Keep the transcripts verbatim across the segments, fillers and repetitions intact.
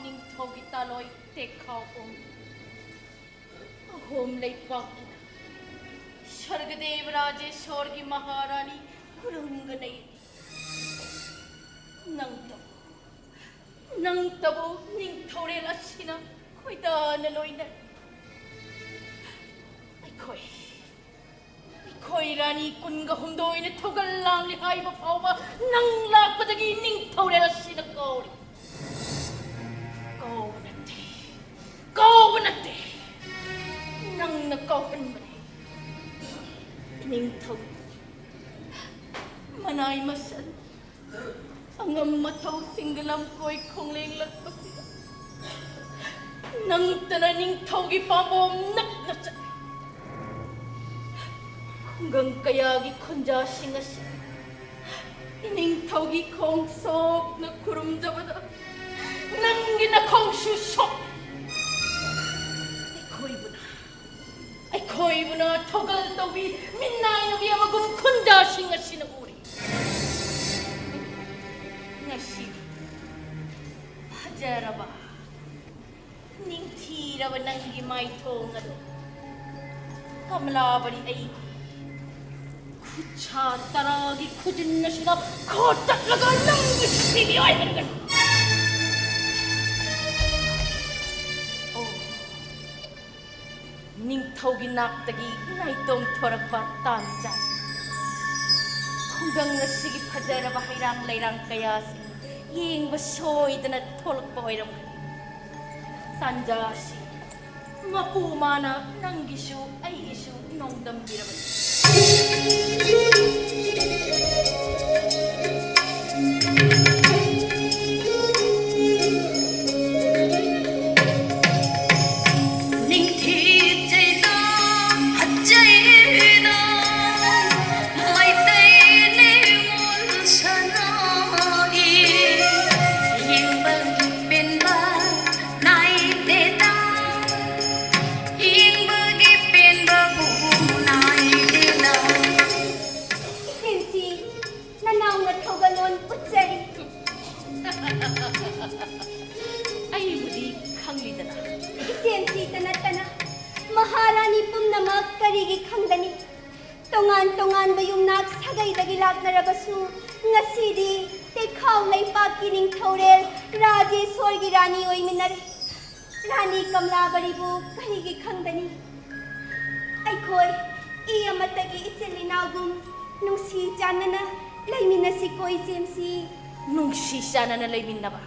ꯅꯤꯡꯊꯧꯒꯤ ꯇꯥꯂꯣꯏ ꯇꯦꯛꯈꯥꯎ ꯑꯣꯡ꯫ ꯑꯍꯣꯝ ꯂꯩꯄꯥꯛꯀꯤꯅ ꯁ꯭ꯋꯔꯒꯗꯦꯕ ꯔꯥꯖꯦꯁꯣꯔꯒꯤ ꯃꯍꯥꯔꯥꯅꯤ ꯈꯨꯔꯨꯝꯒꯅꯩ꯫ ꯅꯪꯇꯕꯨ, ꯅꯪꯇꯕꯨ ꯅꯤꯡꯊꯧꯔꯦꯜ ꯑꯁꯤꯅ ꯈꯣꯏꯗꯥꯅ ꯂꯣꯏꯅꯔꯤ꯫ ꯑꯩꯈꯣꯏ ꯑꯩꯈꯣꯏ ꯔꯥꯅꯤ ꯀꯨꯟꯒ ꯍꯨꯝꯗꯣꯏꯅ ꯊꯧꯒꯜ ꯂꯥꯡꯂꯤ ꯍꯥꯏꯕ ꯐꯥꯎꯕ ꯅꯪ ꯂꯥꯛꯄꯗꯒꯤ ꯅꯤꯡꯊꯧꯔꯦꯜ ꯑꯁꯤꯅ ꯀꯥꯎꯔꯤ꯫ ꯀꯥꯎꯕ ꯅꯠꯇꯦ, ꯀꯥꯎꯕ ꯅꯠꯇꯦ, ꯅꯪꯅ ꯀꯥꯎꯍꯟꯕꯅꯤ꯫ ꯏꯅꯤꯡꯊꯧ, ꯃꯅꯥꯏ ꯃꯁꯟ, ꯑꯉꯝ ꯃꯊꯧꯁꯤꯡꯒ ꯂꯝꯀꯣꯏ ꯈꯣꯡꯂꯦꯡꯂꯛꯄꯁꯤꯗ ꯅꯪꯇꯅ ꯅꯤꯡꯊꯧꯒꯤ ꯄꯥꯝꯕꯣꯝ ꯅꯛꯅ ꯆꯠꯂꯤ꯫ ꯈꯨꯡꯒꯪ ꯀꯌꯥꯒꯤ ꯈꯨꯟꯖꯥꯁꯤꯡ ꯑꯁꯤ ꯏꯅꯤꯡꯊꯧꯒꯤ ꯈꯣꯡ ꯁꯣꯛꯅ ꯈꯨꯔꯨꯝꯖꯕꯗ ꯅꯪꯒꯤ ꯅꯈꯣꯡꯁꯨ ꯁꯣꯛꯏ꯫ ꯑꯩꯈꯣꯏꯕꯨꯅ ꯑꯩꯈꯣꯏꯕꯨꯅ ꯊꯧꯒꯜ ꯇꯧꯕꯤ ꯃꯤꯅꯥꯏ ꯅꯨꯄꯤ ꯑꯃꯒꯨꯝ ꯈꯨꯟꯖꯥꯁꯤꯡ ꯑꯁꯤꯅ ꯎꯔꯤ꯫ ꯉꯁꯤꯗꯤ ꯐꯖꯔꯕ, ꯅꯤꯡꯊꯤꯔꯕ ꯅꯪꯒꯤ ꯃꯥꯏꯊꯣꯡ ꯑꯗꯨ ꯀꯃꯂꯥꯕꯔꯤ ꯑꯩꯒꯤ ꯈꯨꯠꯁꯥ ꯇꯔꯥꯒꯤ ꯈꯨꯖꯤꯟ ꯑꯁꯤꯅ ꯈꯣꯠꯇꯠꯂꯒ ꯅꯪꯒꯤ ꯁꯛꯇꯤꯒꯤ ꯑꯣꯏꯍꯟꯒꯅꯤ꯫ ꯑꯣ, ꯅꯤꯡꯊꯧꯒꯤ ꯅꯥꯛꯇꯒꯤ ꯅꯥꯏꯇꯣꯝ ꯊꯣꯔꯛꯄ ꯇꯥꯟꯖꯥ꯫ ꯈꯨꯡꯒꯪ ꯑꯁꯤꯒꯤ ꯐꯖꯔꯕ ꯍꯩꯔꯥꯡ ꯂꯩꯔꯥꯡ ꯀꯌꯥꯁꯤꯡ ꯌꯦꯡꯕ ꯁꯣꯏꯗꯅ ꯊꯣꯛꯂꯛꯄ ꯑꯣꯏꯔꯝꯒꯅꯤ꯫ ꯇꯥꯟꯖꯥ ꯑꯁꯤ ꯃꯄꯨ ꯃꯥꯅ ꯅꯪꯒꯤꯁꯨ ꯑꯩꯒꯤꯁꯨ ꯅꯣꯡꯗꯝꯕꯤꯔꯕꯅꯤ꯫ ꯅꯤꯡꯊꯤꯖꯩꯗ, ꯐꯖꯩꯗ, ꯃꯩꯇꯩ ꯅꯤꯉꯣꯜ ꯁꯅꯥꯒꯤ ꯌꯦꯡꯕꯒꯤ ꯄꯦꯟꯕ ꯅꯥꯏꯗꯦꯗ, ꯌꯦꯡꯕꯒꯤ ꯄꯦꯟꯕꯕꯨ ꯅꯥꯏꯗꯦꯗ꯫ ꯈꯪꯗꯅꯤ꯫ ꯇꯣꯉꯥꯟ ꯇꯣꯉꯥꯟꯕ ꯌꯨꯝꯅꯥꯛ ꯁꯥꯒꯩꯗꯒꯤ ꯂꯥꯛꯅꯔꯕꯁꯨ, ꯉꯁꯤꯗꯤ ꯇꯦꯈꯥꯎ ꯂꯩꯄꯥꯛꯀꯤ ꯅꯤꯡꯊꯧꯔꯦꯜ ꯔꯥꯖꯦꯁ꯭ꯋꯔꯒꯤ ꯔꯥꯅꯤ ꯑꯣꯏꯃꯤꯟꯅꯔꯦ꯫ ꯔꯥꯅꯤ ꯀꯃꯂꯥꯕꯔꯤꯕꯨ ꯀꯔꯤꯒꯤ ꯈꯪꯗꯅꯤ? ꯑꯩꯈꯣꯏ ꯏ ꯑꯃꯠꯇꯒꯤ ꯏꯆꯤꯜ ꯏꯅꯥꯎꯒꯨꯝ ꯅꯨꯡꯁꯤ ꯆꯥꯟꯅꯅ ꯂꯩꯃꯤꯟꯅꯁꯤꯀꯣ, ꯏꯆꯦꯝꯁꯤ꯫ ꯅꯨꯡꯁꯤ ꯆꯥꯟꯅꯅ ꯂꯩꯃꯤꯟꯅꯕ?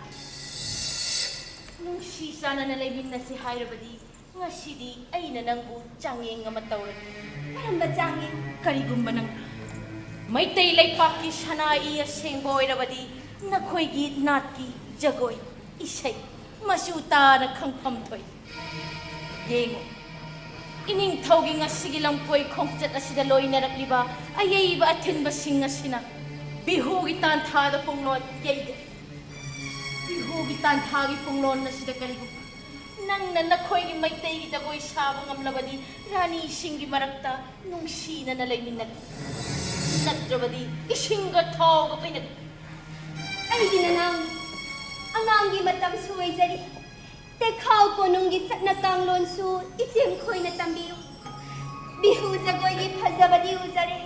ꯅꯨꯡꯁꯤ ꯆꯥꯟꯅꯅ ꯂꯩꯃꯤꯟꯅꯁꯤ ꯍꯥꯏꯔꯕꯗꯤ, ꯉꯁꯤꯗꯤ ꯑꯩꯅ ꯅꯪꯕꯨ ꯆꯥꯡꯌꯦꯡ ꯑꯃ ꯇꯧꯔꯒꯦ꯫ ꯀꯔꯝꯕ ꯆꯥꯡꯌꯦꯡ? ꯀꯔꯤꯒꯨꯝꯕ ꯅꯪ ꯃꯩꯇꯩ ꯂꯩꯄꯥꯛꯀꯤ ꯁꯅꯥ ꯏ ꯑꯁꯦꯡꯕ ꯑꯣꯏꯔꯕꯗꯤ, ꯅꯈꯣꯏꯒꯤ ꯅꯥꯠꯀꯤ ꯖꯒꯣꯏ, ꯏꯁꯩ ꯃꯆꯨ ꯇꯥꯅ ꯈꯪꯐꯝ ꯊꯣꯛꯏ꯫ ꯌꯦꯡꯉꯨ, ꯏꯅꯤꯡꯊꯧꯒꯤ ꯉꯁꯤꯒꯤ ꯂꯝꯀꯣꯏ ꯈꯣꯡꯆꯠ ꯑꯁꯤꯗ ꯂꯣꯏꯅꯔꯛꯂꯤꯕ ꯑꯌꯩꯕ ꯑꯊꯤꯟꯕꯁꯤꯡ ꯑꯁꯤꯅ ꯕꯤꯍꯨꯒꯤ ꯇꯥꯟꯊꯥꯗ ꯄꯨꯡꯂꯣꯟ ꯌꯩꯒꯦ꯫ ꯕꯤꯍꯨꯒꯤ ꯇꯥꯟꯊꯥꯒꯤ ꯄꯨꯡꯂꯣꯟ ꯑꯁꯤꯗ ꯀꯔꯤꯒꯨꯝꯕ ꯅꯪꯅ ꯅꯈꯣꯏꯒꯤ ꯃꯩꯇꯩꯒꯤ ꯖꯒꯣꯏ ꯁꯥꯕ ꯉꯝꯂꯕꯗꯤ, ꯔꯥꯅꯤꯁꯤꯡꯒꯤ ꯃꯔꯛꯇ ꯅꯨꯡꯁꯤꯅꯅ ꯂꯩꯃꯤꯟꯅꯒꯦ꯫ ꯅꯠꯇ꯭ꯔꯕꯗꯤ ꯏꯁꯤꯡꯒ ꯊꯥꯎꯒ ꯄꯩꯅꯒꯦ꯫ ꯑꯩꯒꯤ ꯅꯅꯥꯎ, ꯑꯉꯥꯡꯒꯤ ꯃꯇꯝꯁꯨ ꯑꯣꯏꯖꯔꯤ꯫ ꯇꯦꯈꯥꯎ ꯀꯣꯅꯨꯡꯒꯤ ꯆꯠꯅ ꯀꯥꯡꯂꯣꯟꯁꯨ ꯏꯆꯦꯝ ꯈꯣꯏꯅ ꯇꯝꯕꯤꯌꯨ꯫ ꯕꯤꯍꯨ ꯖꯒꯣꯏꯒꯤ ꯐꯖꯕꯗꯤ ꯎꯖꯔꯦ,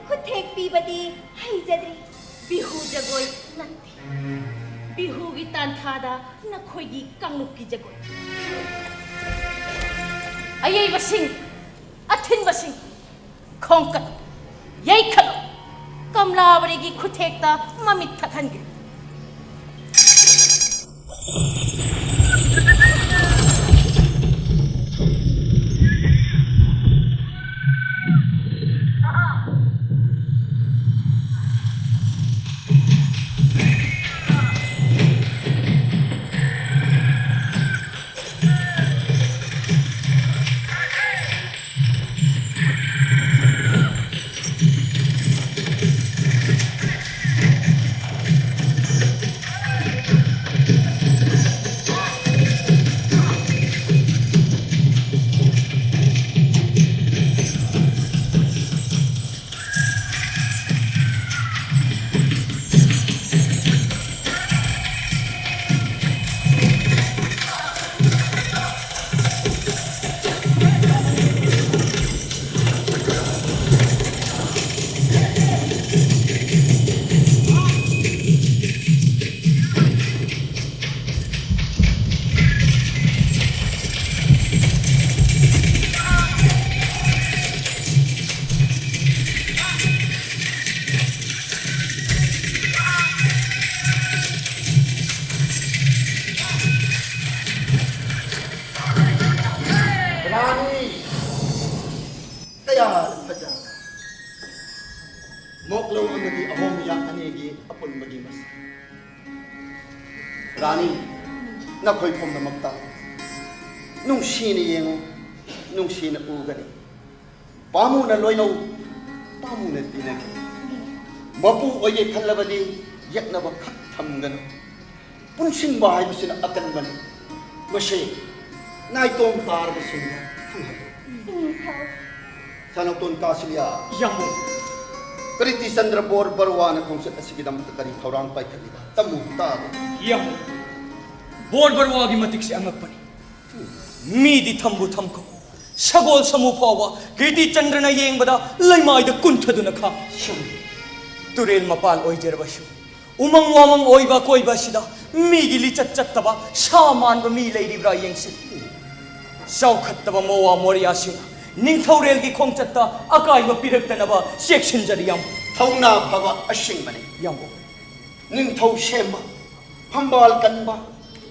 ꯈꯨꯠꯊꯦꯛ ꯄꯤꯕꯗꯤ ꯍꯩꯖꯗ꯭ꯔꯤ꯫ ꯕꯤꯍꯨ ꯖꯒꯣꯏ ꯅꯠꯇꯦ, ꯕꯤꯍꯨꯒꯤ ꯇꯥꯟꯊꯥꯗ ꯅꯈꯣꯏꯒꯤ ꯀꯥꯡꯂꯨꯞꯀꯤ ꯖꯒꯣꯏ꯫ ꯑꯌꯩꯕꯁꯤꯡ, ꯑꯊꯤꯟꯕꯁꯤꯡ, ꯈꯣꯡꯀꯠ, ꯌꯩꯈꯠꯂꯨ꯫ ꯀꯃꯂꯥꯕꯔꯤꯒꯤ ꯈꯨꯠꯊꯦꯛꯇ ꯃꯃꯤꯠ ꯊꯛꯍꯟꯒꯦ꯫ ꯐꯖ, ꯐꯖ꯫ ꯃꯣꯛꯂꯧ ꯑꯃꯗꯤ ꯑꯍꯣꯝ ꯃꯌꯥ ꯑꯅꯤꯒꯤ ꯑꯄꯨꯟꯕꯒꯤ ꯃꯁꯛ꯫ ꯔꯥꯅꯤ, ꯅꯈꯣꯏ ꯄꯨꯝꯅꯃꯛꯇ ꯅꯨꯡꯁꯤꯅ ꯌꯦꯡꯉꯨ, ꯅꯨꯡꯁꯤꯅ ꯎꯒꯅꯤ꯫ ꯄꯥꯃꯨꯅ ꯂꯣꯏꯅꯧ, ꯄꯥꯃꯨꯅ ꯇꯤꯟꯅꯒꯅꯤ꯫ ꯃꯄꯨ ꯑꯣꯏꯒꯦ ꯈꯜꯂꯕꯗꯤ ꯌꯦꯛꯅꯕ ꯈꯛ ꯊꯝꯒꯅꯨ꯫ ꯄꯨꯟꯁꯤꯟꯕ ꯍꯥꯏꯕꯁꯤꯅ ꯑꯀꯟꯕꯅꯤ꯫ ꯃꯁꯤ ꯅꯥꯏꯇꯣꯝ ꯇꯥꯔꯕꯁꯤꯡꯗ ꯈꯪꯍꯜꯂꯨ꯫ ꯏꯅꯤꯡꯊꯧ꯫ ꯁꯅꯥꯇꯣꯟ ꯀꯥꯁꯤꯂꯤꯌꯥ꯫ ꯌꯥꯝꯕꯨꯡ꯫ ꯀ꯭ꯔꯤꯇꯤ ꯆꯟꯗ꯭ꯔ ꯕꯣꯔ ꯕꯔꯨꯋꯥꯅ ꯈꯣꯡꯆꯠ ꯑꯁꯤꯒꯤꯗꯃꯛꯇ ꯀꯔꯤ ꯊꯧꯔꯥꯡ ꯄꯥꯏꯈꯠꯂꯤꯕ? ꯇꯝꯃꯨ ꯇꯥꯒꯦ꯫ ꯌꯥꯝꯕꯨꯡ꯫ ꯕꯣꯔ ꯕꯔꯨꯋꯥꯒꯤ ꯃꯇꯤꯛꯁꯤ ꯑꯉꯛꯄꯅꯤ꯫ ꯃꯤꯗꯤ ꯊꯝꯕꯨ ꯊꯝꯈꯣ, ꯁꯒꯣꯜ ꯁꯃꯨ ꯐꯥꯎꯕ ꯀ꯭ꯔꯤꯇꯤ ꯆꯟꯗ꯭ꯔꯅ ꯌꯦꯡꯕꯗ ꯂꯩꯃꯥꯏꯗ ꯀꯨꯟꯊꯗꯨꯅ ꯈꯥ꯫ ꯇꯨꯔꯦꯜ ꯃꯄꯥꯜ ꯑꯣꯏꯖꯔꯕꯁꯨ, ꯎꯃꯪ ꯋꯥꯃꯪ ꯑꯣꯏꯕ ꯑꯀꯣꯏꯕ ꯑꯁꯤꯗ ꯃꯤꯒꯤ ꯂꯤꯆꯠ ꯆꯠꯇꯕ ꯁꯥ ꯃꯥꯟꯕ ꯃꯤ ꯂꯩꯔꯤꯕ꯭ꯔꯥ ꯌꯦꯡꯁꯤ꯫ ꯆꯥꯎꯈꯠꯇꯕ ꯃꯣꯋꯥ ꯃꯣꯔꯤꯌꯥꯁꯤꯡꯅ ꯅꯤꯡꯊꯧꯔꯦꯜꯒꯤ ꯈꯣꯡꯆꯠꯇ ꯑꯀꯥꯏꯕ ꯄꯤꯔꯛꯇꯅꯕ ꯆꯦꯛꯁꯤꯟꯖꯔꯤ, ꯌꯥꯝꯕꯨꯡ꯫ ꯊꯧꯅꯥ ꯐꯕ ꯑꯁꯤꯡꯕꯅꯤ꯫ ꯌꯥꯝꯕꯨꯡ꯫ ꯅꯤꯡꯊꯧ ꯁꯦꯝꯕ, ꯐꯝꯕꯥꯜ ꯀꯟꯕ,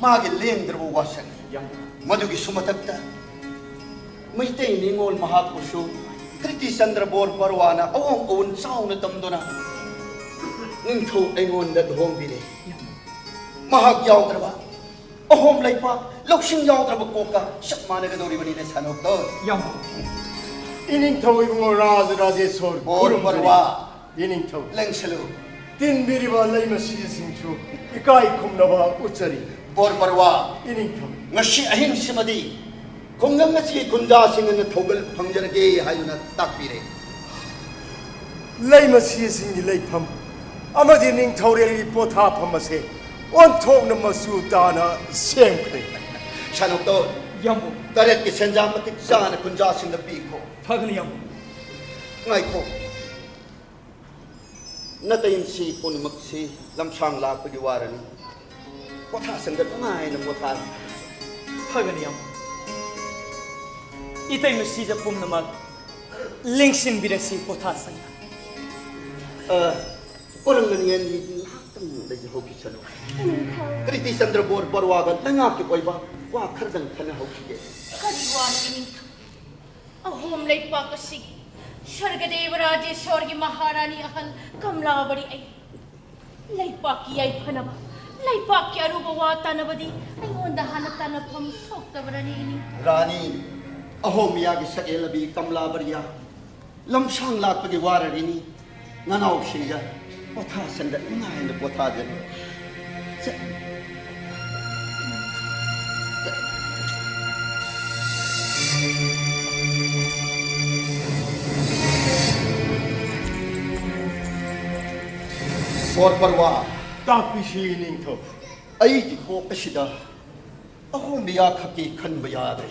ꯃꯥꯒꯤ ꯂꯦꯡꯗ꯭ꯔꯕ ꯋꯥꯁꯛꯅꯤ꯫ ꯌꯥꯝ꯫ ꯃꯗꯨꯒꯤꯁꯨ ꯃꯊꯛꯇ ꯃꯩꯇꯩ ꯅꯤꯉꯣꯜ ꯃꯍꯥꯛꯄꯨꯁꯨ ꯀ꯭ꯔꯤꯇꯤ ꯆꯟꯗ꯭ꯔ ꯕꯣꯔ ꯕꯔꯨꯋꯥꯅ ꯑꯑꯣꯡ ꯑꯑꯣꯟ ꯆꯥꯎꯅ ꯇꯝꯗꯨꯅ ꯅꯤꯡꯊꯧ ꯑꯩꯉꯣꯟꯗ ꯂꯨꯍꯣꯡꯕꯤꯔꯦ꯫ ꯌꯥꯝ꯫ ꯃꯍꯥꯛ ꯌꯥꯎꯗ꯭ꯔꯕ ꯑꯍꯣꯝ ꯂꯩꯄꯥꯛ ꯂꯧꯁꯤꯡ ꯌꯥꯎꯗ꯭ꯔꯕ ꯀꯣꯛꯀ ꯆꯞ ꯃꯥꯟꯅꯒꯗꯧꯔꯤꯕꯅꯤꯅꯦ ꯁꯥꯅꯣꯛꯇꯣ꯫ ꯌꯥꯝ꯫ ꯏꯅꯤꯡꯊꯧ ꯏꯕꯨꯡꯉꯣ ꯔꯥꯖ ꯔꯥꯖꯦꯁꯣꯔ ꯕꯣꯔ ꯈꯨꯔꯨꯝꯖꯔꯤ꯫ ꯕꯔꯨꯋꯥ꯫ ꯏꯅꯤꯡꯊꯧ꯫ ꯂꯦꯡꯁꯜꯂꯨ꯫ ꯇꯤꯟꯕꯤꯔꯤꯕ ꯂꯩꯃꯁꯤꯁꯤꯡꯁꯨ ꯏꯀꯥꯏ ꯈꯨꯝꯅꯕ ꯎꯠꯆꯔꯤ꯫ ꯕꯣꯔ ꯕꯔꯨꯋꯥ꯫ ꯏꯅꯤꯡꯊꯧ꯫ ꯉꯁꯤ ꯑꯍꯤꯡꯁꯤꯃꯗꯤ ꯈꯨꯡꯒꯪ ꯑꯁꯤꯒꯤ ꯈꯨꯟꯖꯥꯁꯤꯡ ꯑꯗꯨꯅ ꯊꯧꯒꯜ ꯐꯪꯖꯔꯒꯦ ꯍꯥꯏꯗꯨꯅ ꯇꯥꯛꯄꯤꯔꯦ꯫ ꯂꯩꯃꯁꯤꯁꯤꯡꯒꯤ ꯂꯩꯐꯝ ꯑꯃꯗꯤ ꯅꯤꯡꯊꯧꯔꯦꯜꯒꯤ ꯄꯣꯊꯥꯐꯝ ꯑꯁꯦ ꯑꯣꯟꯊꯣꯛꯅ ꯃꯆꯨ ꯇꯥꯅ ꯁꯦꯝꯈ꯭ꯔꯦ꯫ ꯁꯥꯅꯣꯛꯇꯣ꯫ ꯌꯥꯝꯕꯨꯡ꯫ ꯇꯔꯦꯠꯀꯤ ꯁꯦꯟꯖꯥ ꯃꯇꯤꯛ ꯆꯥꯅ ꯈꯨꯟꯖꯥꯁꯤꯡꯗ ꯄꯤꯈꯣ꯫ ꯐꯒꯅꯤ ꯌꯥꯝꯕꯨꯡ꯫ ꯉꯥꯏꯈꯣ꯫ ꯅꯇꯩꯃꯁꯤ ꯄꯨꯝꯅꯃꯛꯁꯤ ꯂꯝꯁꯥꯡ ꯂꯥꯛꯄꯒꯤ ꯋꯥꯔꯅꯤ꯫ ꯄꯣꯊꯥꯁꯪꯗ ꯅꯨꯡꯉꯥꯏꯅ ꯄꯣꯊꯥꯔꯣ꯫ ꯐꯒꯅꯤ ꯌꯥꯝ꯫ ꯏꯇꯩꯃ ꯁꯤꯖ ꯄꯨꯝꯅꯃꯛ ꯂꯦꯡꯁꯤꯟꯕꯤꯔꯁꯤ ꯄꯣꯊꯥꯁꯪꯗ꯫ ꯑ, ꯀꯣꯔꯝꯒꯅꯤ ꯑꯅꯤ ꯉꯥꯏꯍꯥꯛꯇꯪ ꯂꯩꯖꯍꯧꯈꯤꯁꯅꯨ꯫ ꯏꯅꯤꯡꯊꯧ꯫ ꯀ꯭ꯔꯤꯇꯤ ꯆꯟꯗ꯭ꯔ ꯕꯣꯔ ꯕꯔꯨꯋꯥꯒ ꯂꯩꯉꯥꯛꯀꯤ ꯑꯣꯏꯕ ꯋꯥ ꯈꯔꯗꯪ ꯈꯟꯅꯍꯧꯈꯤꯒꯦ꯫ ꯀꯔꯤ ꯋꯥꯅꯣ ꯏꯅꯤꯡꯊꯧ? ꯑꯍꯣꯝ ꯂꯩꯄꯥꯛ ꯑꯁꯤꯒꯤ ꯁ꯭ꯋꯔꯒꯗꯦꯕ ꯔꯥꯖꯦꯁ꯭ꯋꯔꯒꯤ ꯃꯍꯥꯔꯥꯅꯤ ꯑꯍꯜ ꯀꯝꯂꯥꯕꯔꯤ ꯑꯩ꯫ ꯂꯩꯄꯥꯛꯀꯤ ꯌꯥꯏꯐꯅꯕ, ꯂꯩꯄꯥꯛꯀꯤ ꯑꯔꯨꯕ ꯋꯥ ꯇꯥꯅꯕꯗꯤ ꯑꯩꯉꯣꯟꯗ ꯍꯥꯟꯅ ꯇꯥꯟꯅꯐꯝ ꯊꯣꯛꯇꯕꯔꯅꯤ ꯏꯅꯤꯡꯊꯧ꯫ ꯔꯥꯅꯤ, ꯑꯍꯣꯃꯤꯌꯥꯒꯤ ꯁꯛꯍꯦꯜꯂꯕꯤ ꯀꯝꯂꯥꯕꯔꯤꯌꯥ ꯂꯝꯁꯥꯡ ꯂꯥꯛꯄꯒꯤ ꯋꯥꯔꯔꯤꯅꯤ꯫ ꯅꯅꯥꯎꯁꯤꯡꯗ ꯄꯣꯊꯥꯁꯪꯗ ꯅꯨꯡꯉꯥꯏꯅ ꯄꯣꯊꯥꯖꯔꯤ꯫ ꯆꯠ-, ꯆꯠ-, ꯁꯣꯔ ꯄꯔꯋꯥ꯫ ꯇꯥꯛꯄꯤꯁꯤ ꯅꯤꯡꯊꯧ꯫ ꯑꯩꯒꯤ ꯀꯣꯛ ꯑꯁꯤꯗ ꯑꯍꯣꯝꯕꯤꯌꯥ ꯈꯛꯀꯤ ꯈꯟꯕ ꯌꯥꯗ꯭ꯔꯦ꯫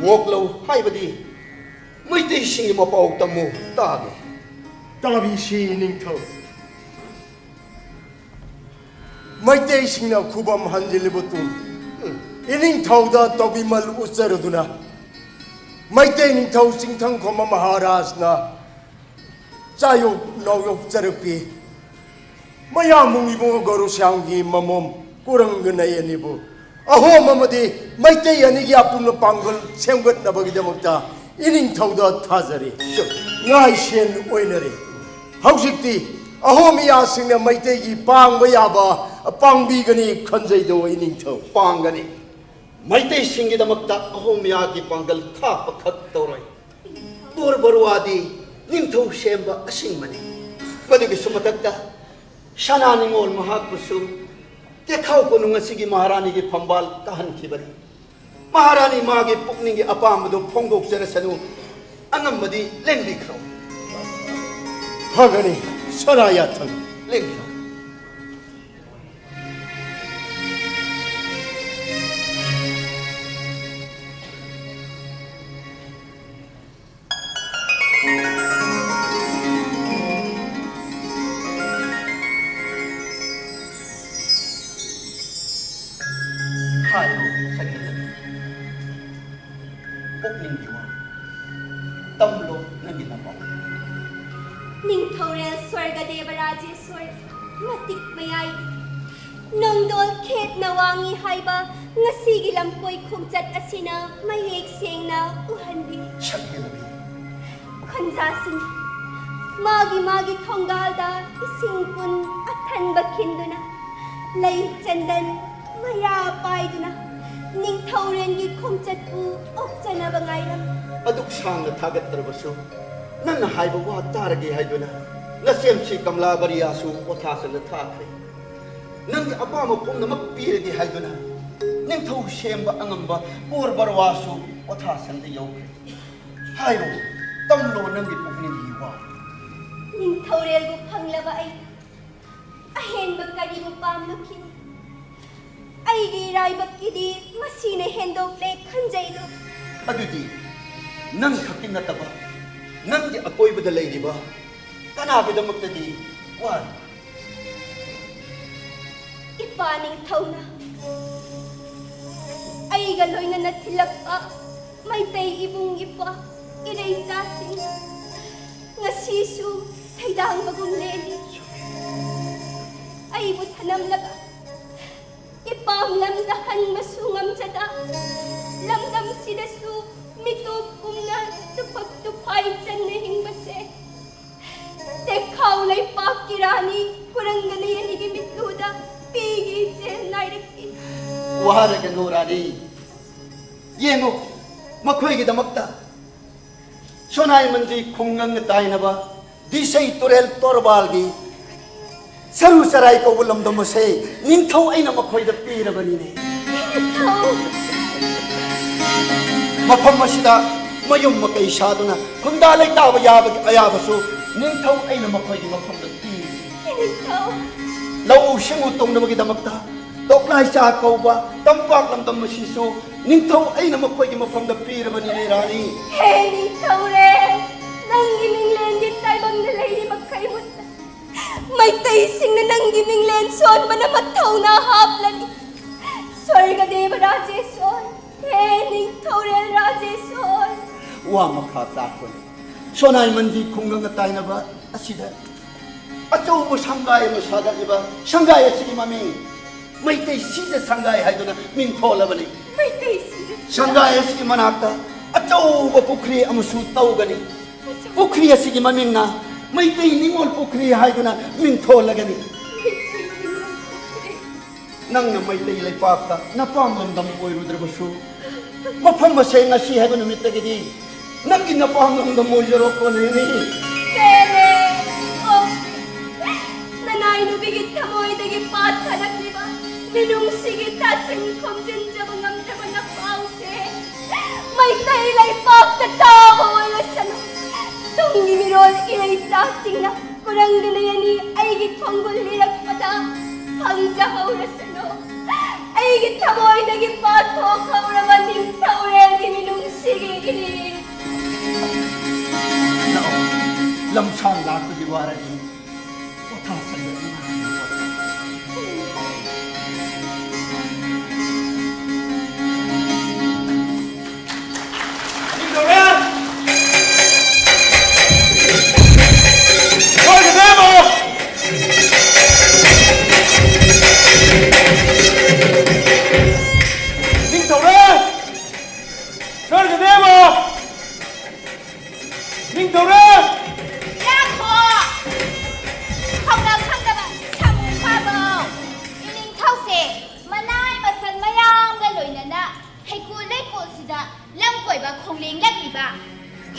ꯃꯣꯛꯂꯧ ꯍꯥꯏꯕꯗꯤ ꯃꯩꯇꯩꯁꯤꯡꯒꯤ ꯃꯄꯥꯎ ꯇꯝꯃꯨ ꯇꯥꯒꯦ꯫ ꯇꯥꯕꯤꯁꯤ ꯅꯤꯡꯊꯧ꯫ ꯃꯩꯇꯩꯁꯤꯡꯅ ꯈꯨꯕꯝ ꯍꯟꯖꯤꯜꯂꯕ ꯇꯨꯡ, ꯏꯅꯤꯡꯊꯧꯗ ꯇꯧꯕꯤꯃꯜ ꯎꯠꯆꯔꯗꯨꯅ, ꯃꯩꯇꯩ ꯅꯤꯡꯊꯧ ꯆꯤꯡꯊꯪꯈꯣꯝꯕ ꯃꯍꯥꯔꯥꯖꯅ ꯆꯥꯌꯣꯛ ꯅꯥꯎꯌꯣꯛꯆꯔꯛꯄꯤ ꯃꯌꯥꯝꯕꯨꯡ ꯏꯕꯨꯡꯉꯣ ꯒꯧꯔꯨꯁ꯭ꯌꯥꯝꯒꯤ ꯃꯃꯣꯝ ꯀꯨꯔꯪꯒ ꯅꯌꯅꯤꯕꯨ ꯑꯍꯣꯝ ꯑꯃꯗꯤ ꯃꯩꯇꯩ ꯑꯅꯤꯒꯤ ꯑꯄꯨꯟꯕ ꯄꯥꯡꯒꯜ ꯁꯦꯝꯒꯠꯅꯕꯒꯤꯗꯃꯛꯇ ꯏꯅꯤꯡꯊꯧꯗ ꯊꯥꯖꯔꯤ꯫ ꯉꯥꯏꯁꯦꯟ ꯑꯣꯏꯅꯔꯤ꯫ ꯍꯧꯖꯤꯛꯇꯤ ꯑꯍꯣꯃꯤꯌꯥꯁꯤꯡꯅ ꯃꯩꯇꯩꯒꯤ ꯄꯥꯡꯕ ꯌꯥꯕ ꯄꯥꯡꯕꯤꯒꯅꯤ ꯈꯟꯖꯩꯗꯣ ꯏꯅꯤꯡꯊꯧ꯫ ꯄꯥꯡꯒꯅꯤ꯫ ꯃꯩꯇꯩꯁꯤꯡꯒꯤꯗꯃꯛꯇ ꯑꯍꯣꯃꯤꯌꯥꯒꯤ ꯄꯥꯡꯒꯜ ꯊꯥꯛꯄ ꯈꯛ ꯇꯧꯔꯣꯏ꯫ ꯕꯣꯔ ꯕꯔꯨꯋꯥꯗꯤ ꯅꯤꯡꯊꯧ ꯁꯦꯝꯕ ꯑꯁꯤꯡꯕꯅꯤ꯫ ꯃꯗꯨꯒꯤꯁꯨ ꯃꯊꯛꯇ ꯁꯅꯥ ꯅꯤꯉꯣꯜ ꯃꯍꯥꯛꯄꯨꯁꯨ ꯇꯦꯈꯥꯎ ꯀꯣꯅꯨꯡ ꯑꯁꯤꯒꯤ ꯃꯍꯥꯔꯥꯅꯤꯒꯤ ꯐꯝꯕꯥꯜ ꯀꯥꯍꯟꯈꯤꯕꯅꯤ꯫ ꯃꯍꯥꯔꯥꯅꯤ ꯃꯥꯒꯤ ꯄꯨꯛꯅꯤꯡꯒꯤ ꯑꯄꯥꯝꯕꯗꯨ ꯐꯣꯡꯗꯣꯛꯆꯔꯁꯅꯨ, ꯑꯉꯝꯕꯗꯤ ꯂꯦꯡꯕꯤꯈ꯭ꯔꯣ꯫ ꯐꯒꯅꯤ, ꯁꯅꯥ ꯌꯥꯊꯪ꯫ ꯂꯦꯡꯕꯤꯔꯣ꯫ ꯍꯥꯏꯔꯣ, ꯁꯛꯍꯦꯜꯂꯕꯤ꯫ ꯄꯨꯛꯅꯤꯡꯒꯤ ꯋꯥ꯫ ꯇꯝꯂꯣ ꯅꯪꯒꯤ ꯅꯄꯥꯎ꯫ ꯅꯤꯡꯊꯧꯔꯦꯜ ꯁ꯭ꯋꯔꯒ ꯗꯦꯕꯔꯥꯖꯦꯁ꯭ꯋꯔ ꯃꯇꯤꯛ ꯃꯌꯥꯏ ꯅꯣꯡꯗꯣꯜ ꯈꯦꯠꯅ ꯋꯥꯡꯉꯤ ꯍꯥꯏꯕ ꯉꯁꯤꯒꯤ ꯂꯝꯀꯣꯏ ꯈꯣꯡꯆꯠ ꯑꯁꯤꯅ ꯃꯌꯦꯛ ꯁꯦꯡꯅ ꯎꯍꯜꯂꯤ꯫ ꯁꯛꯍꯦꯜꯂꯕꯤ꯫ ꯈꯟ- ꯁꯥꯁꯤꯡ ꯃꯥꯒꯤ ꯃꯥꯒꯤ ꯊꯣꯡꯒꯥꯜꯗ ꯏꯁꯤꯡ ꯀꯨꯟ ꯑꯊꯟꯕ ꯈꯤꯟꯗꯨꯅ, ꯂꯩ ꯆꯟꯗꯟ ꯃꯌꯥ ꯄꯥꯏꯗꯨꯅ, ꯅꯤꯡꯊꯧꯔꯦꯜꯒꯤ ꯈꯣꯡꯆꯠꯄꯨ ꯑꯣꯛꯆꯅꯕ ꯉꯥꯏꯔꯝꯃꯤ꯫ ꯑꯗꯨꯛ ꯁꯥꯡꯅ ꯊꯥꯒꯠꯇ꯭ꯔꯕꯁꯨ, ꯅꯪꯅ ꯍꯥꯏꯕ ꯋꯥ ꯇꯥꯔꯒꯦ ꯍꯥꯏꯗꯨꯅ ꯅꯁꯦꯝꯁꯤ ꯀꯃꯂꯥ ꯕꯔꯤꯌꯥꯁꯨ ꯄꯣꯊꯥꯁꯪꯗ ꯊꯥꯈ꯭ꯔꯦ꯫ ꯅꯪꯒꯤ ꯑꯄꯥꯝꯕ ꯄꯨꯝꯅꯃꯛ ꯄꯤꯔꯒꯦ ꯍꯥꯏꯗꯨꯅ ꯅꯤꯡꯊꯧ ꯁꯦꯝꯕ ꯑꯉꯝꯕ ꯄꯣꯔ ꯕꯔꯋꯥꯁꯨ ꯄꯣꯊꯥꯁꯪꯗ ꯌꯧꯈ꯭ꯔꯦ꯫ ꯍꯥꯏꯔꯣ, ꯇꯝꯂꯣ ꯅꯪꯒꯤ ꯄꯨꯛꯅꯤꯡꯒꯤ ꯋꯥ꯫ ꯅꯤꯡꯊꯧꯔꯦꯜꯕꯨ ꯐꯪꯂꯕ ꯑꯩ ꯑꯍꯦꯟꯕ ꯀꯔꯤꯕꯨ ꯄꯥꯝꯂꯨꯈꯤꯅꯤ? ꯑꯩꯒꯤ ꯏꯔꯥꯏꯕꯛꯀꯤꯗꯤ ꯃꯁꯤꯅ ꯍꯦꯟꯗꯣꯛꯂꯦ ꯈꯟꯖꯩꯗꯣ꯫ ꯑꯗꯨꯗꯤ ꯅꯪ ꯈꯛꯀꯤ ꯅꯠꯇꯕ, ꯅꯪꯒꯤ ꯑꯀꯣꯏꯕꯗ ꯂꯩꯔꯤꯕ ꯀꯅꯥꯒꯤꯗꯃꯛꯇꯗꯤ ꯋꯥꯔꯤ? ꯏꯄꯥ ꯅꯤꯡꯊꯧꯅ ꯑꯩꯒ ꯂꯣꯏꯅꯅ ꯊꯤꯜꯂꯛꯄ ꯃꯩꯇꯩ ꯏꯕꯨꯡ ꯏꯄ꯭ꯋꯥ ꯏꯔꯩꯆꯥꯁꯤꯡ ꯉꯁꯤꯁꯨ ꯁꯩꯗꯥꯡꯕꯒꯨꯝ ꯂꯦꯜꯂꯤ꯫ ꯑꯩꯕꯨ ꯊꯅꯝꯂꯒ ꯏꯄꯥꯝ ꯂꯝꯗ ꯍꯟꯕꯁꯨ ꯉꯝꯖꯗ, ꯂꯝꯗꯝꯁꯤꯗꯁꯨ ꯃꯤꯇꯣꯞ ꯀꯨꯝꯅ ꯇꯨꯐꯛ ꯇꯨꯐꯥꯏ ꯆꯟꯅ ꯍꯤꯡꯕꯁꯦ ꯇꯦꯛꯈꯥꯎ ꯂꯩꯄꯥꯛꯀꯤ ꯔꯥꯅꯤ ꯀꯨꯔꯪꯒꯅꯌꯅꯤꯒꯤ ꯃꯤꯠꯂꯨꯗ ꯄꯤꯒꯤ ꯏꯆꯦꯜ ꯅꯥꯏꯔꯛꯏ꯫ ꯋꯥꯔꯒꯅꯨ ꯔꯥꯅꯤ, ꯌꯦꯡꯉꯨ, ꯃꯈꯣꯏꯒꯤꯗꯃꯛꯇ ꯁꯣꯅꯥꯏ ꯃꯟꯗꯤ ꯈꯨꯡꯒꯪꯒ ꯇꯥꯏꯅꯕ ꯗꯤꯁꯩ ꯇꯨꯔꯦꯜ ꯇꯣꯔꯕꯥꯜꯒꯤ ꯁꯔꯨ ꯆꯔꯥꯏ ꯀꯧꯕ ꯂꯝꯗꯝ ꯑꯁꯦ ꯅꯤꯡꯊꯧ ꯑꯩꯅ ꯃꯈꯣꯏꯗ ꯄꯤꯔꯕꯅꯤꯅꯦ꯫ ꯅꯤꯡꯊꯧ! ꯃꯐꯝ ꯑꯁꯤꯗ ꯃꯌꯨꯝ ꯃꯀꯩ ꯁꯥꯗꯨꯅ ꯈꯨꯟꯗꯥ ꯂꯩꯇꯥꯕ ꯌꯥꯕꯒꯤ ꯑꯌꯥꯕꯁꯨ ꯅꯤꯡꯊꯧ ꯑꯩꯅ ꯃꯈꯣꯏꯒꯤ ꯃꯐꯝꯗ ꯄꯤꯔꯤ꯫ ꯅꯤꯡꯊꯧ! ꯂꯧꯎ ꯁꯤꯡꯎ ꯇꯧꯅꯕꯒꯤꯗꯃꯛꯇ ꯇꯣꯛꯂꯥꯏꯆꯥ ꯀꯧꯕ ꯇꯝꯄꯥꯛ ꯂꯝꯗꯝ ꯑꯁꯤꯁꯨ ꯅꯤꯡꯊꯧ ꯑꯩꯅ ꯃꯈꯣꯏꯒꯤ ꯃꯐꯝꯗ ꯄꯤꯔꯕꯅꯤꯅꯦ ꯔꯥꯅꯤ꯫ ꯍꯦ ꯅꯤꯡꯊꯧꯔꯦ, ꯅꯪꯒꯤ ꯃꯤꯡꯂꯦꯟꯒꯤ ꯇꯥꯏꯕꯪꯗ ꯂꯩꯔꯤꯕ ꯈꯩꯃꯨꯠꯇ ꯃꯩꯇꯩꯁꯤꯡꯅ ꯅꯪꯒꯤ ꯃꯤꯡꯂꯦꯟ ꯁꯣꯟꯕꯅ ꯃꯊꯧꯅꯥ ꯍꯥꯞꯂꯅꯤ꯫ ꯁ꯭ꯋꯔꯒꯗꯦꯕ ꯔꯥꯖꯦꯁꯣꯔ, ꯍꯦ ꯅꯤꯡꯊꯧꯔꯦꯜ ꯔꯥꯖꯦꯁꯣꯔ꯫ ꯋꯥ ꯃꯈꯥ ꯇꯥꯛꯄꯅꯤ꯫ ꯁꯣꯅꯥꯏ ꯃꯟꯗꯤ ꯈꯨꯡꯒꯪꯒ ꯇꯥꯏꯅꯕ ꯑꯁꯤꯗ ꯑꯆꯧꯕ ꯁꯪꯒꯥꯏ ꯑꯃ ꯁꯥꯒꯠꯂꯤꯕ ꯁꯪꯒꯥꯏ ꯑꯁꯤꯒꯤ ꯃꯃꯤꯡ ꯃꯩꯇꯩ ꯁꯤꯖ ꯁꯪꯒꯥꯏ ꯍꯥꯏꯗꯨꯅ ꯃꯤꯡ ꯊꯣꯜꯂꯕꯅꯤ꯫ ꯃꯩꯇꯩ ꯁꯤꯖ ꯁꯪꯒꯥꯏ ꯑꯁꯤꯒꯤ ꯃꯅꯥꯛꯇ ꯑꯆꯧꯕ ꯄꯨꯈ꯭ꯔꯤ ꯑꯃꯁꯨ ꯇꯧꯒꯅꯤ꯫ ꯑꯆꯧꯕ ꯄꯨꯈ꯭ꯔꯤ ꯑꯁꯤꯒꯤ ꯃꯃꯤꯡꯅ ꯃꯩꯇꯩ ꯅꯤꯉꯣꯜ ꯄꯨꯈ꯭ꯔꯤ ꯍꯥꯏꯗꯨꯅ ꯃꯤꯡꯊꯣꯜꯂꯒꯅꯤ꯫ ꯅꯪꯅ ꯃꯩꯇꯩ ꯂꯩꯄꯥꯛꯇ ꯅꯄꯥꯝ ꯂꯝꯗꯝ ꯑꯣꯏꯔꯨꯗ꯭ꯔꯕꯁꯨ, ꯃꯐꯝ ꯑꯁꯦ ꯉꯁꯤ ꯍꯥꯏꯕ ꯅꯨꯃꯤꯠꯇꯒꯤꯗꯤ ꯅꯪꯒꯤ ꯅꯄꯥꯝ ꯂꯝꯗꯝ ꯑꯣꯏꯖꯔꯣ ꯀꯣꯅꯦꯅꯤ꯫ ꯄꯦꯜꯂꯦ꯫ ꯑꯣ, ꯅꯅꯥꯏꯅꯨꯕꯤꯒꯤ ꯊꯃꯣꯏꯗꯒꯤ ꯄꯥꯊꯔꯛꯂꯤꯕ ꯃꯤꯅꯨꯡꯁꯤꯒꯤ ꯇꯥꯁꯤꯟ ꯈꯣꯝꯖꯤꯟꯖꯕ ꯉꯝꯗ꯭ꯔꯕ ꯅꯄꯥꯎꯁꯦ ꯃꯩꯇꯩ ꯂꯩꯄꯥꯛꯇ ꯇꯥꯕ ꯑꯣꯏꯔꯁꯅꯨ꯫ ꯇꯨꯡꯒꯤ ꯃꯤꯔꯣꯜ ꯏꯔꯩꯆꯥꯁꯤꯡꯅ ꯈꯨꯔꯪꯗ ꯂꯩꯔꯅꯤ ꯑꯩꯒꯤ ꯈꯣꯡꯒꯨꯜ ꯂꯤꯔꯛꯄꯗ ꯐꯪꯖꯍꯧꯔꯁꯅꯨ꯫ ꯑꯩꯒꯤ ꯊꯃꯣꯏꯗꯒꯤ ꯄꯥꯊꯣꯛꯍꯧꯔꯕ ꯅꯤꯡꯊꯧꯔꯦꯜꯒꯤ ꯃꯤꯅꯨꯡꯁꯤꯒꯤ ꯏꯔꯤꯠ꯫ ꯂꯥꯛꯑꯣ, ꯂꯝꯁꯥꯡ ꯂꯥꯛꯄꯒꯤ ꯋꯥꯔꯅꯤ꯫ ꯄꯣꯊꯥꯁꯜꯂꯣ, ꯏꯃꯥ꯫ ꯅꯤꯡꯊꯧꯔꯦꯜ! ꯁꯣꯏꯒꯗꯕ! ꯅꯤꯡꯊꯧꯔꯦꯜ! ꯁꯣꯏꯒꯗꯕ! ꯅꯤꯡꯊꯧꯔꯦꯜ! ꯌꯥꯈꯣ! ꯈꯧꯅꯥ ꯈꯪꯗꯕ ꯁꯥꯃꯨ ꯐꯥꯕꯧ! ꯏꯅꯤꯡꯊꯧꯁꯦ ꯃꯅꯥꯏ ꯃꯁꯟ ꯃꯌꯥꯝꯒ ꯂꯣꯏꯅꯅ ꯍꯩꯀꯣꯜ ꯂꯩꯀꯣꯜꯁꯤꯗ ꯂꯝ ꯀꯣꯏꯕ ꯈꯣꯡꯂꯦꯡꯂꯛꯂꯤꯕ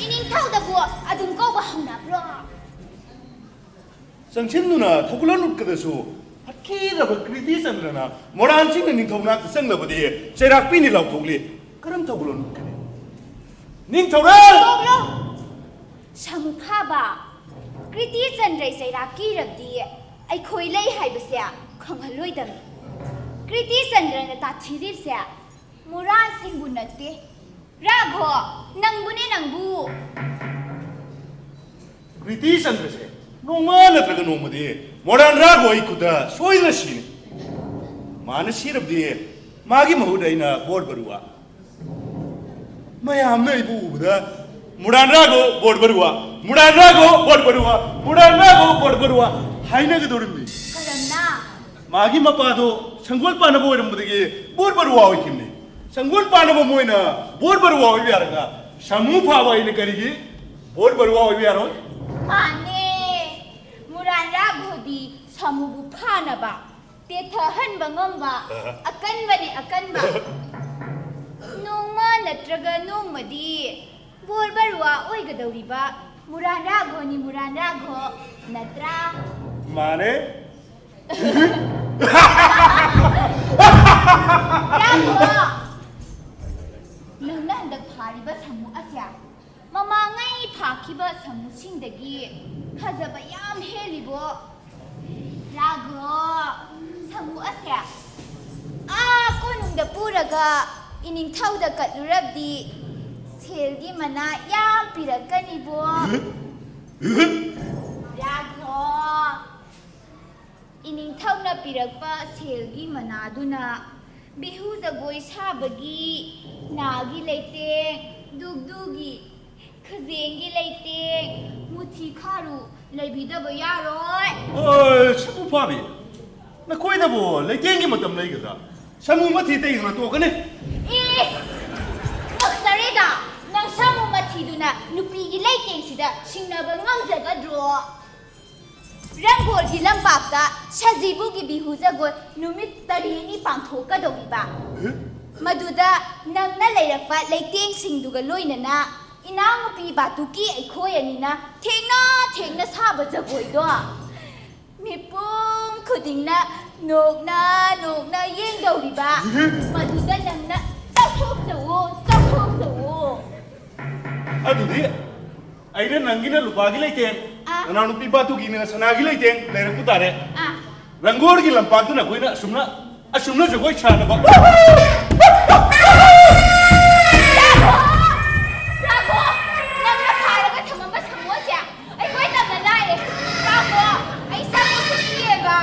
ꯏꯅꯤꯡꯊꯧꯗꯕꯨ ꯑꯗꯨꯝ ꯀꯧꯕ ꯍꯧꯅꯕ꯭ꯔꯣ? ꯆꯪꯁꯤꯟꯗꯨꯅ ꯊꯧꯒꯜꯂꯣꯟ ꯎꯠꯀꯗꯁꯨ ꯍꯠꯈꯤꯔꯕ ꯀ꯭ꯔꯤꯇꯤ ꯆꯟꯗ꯭ꯔꯅ ꯃꯣꯔꯥꯟꯁꯤꯡꯅ ꯅꯤꯡꯊꯧ ꯅꯥꯛꯇ ꯆꯪꯂꯕꯗꯤ ꯆꯩꯔꯥꯛꯄꯤꯅꯤ ꯂꯥꯎꯊꯣꯛꯂꯤ꯫ ꯀꯔꯝ ꯊꯧꯒꯜꯂꯣꯟ ꯎꯠꯀꯅꯤ? ꯅꯤꯡꯊꯧꯔꯦꯜ! ꯇꯣꯛꯂꯣ! ꯁꯥꯃꯨ ꯐꯥꯕ! ꯀ꯭ꯔꯤꯇꯤ ꯆꯟꯗ꯭ꯔꯩ ꯆꯩꯔꯥꯛꯀꯤꯔꯕꯗꯤ ꯑꯩꯈꯣꯏ ꯂꯩ ꯍꯥꯏꯕꯁꯦ ꯈꯪꯍꯜꯂꯣꯏꯗꯕꯅꯤ꯫ ꯀ꯭ꯔꯤꯇꯤ ꯆꯟꯗ꯭ꯔꯅ ꯇꯥꯊꯤꯔꯤꯕꯁꯦ ꯃꯣꯔꯥꯟꯁꯤꯡꯕꯨ ꯅꯠꯇꯦ꯫ ꯔꯥꯘꯣ, ꯅꯪꯕꯨꯅꯦ ꯅꯪꯕꯨ꯫ ꯀ꯭ꯔꯤꯇꯤ ꯆꯟꯗ꯭ꯔꯁꯦ ꯅꯣꯡꯃ ꯅꯠꯇ꯭ꯔꯒ ꯅꯣꯡꯃꯗꯤ ꯃꯣꯔꯥꯟ ꯔꯥꯘꯣ ꯑꯩ ꯈꯨꯠꯇ ꯁꯣꯏꯗꯅ ꯁꯤꯅꯤ꯫ ꯃꯥꯅ ꯁꯤꯔꯕꯗꯤ ꯃꯥꯒꯤ ꯃꯍꯨꯠ ꯑꯩꯅ ꯕꯣꯔ ꯕꯔꯨꯋꯥ꯫ ꯃꯌꯥꯝꯅ ꯑꯩꯕꯨ ꯎꯕꯗ "ꯃꯨꯔꯥꯟ ꯔꯥꯒꯣ ꯕꯣꯔ ꯕꯔꯨꯋꯥ, ꯃꯨꯔꯥꯟ ꯔꯥꯒꯣ ꯕꯣꯔ ꯕꯔꯨꯋꯥ, ꯃꯨꯔꯥꯟ ꯔꯥꯒꯣ ꯕꯣꯔ ꯕꯔꯨꯋꯥ" ꯍꯥꯏꯅꯒꯗꯧꯔꯤꯕꯅꯤ꯫ ꯀꯔꯝꯅ? ꯃꯥꯒꯤ ꯃꯄꯥꯗꯣ ꯁꯪꯒꯣꯜ ꯄꯥꯟꯅꯕ ꯑꯣꯏꯔꯝꯕꯗꯒꯤ ꯕꯣꯔ ꯕꯔꯨꯋꯥ ꯑꯣꯏꯈꯤꯕꯅꯤ꯫ ꯁꯪꯒꯣꯜ ꯄꯥꯟꯅꯕ ꯃꯣꯏꯅ ꯕꯣꯔ ꯕꯔꯨꯋꯥ ꯑꯣꯏꯕ ꯌꯥꯔꯒ ꯁꯥꯃꯨ ꯐꯥꯕ ꯑꯩꯅ ꯀꯔꯤꯒꯤ ꯕꯣꯔ ꯕꯔꯨꯋꯥ ꯑꯣꯏꯕ ꯌꯥꯔꯣꯏ꯫ ꯃꯥꯅꯦ꯫ ꯃꯨꯔꯥꯟ ꯔꯥꯒꯣꯗꯤ ꯁꯥꯃꯨꯕꯨ ꯐꯥꯅꯕ ꯇꯦꯊꯍꯟꯕ ꯉꯝꯕ ꯑꯍ꯫ ꯑꯀꯟꯕꯅꯤ, ꯑꯀꯟꯕ꯫ ꯅꯣꯡꯃ ꯅꯠꯇ꯭ꯔꯒ ꯅꯣꯡꯃꯗꯤ ꯕꯣꯔ ꯕꯔꯨꯋꯥ ꯑꯣꯏꯒꯗꯧꯔꯤꯕ ꯃꯨꯔꯥꯟ ꯔꯥꯒꯣꯅꯤ, ꯃꯨꯔꯥꯟ ꯔꯥꯒꯣ, ꯅꯠꯇ꯭ꯔꯥ? ꯃꯥꯅꯦ꯫ ꯔꯥꯒꯣ! ꯅꯪꯅ ꯍꯟꯗꯛ ꯐꯥꯔꯤꯕ ꯁꯥꯃꯨ ꯑꯁꯦ ꯃꯃꯥꯡꯉꯩ ꯐꯥꯈꯤꯕ ꯁꯥꯃꯨꯁꯤꯡꯗꯒꯤ ꯐꯖꯕ ꯌꯥꯝ ꯍꯦꯜꯂꯤꯕꯣ꯫ ꯔꯥꯒꯣ, ꯁꯥꯃꯨ ꯑꯁꯦ ꯑꯥ ꯀꯣꯅꯨꯡꯗ ꯄꯨꯔꯒ ꯏꯅꯤꯡꯊꯧꯗ ꯀꯠꯂꯨꯔꯕꯗꯤ ꯁꯦꯜꯒꯤ ꯃꯅꯥ ꯌꯥꯝ ꯄꯤꯔꯛꯀꯅꯤꯕꯣ꯫ ꯔꯥꯒꯣ, ꯏꯅꯤꯡꯊꯧꯅ ꯄꯤꯔꯛꯄ ꯁꯦꯜꯒꯤ ꯃꯅꯥꯗꯨꯅ ꯕꯤꯍꯨ ꯖꯒꯣꯏ ꯁꯥꯕꯒꯤ ꯅꯥꯒꯤ ꯂꯩꯇꯦꯡ, ꯗꯨꯛꯗꯨꯒꯤ ꯈꯨꯖꯦꯡꯒꯤ ꯂꯩꯇꯦꯡ, ꯃꯨꯊꯤ ꯈꯥꯔꯨ ꯂꯩꯕꯤꯗꯕ ꯌꯥꯔꯣꯏ꯫ ꯑꯣꯏ, ꯁꯥꯃꯨ ꯐꯥꯕꯤ, ꯅꯈꯣꯏꯗꯕꯨ ꯂꯩꯇꯦꯡꯒꯤ ꯃꯇꯝ ꯂꯩꯒꯗ꯭ꯔꯥ? ꯁꯥꯃꯨ ꯃꯊꯤ ꯇꯩꯗꯨꯅ ꯇꯣꯛꯀꯅꯤ꯫ ꯏꯁ! ꯉꯛꯆꯔꯦꯗ, ꯅꯪ ꯁꯥꯃꯨ ꯃꯊꯤꯗꯨꯅ ꯅꯨꯄꯤꯒꯤ ꯂꯩꯇꯦꯡꯁꯤꯗ ꯁꯤꯡꯅꯕ ꯉꯝꯖꯒꯗ꯭ꯔꯣ? ꯔꯪꯒꯣꯜꯒꯤ ꯂꯝꯄꯥꯛꯇ ꯁꯖꯤꯕꯨꯒꯤ ꯕꯤꯍꯨ ꯖꯒꯣꯏ ꯅꯨꯃꯤꯠ ꯇꯔꯦꯠꯅꯤ ꯄꯥꯡꯊꯣꯛꯀꯗꯧꯔꯤꯕ꯫ ꯃꯗꯨꯗ ꯅꯪꯅ ꯂꯩꯔꯛꯄ ꯂꯩꯇꯦꯡꯁꯤꯡꯗꯨꯒ ꯂꯣꯏꯅꯅ ꯏꯅꯥꯎꯅꯨꯄꯤ ꯕꯥꯇꯨꯀꯤ ꯑꯩꯈꯣꯏ ꯑꯅꯤꯅ ꯊꯦꯡꯅ ꯊꯦꯡꯅ ꯁꯥꯕ ꯖꯒꯣꯏꯗꯣ ꯃꯤꯄꯨꯝ ꯈꯨꯗꯤꯡꯅ ꯅꯣꯛꯅ ꯅꯣꯛꯅ ꯌꯦꯡꯗꯧꯔꯤꯕ꯫ ꯃꯗꯨꯗ ꯅꯪꯅ ꯆꯥꯎꯊꯣꯛꯆꯧꯋꯣ, ꯆꯥꯎꯊꯣꯛꯆꯧꯋꯣ꯫ ꯑꯗꯨꯗꯤ ꯑꯩꯅ ꯅꯪꯒꯤꯅ ꯂꯨꯄꯥꯒꯤ ꯂꯩꯇꯦꯡ, ꯑꯥ꯫ ꯅꯅꯥꯎꯅꯨꯄꯤ ꯕꯥꯇꯨꯒꯤꯅ ꯁꯅꯥꯒꯤ ꯂꯩꯇꯦꯡ ꯂꯩꯔꯛꯄ ꯇꯥꯔꯦ꯫ ꯑꯥ꯫ ꯔꯪꯒꯣꯜꯒꯤ ꯂꯝꯄꯥꯛꯇꯨꯅ ꯑꯩꯈꯣꯏꯅ ꯑꯁꯨꯝꯅ, ꯑꯁꯨꯝꯅ ꯖꯒꯣꯏ ꯁꯥꯅꯕ꯫ ꯔꯥꯒꯣ! ꯔꯥꯒꯣ! ꯅꯪꯅ ꯐꯥꯔꯒ ꯊꯝꯃꯝꯕ ꯁꯥꯃꯨ ꯑꯁꯦ ꯑꯩꯈꯣꯏ ꯇꯝꯅ ꯂꯥꯛꯑꯦ꯫ ꯔꯥꯒꯣ! ꯑꯩ ꯁꯥꯃꯨꯁꯦ ꯀꯤꯌꯦꯕ꯫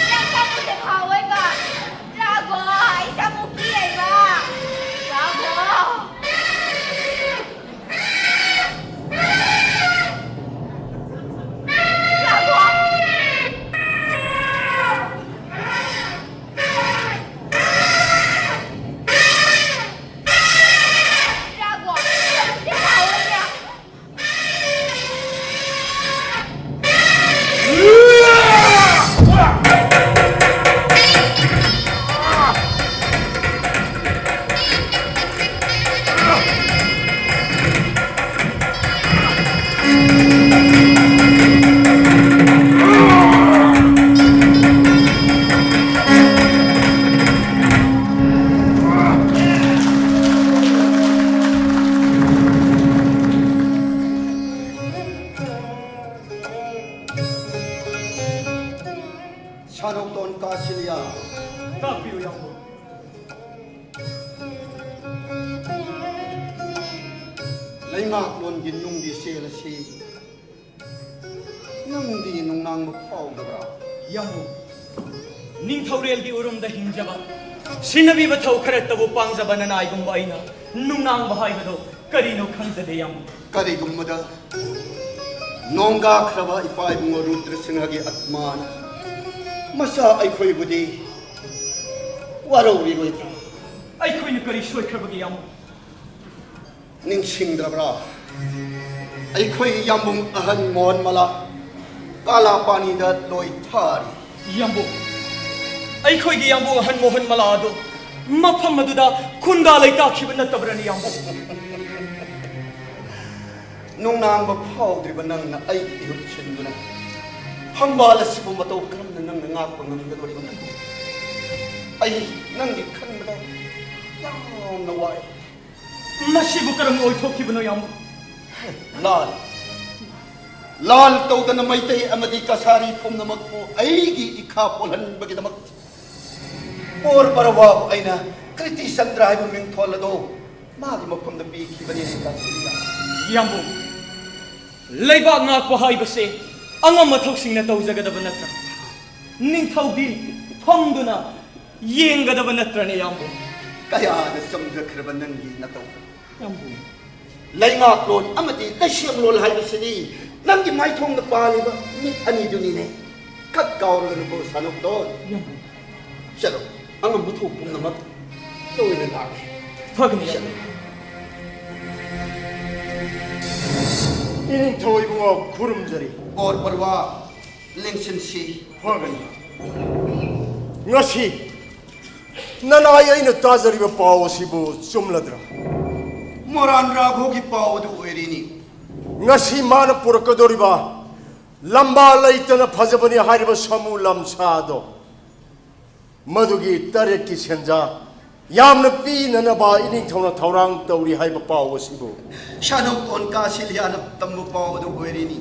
ꯅꯪ ꯁꯥꯃꯨꯁꯦ ꯐꯥꯑꯣꯏꯕ꯫ ꯔꯥꯒꯣ! ꯑꯩ ꯁꯥꯃꯨ ꯀꯤꯌꯦꯕ꯫ ꯔꯥꯒꯣ! ꯁꯥꯅꯧꯇꯣꯟ ꯀꯥꯁꯤꯂꯤꯌꯥ꯫ ꯇꯥꯛꯄꯤꯌꯨ, ꯌꯥꯝꯕꯨꯡ꯫ ꯂꯩꯉꯥꯛꯂꯣꯟꯒꯤ ꯅꯨꯡꯒꯤ ꯁꯦꯜ ꯑꯁꯤ ꯅꯪꯗꯤ ꯅꯨꯡꯅꯥꯡꯕ ꯐꯥꯎꯗꯕ꯭ꯔꯥ? ꯌꯥꯝꯕꯨꯡ, ꯅꯤꯡꯊꯧꯔꯦꯜꯒꯤ ꯎꯔꯨꯝꯗ ꯍꯤꯡꯖꯕ, ꯁꯤꯟꯅꯕꯤꯕ ꯊꯧ ꯈꯔꯇꯕꯨ ꯄꯥꯡꯖꯕ ꯅꯅꯥꯏꯒꯨꯝꯕ ꯑꯩꯅ ꯅꯨꯡꯅꯥꯡꯕ ꯍꯥꯏꯕꯗꯣ ꯀꯔꯤꯅꯣ ꯈꯪꯖꯗꯦ, ꯌꯥꯝꯕꯨꯡ꯫ ꯀꯔꯤꯒꯨꯝꯕꯗ ꯅꯣꯡꯒꯥꯈ꯭ꯔꯕ ꯏꯄꯥ ꯏꯕꯨꯡꯉꯣ ꯔꯨꯗ꯭ꯔ ꯁꯤꯡꯍꯒꯤ ꯑꯠꯃꯥꯅ ꯃꯆꯥ ꯑꯩꯈꯣꯏꯕꯨꯗꯤ ꯋꯥꯔꯧꯔꯤꯔꯣꯏꯗ꯭ꯔꯥ? ꯑꯩꯈꯣꯏꯅ ꯀꯔꯤ ꯁꯣꯏꯈ꯭ꯔꯕꯒꯦ, ꯌꯥꯝꯕꯨꯡ? ꯅꯤꯡꯁꯤꯡꯗ꯭ꯔꯕ꯭ꯔꯥ? ꯑꯩꯈꯣꯏ ꯌꯥꯝꯕꯨꯡ ꯑꯍꯟ ꯃꯣꯍꯟ ꯃꯂꯥ ꯀꯥꯂꯥꯄꯥꯅꯤꯗ ꯂꯣꯏ ꯊꯥꯔꯤ꯫ ꯌꯥꯝꯕꯨꯡ, ꯑꯩꯈꯣꯏꯒꯤ ꯌꯥꯝꯕꯨꯡ ꯑꯍꯟ ꯃꯣꯍꯟ ꯃꯂꯥ ꯑꯗꯨ ꯃꯐꯝ ꯑꯗꯨꯗ ꯈꯨꯟꯗꯥ ꯂꯩꯇꯥꯈꯤꯕ ꯅꯠꯇꯕ꯭ꯔꯅꯦ, ꯌꯥꯝꯕꯨꯡ? ꯅꯨꯡꯅꯥꯡꯕ ꯐꯥꯎꯗ꯭ꯔꯤꯕ ꯅꯪꯅ ꯑꯩꯒꯤ ꯏꯍꯨꯠ ꯁꯤꯟꯗꯨꯅ ꯐꯝꯕꯥꯜ ꯑꯁꯤꯕꯨ ꯃꯇꯧ ꯀꯔꯝꯅ ꯅꯪꯅ ꯉꯥꯛꯄ ꯉꯝꯒꯗꯧꯔꯤꯕꯅꯣ? ꯑꯩ ꯅꯪꯒꯤ ꯈꯟꯕꯗ ꯌꯥꯝꯅ ꯋꯥꯏ꯫ ꯃꯁꯤꯕꯨ ꯀꯔꯝꯅ ꯑꯣꯏꯊꯣꯛꯈꯤꯕꯅꯣ, ꯌꯥꯝꯕꯨꯡ? ꯂꯥꯜ, ꯂꯥꯜ ꯇꯧꯗꯅ ꯃꯩꯇꯩ ꯑꯃꯗꯤ ꯀꯁꯥꯔꯤ ꯄꯨꯝꯅꯃꯛꯄꯨ ꯑꯩꯒꯤ ꯏꯈꯥ ꯄꯣꯜꯍꯟꯕꯒꯤꯗꯃꯛ ꯄꯣꯔ ꯄꯔꯋꯥꯕꯨ ꯑꯩꯅ ꯀ꯭ꯔꯤꯇꯤ ꯆꯟꯗ꯭ꯔ ꯍꯥꯏꯕ ꯃꯤꯡꯊꯣꯜ ꯑꯗꯨ ꯃꯥꯒꯤ ꯃꯐꯝꯗ ꯄꯤꯈꯤꯕꯅꯤ꯫ ꯀꯥꯁꯤꯂꯤꯌꯥ꯫ ꯌꯥꯝꯕꯨꯡ, ꯂꯩꯕꯥꯛ ꯉꯥꯛꯄ ꯍꯥꯏꯕꯁꯦ ꯑꯉꯝ ꯑꯊꯧꯁꯤꯡꯅ ꯇꯧꯖꯒꯗꯕ ꯅꯠꯇ꯭ꯔꯥ? ꯅꯤꯡꯊꯧꯗꯤ ꯐꯝꯗꯨꯅ ꯌꯦꯡꯒꯗꯕ ꯅꯠꯇ꯭ꯔꯅꯦ, ꯌꯥꯝꯕꯨꯡ? ꯀꯌꯥꯗ ꯆꯝꯖꯈ꯭ꯔꯕ ꯅꯪꯒꯤ ꯅꯇꯧ! ꯌꯥꯝꯕꯨꯡ꯫ ꯂꯩꯉꯥꯛꯂꯣꯟ ꯑꯃꯗꯤ ꯂꯩꯁꯦꯝꯂꯣꯟ ꯍꯥꯏꯕꯁꯤꯗꯤ ꯅꯪꯒꯤ ꯃꯥꯏꯊꯣꯡꯗ ꯄꯥꯜꯂꯤꯕ ꯃꯤꯠ ꯑꯅꯤꯗꯨꯅꯤꯅꯦ꯫ ꯀꯛ ꯀꯥꯎꯔꯒꯅꯨꯀꯣ, ꯁꯥꯅꯧꯇꯣꯟ꯫ ꯌꯥꯝꯕꯨꯡ꯫ ꯆꯠꯂꯣ, ꯑꯉꯝꯕ ꯊꯣꯛ ꯄꯨꯝꯅꯃꯛ ꯂꯣꯏꯅ ꯂꯥꯛꯂꯦ꯫ ꯐꯒꯅꯤ꯫ ꯆꯠꯂꯣ꯫ ꯏꯅꯤꯡꯊꯧ ꯏꯕꯨꯡꯉꯣ ꯈꯨꯔꯨꯝꯖꯔꯤ꯫ ꯕꯣꯔ ꯄꯔꯋꯥ, ꯂꯦꯡꯁꯤꯟꯁꯤ꯫ ꯐꯒꯅꯤ꯫ ꯉꯁꯤ ꯅꯅꯥꯏ ꯑꯩꯅ ꯇꯥꯖꯔꯤꯕ ꯄꯥꯎ ꯑꯁꯤꯕꯨ ꯆꯨꯝꯂꯗ꯭ꯔꯥ? ꯃꯣꯔꯥꯟ ꯔꯥꯘꯣꯒꯤ ꯄꯥꯎ ꯑꯗꯨ ꯑꯣꯏꯔꯤꯅꯤ꯫ ꯉꯁꯤ ꯃꯥꯅ ꯄꯨꯔꯛꯀꯗꯧꯔꯤꯕ ꯂꯝꯕꯥ ꯂꯩꯇꯅ ꯐꯖꯕꯅꯤ ꯍꯥꯏꯔꯤꯕ ꯁꯥꯃꯨ ꯂꯝꯁꯥꯗꯣ, ꯃꯗꯨꯒꯤ ꯇꯔꯦꯠꯀꯤ ꯁꯦꯟꯖꯥ ꯌꯥꯝꯅ ꯄꯤꯅꯅꯕ ꯏꯅꯤꯡꯊꯧꯅ ꯊꯧꯔꯥꯡ ꯇꯧꯔꯤ ꯍꯥꯏꯕ ꯄꯥꯎ ꯑꯁꯤꯕꯨ꯫ ꯁꯥꯅꯧꯇꯣꯟ ꯀꯥꯁꯤꯂꯤꯌꯥꯅ ꯇꯝꯕ ꯄꯥꯎ ꯑꯗꯨ ꯑꯣꯏꯔꯤꯅꯤ꯫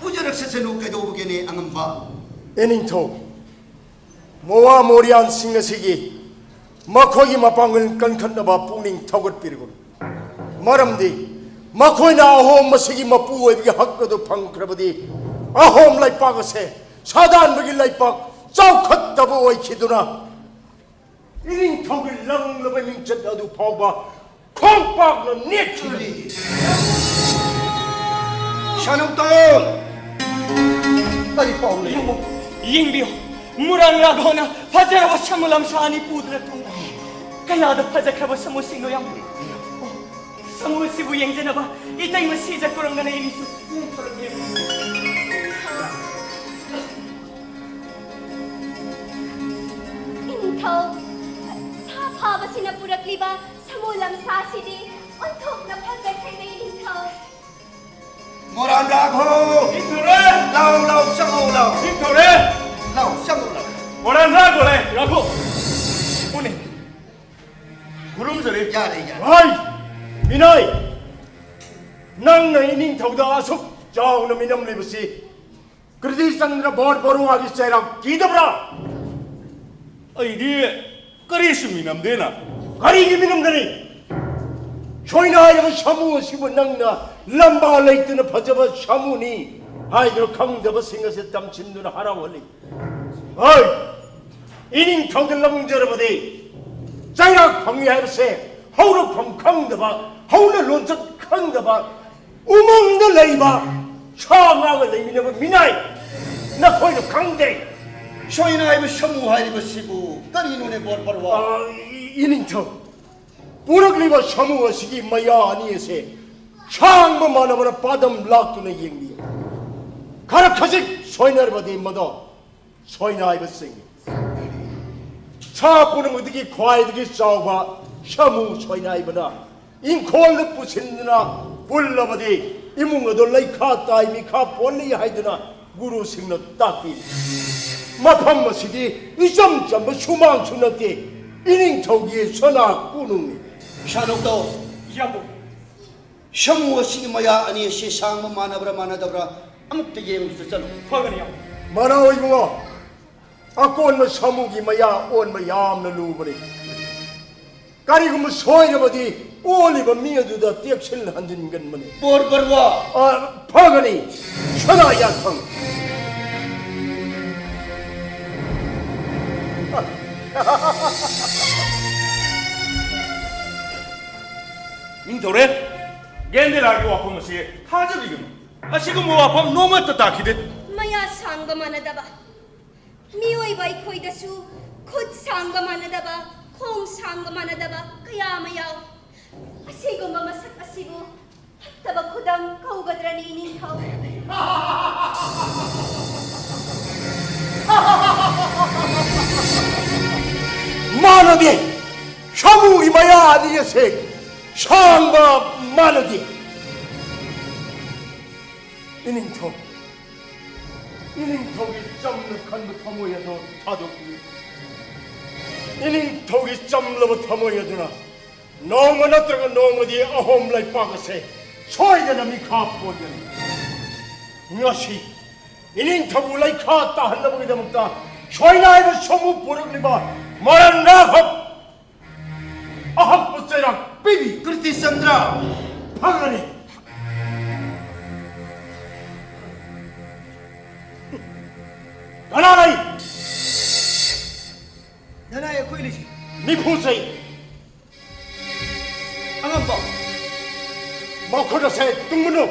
ꯄꯨꯖꯔꯛꯁꯁꯅꯨ, ꯀꯩꯗꯧꯕꯒꯦꯅꯦ ꯑꯉꯝꯕ? ꯏꯅꯤꯡꯊꯧ, ꯃꯣꯋꯥ ꯃꯣꯔꯤꯌꯥꯟꯁꯤꯡ ꯑꯁꯤꯒꯤ ꯃꯈꯣꯏꯒꯤ ꯃꯄꯥꯡꯒꯜ ꯀꯟꯈꯠꯅꯕ ꯄꯨꯛꯅꯤꯡ ꯊꯧꯒꯠꯄꯤꯔꯒꯅꯨ꯫ ꯃꯔꯝꯗꯤ ꯃꯈꯣꯏꯅ ꯑꯍꯣꯝ ꯑꯁꯤꯒꯤ ꯃꯄꯨ ꯑꯣꯏꯕꯒꯤ ꯍꯛ ꯑꯗꯨ ꯐꯪꯈ꯭ꯔꯕꯗꯤ, ꯑꯍꯣꯝ ꯂꯩꯄꯥꯛ ꯑꯁꯦ ꯁꯥꯗꯥꯟꯕꯒꯤ ꯂꯩꯄꯥꯛ ꯆꯥꯎꯈꯠꯇꯕ ꯑꯣꯏꯈꯤꯗꯨꯅ, ꯏꯅꯤꯡꯊꯧꯒꯤ ꯂꯪꯂꯕ ꯃꯤꯡꯆꯠ ꯑꯗꯨ ꯐꯥꯎꯕ ꯈꯣꯡꯄꯥꯛꯅ ꯅꯦꯠꯈꯤꯒꯅꯤ꯫ ꯁꯅꯨꯛꯇꯣ! ꯀꯔꯤ ꯄꯥꯎ ꯂꯩ? ꯌꯦꯡꯉꯨ, ꯌꯦꯡꯕꯤꯌꯨ, ꯃꯨꯔꯥꯟ ꯔꯥꯘꯣꯅ ꯐꯖꯔꯕ ꯁꯃꯨ ꯂꯝꯁꯥ ꯑꯅꯤ ꯄꯨꯗꯨꯅ ꯊꯨꯡꯂꯦ꯫ ꯀꯌꯥꯗ ꯐꯖꯈ꯭ꯔꯕ ꯁꯃꯨꯁꯤꯡꯅꯣ ꯌꯥꯝ! ꯑꯣ, ꯁꯃꯨ ꯑꯁꯤꯕꯨ ꯌꯦꯡꯖꯅꯕ ꯏꯇꯩꯃ ꯁꯤꯖ ꯀꯨꯔꯝꯒꯅ ꯏꯅꯤꯁꯨ ꯌꯦꯡꯊꯣꯔꯛꯂꯦ꯫ ꯏꯅꯤꯡꯊꯧ, ꯁꯥ ꯐꯥꯕꯁꯤꯅ ꯄꯨꯔꯛꯂꯤꯕ ꯁꯃꯨ ꯂꯝꯁꯥꯁꯤꯗꯤ ꯑꯣꯟꯊꯣꯛꯅ ꯐꯖꯈ꯭ꯔꯦꯅꯦ, ꯏꯅꯤꯡꯊꯧ꯫ ꯃꯣꯔꯥꯟ ꯔꯥꯘꯣ! ꯏꯅꯤꯡꯊꯧꯔꯦ! ꯂꯥꯎ, ꯂꯥꯎ, ꯆꯪꯉꯛꯑꯣ, ꯂꯥꯎ꯫ ꯏꯅꯤꯡꯊꯧꯔꯦ! ꯂꯥꯎ, ꯆꯪꯉꯛꯑꯣ, ꯂꯥꯎ꯫ ꯃꯣꯔꯥꯟ ꯔꯥꯘꯣ ꯂꯩ! ꯔꯥꯘꯣ! ꯄꯨꯅꯦ꯫ ꯈꯨꯔꯨꯝꯖꯔꯤ꯫ ꯌꯥꯔꯦ, ꯌꯥꯔꯦ꯫ ꯍꯣꯏ! ꯃꯤꯅꯥꯏ! ꯅꯪꯅ ꯏꯅꯤꯡꯊꯧꯗ ꯑꯁꯨꯛ ꯆꯥꯎꯅ ꯃꯤꯅꯝꯂꯤꯕꯁꯤ ꯀ꯭ꯔꯤꯇꯤꯆꯟꯗ꯭ꯔ ꯕꯣꯔ ꯕꯔꯨꯋꯥꯒꯤ ꯆꯩꯔꯥꯛ ꯀꯤꯗꯕ꯭ꯔꯥ? ꯑꯩꯗꯤ ꯀꯔꯤꯁꯨ ꯃꯤꯅꯝꯗꯦꯅ꯫ ꯀꯔꯤꯒꯤ ꯃꯤꯅꯝꯒꯅꯤ? ꯁꯣꯏꯅꯥꯏꯔꯕ ꯁꯥꯃꯨ ꯑꯁꯤꯕꯨ ꯅꯪꯅ ꯂꯝꯕꯥ ꯂꯩꯇꯅ ꯐꯖꯕ ꯁꯥꯃꯨꯅꯤ ꯍꯥꯏꯗꯨꯅ ꯈꯪꯗꯕꯁꯤꯡ ꯑꯁꯤ ꯇꯝꯁꯤꯟꯗꯨꯅ ꯍꯔꯥꯎꯍꯜꯂꯤ꯫ ꯍꯣꯏ! ꯏꯅꯤꯡꯊꯧꯗ ꯂꯪꯖꯔꯕꯗꯤ ꯆꯩꯔꯥꯛ ꯐꯪꯏ ꯍꯥꯏꯕꯁꯦ ꯍꯧꯔꯛꯐꯝ ꯈꯪꯗꯕ, ꯍꯧꯅ ꯂꯣꯟꯆꯠ ꯈꯪꯗꯕ, ꯎꯃꯪꯗ ꯂꯩꯕ ꯁꯥ ꯉꯥꯒ ꯂꯩꯃꯤꯟꯅꯕ ꯃꯤꯅꯥꯏ ꯅꯈꯣꯏꯅ ꯈꯪꯗꯦ꯫ ꯁꯣꯏꯅꯥꯏꯕ ꯁꯥꯃꯨ ꯍꯥꯏꯔꯤꯕꯁꯤꯕꯨ ꯀꯔꯤꯅꯣꯅꯦ, ꯕꯣꯔ ꯕꯔꯨꯋꯥ? ꯑ, ꯏ-, ꯏꯅꯤꯡꯊꯧ, ꯄꯨꯔꯛꯂꯤꯕ ꯁꯥꯃꯨ ꯑꯁꯤꯒꯤ ꯃꯌꯥ ꯑꯅꯤ ꯑꯁꯦ ꯁꯥꯡꯕ ꯃꯥꯟꯅꯕꯅ ꯄꯥꯗꯝ ꯂꯥꯛꯇꯨꯅ ꯌꯦꯡꯕꯤꯌꯨ꯫ ꯈꯔ ꯈꯖꯤꯛ ꯁꯣꯏꯅꯔꯕꯗꯤ ꯃꯗꯣ ꯁꯣꯏꯅꯥꯏꯕ ꯆꯤꯡꯏ꯫ ꯁꯥ ꯄꯨꯝꯅꯃꯛꯇꯒꯤ ꯈ꯭ꯋꯥꯏꯗꯒꯤ ꯆꯥꯎꯕ ꯁꯥꯃꯨ ꯁꯣꯏꯅꯥꯏꯕꯅ ꯏꯪꯈꯣꯜꯗ ꯄꯨꯁꯤꯟꯗꯨꯅ ꯄꯨꯜꯂꯕꯗꯤ ꯏꯃꯨꯡ ꯑꯗꯨ ꯂꯩꯈꯥ ꯇꯥꯏ, ꯃꯤꯈꯥ ꯄꯣꯜꯂꯤ ꯍꯥꯏꯗꯨꯅ ꯒꯨꯔꯨꯁꯤꯡꯅ ꯇꯥꯛꯄꯤ꯫ ꯃꯐꯝ ꯑꯁꯤꯗꯤ ꯏꯆꯝ ꯆꯝꯕ ꯁꯨꯃꯥꯡꯁꯨ ꯅꯠꯇꯦ, ꯏꯅꯤꯡꯊꯧꯒꯤ ꯁꯅꯥ ꯀꯣꯅꯨꯡꯅꯤ꯫ ꯏꯁꯥꯅꯧꯇꯧ, ꯏꯌꯥꯝꯕ꯫ ꯁꯥꯃꯨ ꯑꯁꯤꯒꯤ ꯃꯌꯥ ꯑꯅꯤ ꯑꯁꯤ ꯁꯥꯡꯕ ꯃꯥꯟꯅꯕ꯭ꯔꯥ ꯃꯥꯟꯅꯗꯕ꯭ꯔꯥ ꯑꯃꯨꯛꯇ ꯌꯦꯡꯂꯨꯆꯣ, ꯆꯠꯂꯨ꯫ ꯐꯒꯅꯤ, ꯏꯌꯥꯝꯕ꯫ ꯃꯅꯥꯎ ꯏꯕꯨꯡꯉꯣ, ꯑꯀꯣꯟꯕ ꯁꯥꯃꯨꯒꯤ ꯃꯌꯥ ꯑꯣꯟꯕ ꯌꯥꯝꯅ ꯂꯨꯕꯅꯤ꯫ ꯀꯔꯤꯒꯨꯝꯕ ꯁꯣꯏꯔꯕꯗꯤ ꯑꯣꯜꯂꯤꯕ ꯃꯤ ꯑꯗꯨꯗ ꯇꯦꯛꯁꯤꯜ ꯍꯟꯖꯤꯟꯒꯟꯕꯅꯤ꯫ ꯕꯣꯔ ꯕꯔꯨꯋꯥ꯫ ꯑ, ꯐꯒꯅꯤ, ꯁꯅꯥ ꯌꯥꯊꯪ꯫ ꯅꯤꯡꯊꯧꯔꯦꯜ, ꯒꯦꯟꯗꯦꯂꯥꯒꯤ ꯋꯥꯐꯝ ꯑꯁꯤ ꯊꯥꯖꯕꯤꯒꯅꯨ꯫ ꯑꯁꯤꯒꯨꯝꯕ ꯋꯥꯐꯝ ꯅꯣꯡꯃꯠꯇ ꯇꯥꯈꯤꯗꯦ꯫ ꯃꯌꯥ ꯁꯥꯡꯕ ꯃꯥꯟꯅꯗꯕ, ꯃꯤꯑꯣꯏꯕ ꯑꯩꯈꯣꯏꯗꯁꯨ ꯈꯨꯠ ꯁꯥꯡꯕ ꯃꯥꯟꯅꯗꯕ, ꯈꯣꯡ ꯁꯥꯡꯕ ꯃꯥꯟꯅꯗꯕ ꯀꯌꯥ ꯑꯃ ꯌꯥꯎꯏ꯫ ꯑꯁꯤꯒꯨꯝꯕ ꯃꯁꯛ ꯑꯁꯤꯕꯨ ꯐꯠꯇꯕ ꯈꯨꯗꯝ ꯀꯧꯒꯗ꯭ꯔꯅꯤ, ꯏꯅꯤꯡꯊꯧ? ꯃꯥꯟꯅꯗꯦ꯫ ꯁꯥꯃꯨꯒꯤ ꯃꯌꯥ ꯑꯅꯤ ꯑꯁꯦ ꯁꯥꯡꯕ ꯃꯥꯟꯅꯗꯦ꯫ ꯏꯅꯤꯡꯊꯧ, ꯏꯅꯤꯡꯊꯧꯒꯤ ꯆꯝꯅ ꯈꯟꯕ ꯊꯃꯣꯏ ꯑꯗꯨ ꯊꯥꯗꯣꯛꯄꯤꯌꯨ꯫ ꯏꯅꯤꯡꯊꯧꯒꯤ ꯆꯝꯂꯕ ꯊꯃꯣꯏ ꯑꯗꯨꯅ ꯅꯣꯡꯃ ꯅꯠꯇ꯭ꯔꯒ ꯅꯣꯡꯃꯗꯤ ꯑꯍꯣꯝ ꯂꯩꯄꯥꯛ ꯑꯁꯦ ꯁꯣꯏꯗꯅ ꯃꯤꯈꯥ ꯄꯣꯟꯒꯅꯤ꯫ ꯉꯁꯤ ꯏꯅꯤꯡꯊꯧꯕꯨ ꯂꯩꯈꯥ ꯇꯥꯍꯟꯅꯕꯒꯤꯗꯃꯛꯇ ꯁꯣꯏꯅꯥꯏꯕ ꯁꯣꯝꯕꯨ ꯄꯨꯔꯛꯂꯤꯕ ꯃꯔꯟ ꯔꯥꯘꯕ ꯑꯍꯛꯄ ꯆꯩꯔꯥꯛ ꯄꯤꯕꯤ꯫ ꯀ꯭ꯔꯤꯇꯤꯆꯟꯗ꯭ꯔ꯫ ꯐꯒꯅꯤ꯫ ꯀꯅꯥ ꯂꯩ? ꯅꯅꯥꯏ ꯑꯩꯈꯣꯏ ꯂꯩꯁꯤ꯫ ꯃꯤꯐꯨ ꯆꯩ꯫ ꯑꯉꯝꯕ꯫ ꯃꯈꯨꯠ ꯑꯁꯦ ꯇꯨꯝꯒꯅꯨ꯫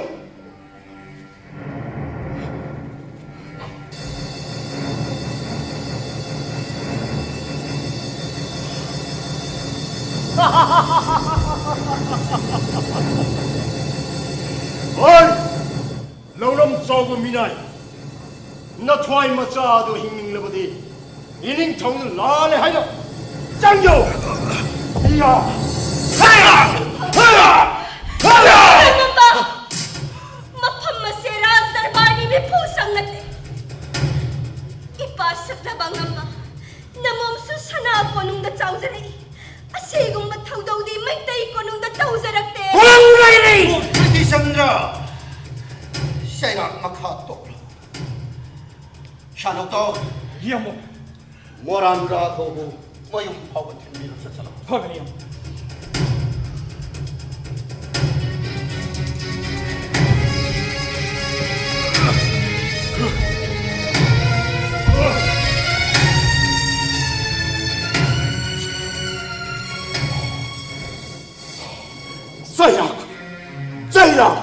ꯍꯣꯏ! ꯂꯧꯔꯝ ꯆꯥꯎꯕ ꯃꯤꯅꯥꯏ, ꯅꯊ꯭ꯋꯥꯏ ꯃꯆꯥ ꯑꯗꯨ ꯍꯤꯡꯅꯤꯡꯂꯕꯗꯤ ꯏꯅꯤꯡꯊꯧꯅ ꯂꯥꯜꯂꯦ ꯍꯥꯏꯅ ꯆꯪꯌꯧ! ꯏꯌꯥ! ꯍꯌꯥ! ꯍꯌꯥ! ꯍꯌꯥ! ꯏꯃꯝꯕ! ꯃꯐꯝ ꯑꯁꯦ ꯔꯥꯖ ꯗꯔꯕꯥꯔꯒꯤ ꯃꯤꯐꯨ ꯁꯪ ꯅꯠꯇꯦ꯫ ꯏꯄꯥ ꯁꯛꯂꯕ ꯑꯉꯝꯕ, ꯅꯃꯣꯝꯁꯨ ꯁꯅꯥ ꯀꯣꯅꯨꯡꯗ ꯆꯥꯎꯖꯔꯛꯏ꯫ ꯑꯁꯤꯒꯨꯝꯕ ꯊꯧꯗꯧꯗꯤ ꯃꯩꯇꯩ ꯀꯣꯅꯨꯡꯗ ꯇꯧꯖꯔꯛꯇꯦ꯫ ꯀꯣꯅꯨꯡ ꯂꯩꯔꯤ! ꯀ꯭ꯔꯤꯇꯤꯆꯟꯗ꯭ꯔ, ꯆꯩꯔꯥꯛ ꯃꯈꯥ ꯇꯣꯛꯂꯣ꯫ ꯁꯥꯟꯅꯧꯇꯥꯎ꯫ ꯌꯦꯡꯉꯣ, ꯃꯣꯔꯥꯟ ꯔꯥꯊꯧꯕꯨ ꯃꯌꯨꯝ ꯐꯥꯎꯕ ꯊꯤꯟꯕꯤꯔꯨ ꯆꯠꯆꯔꯣ꯫ ꯐꯒꯅꯤ, ꯌꯥꯝ꯫ ꯆꯩꯔꯥꯛ! ꯆꯩꯔꯥꯛ!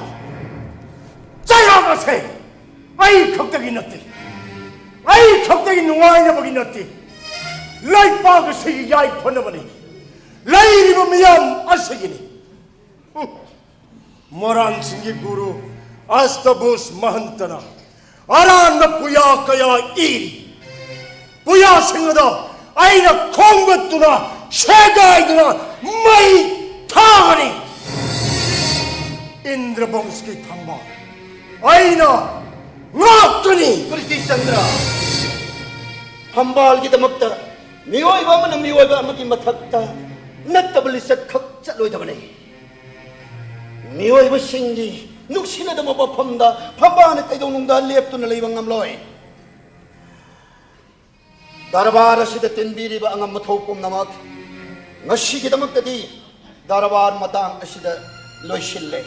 ꯆꯩꯔꯥꯛ ꯑꯁꯦ ꯑꯩ ꯈꯛꯇꯒꯤ ꯅꯠꯇꯦ, ꯑꯩ ꯈꯛꯇꯒꯤ ꯅꯨꯡꯉꯥꯏꯅꯕꯒꯤ ꯅꯠꯇꯦ, ꯂꯩꯄꯥꯛ ꯑꯁꯤꯒꯤ ꯌꯥꯏꯐꯅꯕꯅꯤ, ꯂꯩꯔꯤꯕ ꯃꯤꯌꯥꯝ ꯑꯁꯤꯒꯤꯅꯤ꯫ ꯍꯨꯝ꯫ ꯃꯣꯔꯥꯡꯁꯤꯡꯒꯤ ꯒꯨꯔꯨ ꯑꯁꯇꯕꯨꯁ ꯃꯍꯟꯇꯅ ꯑꯔꯥꯟꯕ ꯄꯨꯌꯥ ꯀꯌꯥ ꯏꯔꯤ꯫ ꯄꯨꯌꯥꯁꯤꯡ ꯑꯗꯣ ꯑꯩꯅ ꯈꯣꯝꯒꯠꯇꯨꯅ, ꯁꯦꯒꯥꯏꯗꯨꯅ ꯃꯩ ꯊꯥꯒꯅꯤ꯫ ꯏꯟꯗ꯭ꯔꯕꯪꯁꯀꯤ ꯐꯝꯕꯥꯜ ꯑꯩꯅ ꯉꯥꯛꯀꯅꯤ꯫ ꯄ꯭ꯔꯤꯇꯤꯆꯟꯗ꯭ꯔ, ꯐꯝꯕꯥꯜꯒꯤꯗꯃꯛꯇ ꯃꯤꯑꯣꯏꯕ ꯑꯃꯅ ꯃꯤꯑꯣꯏꯕ ꯑꯃꯒꯤ ꯃꯊꯛꯇ ꯅꯠꯇꯕ ꯂꯤꯆꯠ ꯈꯛ ꯆꯠꯂꯣꯏꯗꯕꯅꯤ꯫ ꯃꯤꯑꯣꯏꯕꯁꯤꯡꯒꯤ ꯅꯨꯡꯁꯤꯅꯗꯕ ꯃꯐꯝꯗ ꯐꯝꯕꯥꯜꯅ ꯀꯩꯗꯧꯅꯨꯡꯗ ꯂꯦꯞꯇꯨꯅ ꯂꯩꯕ ꯉꯝꯂꯣꯏ꯫ ꯗꯔꯕꯥꯔ ꯑꯁꯤꯗ ꯇꯤꯟꯕꯤꯔꯤꯕ ꯑꯉꯝ ꯑꯊꯧ ꯄꯨꯝꯅꯃꯛ, ꯉꯁꯤꯒꯤꯗꯃꯛꯇꯗꯤ ꯗꯔꯕꯥꯔ ꯃꯇꯥꯡ ꯑꯁꯤꯗ ꯂꯣꯏꯁꯤꯜꯂꯦ꯫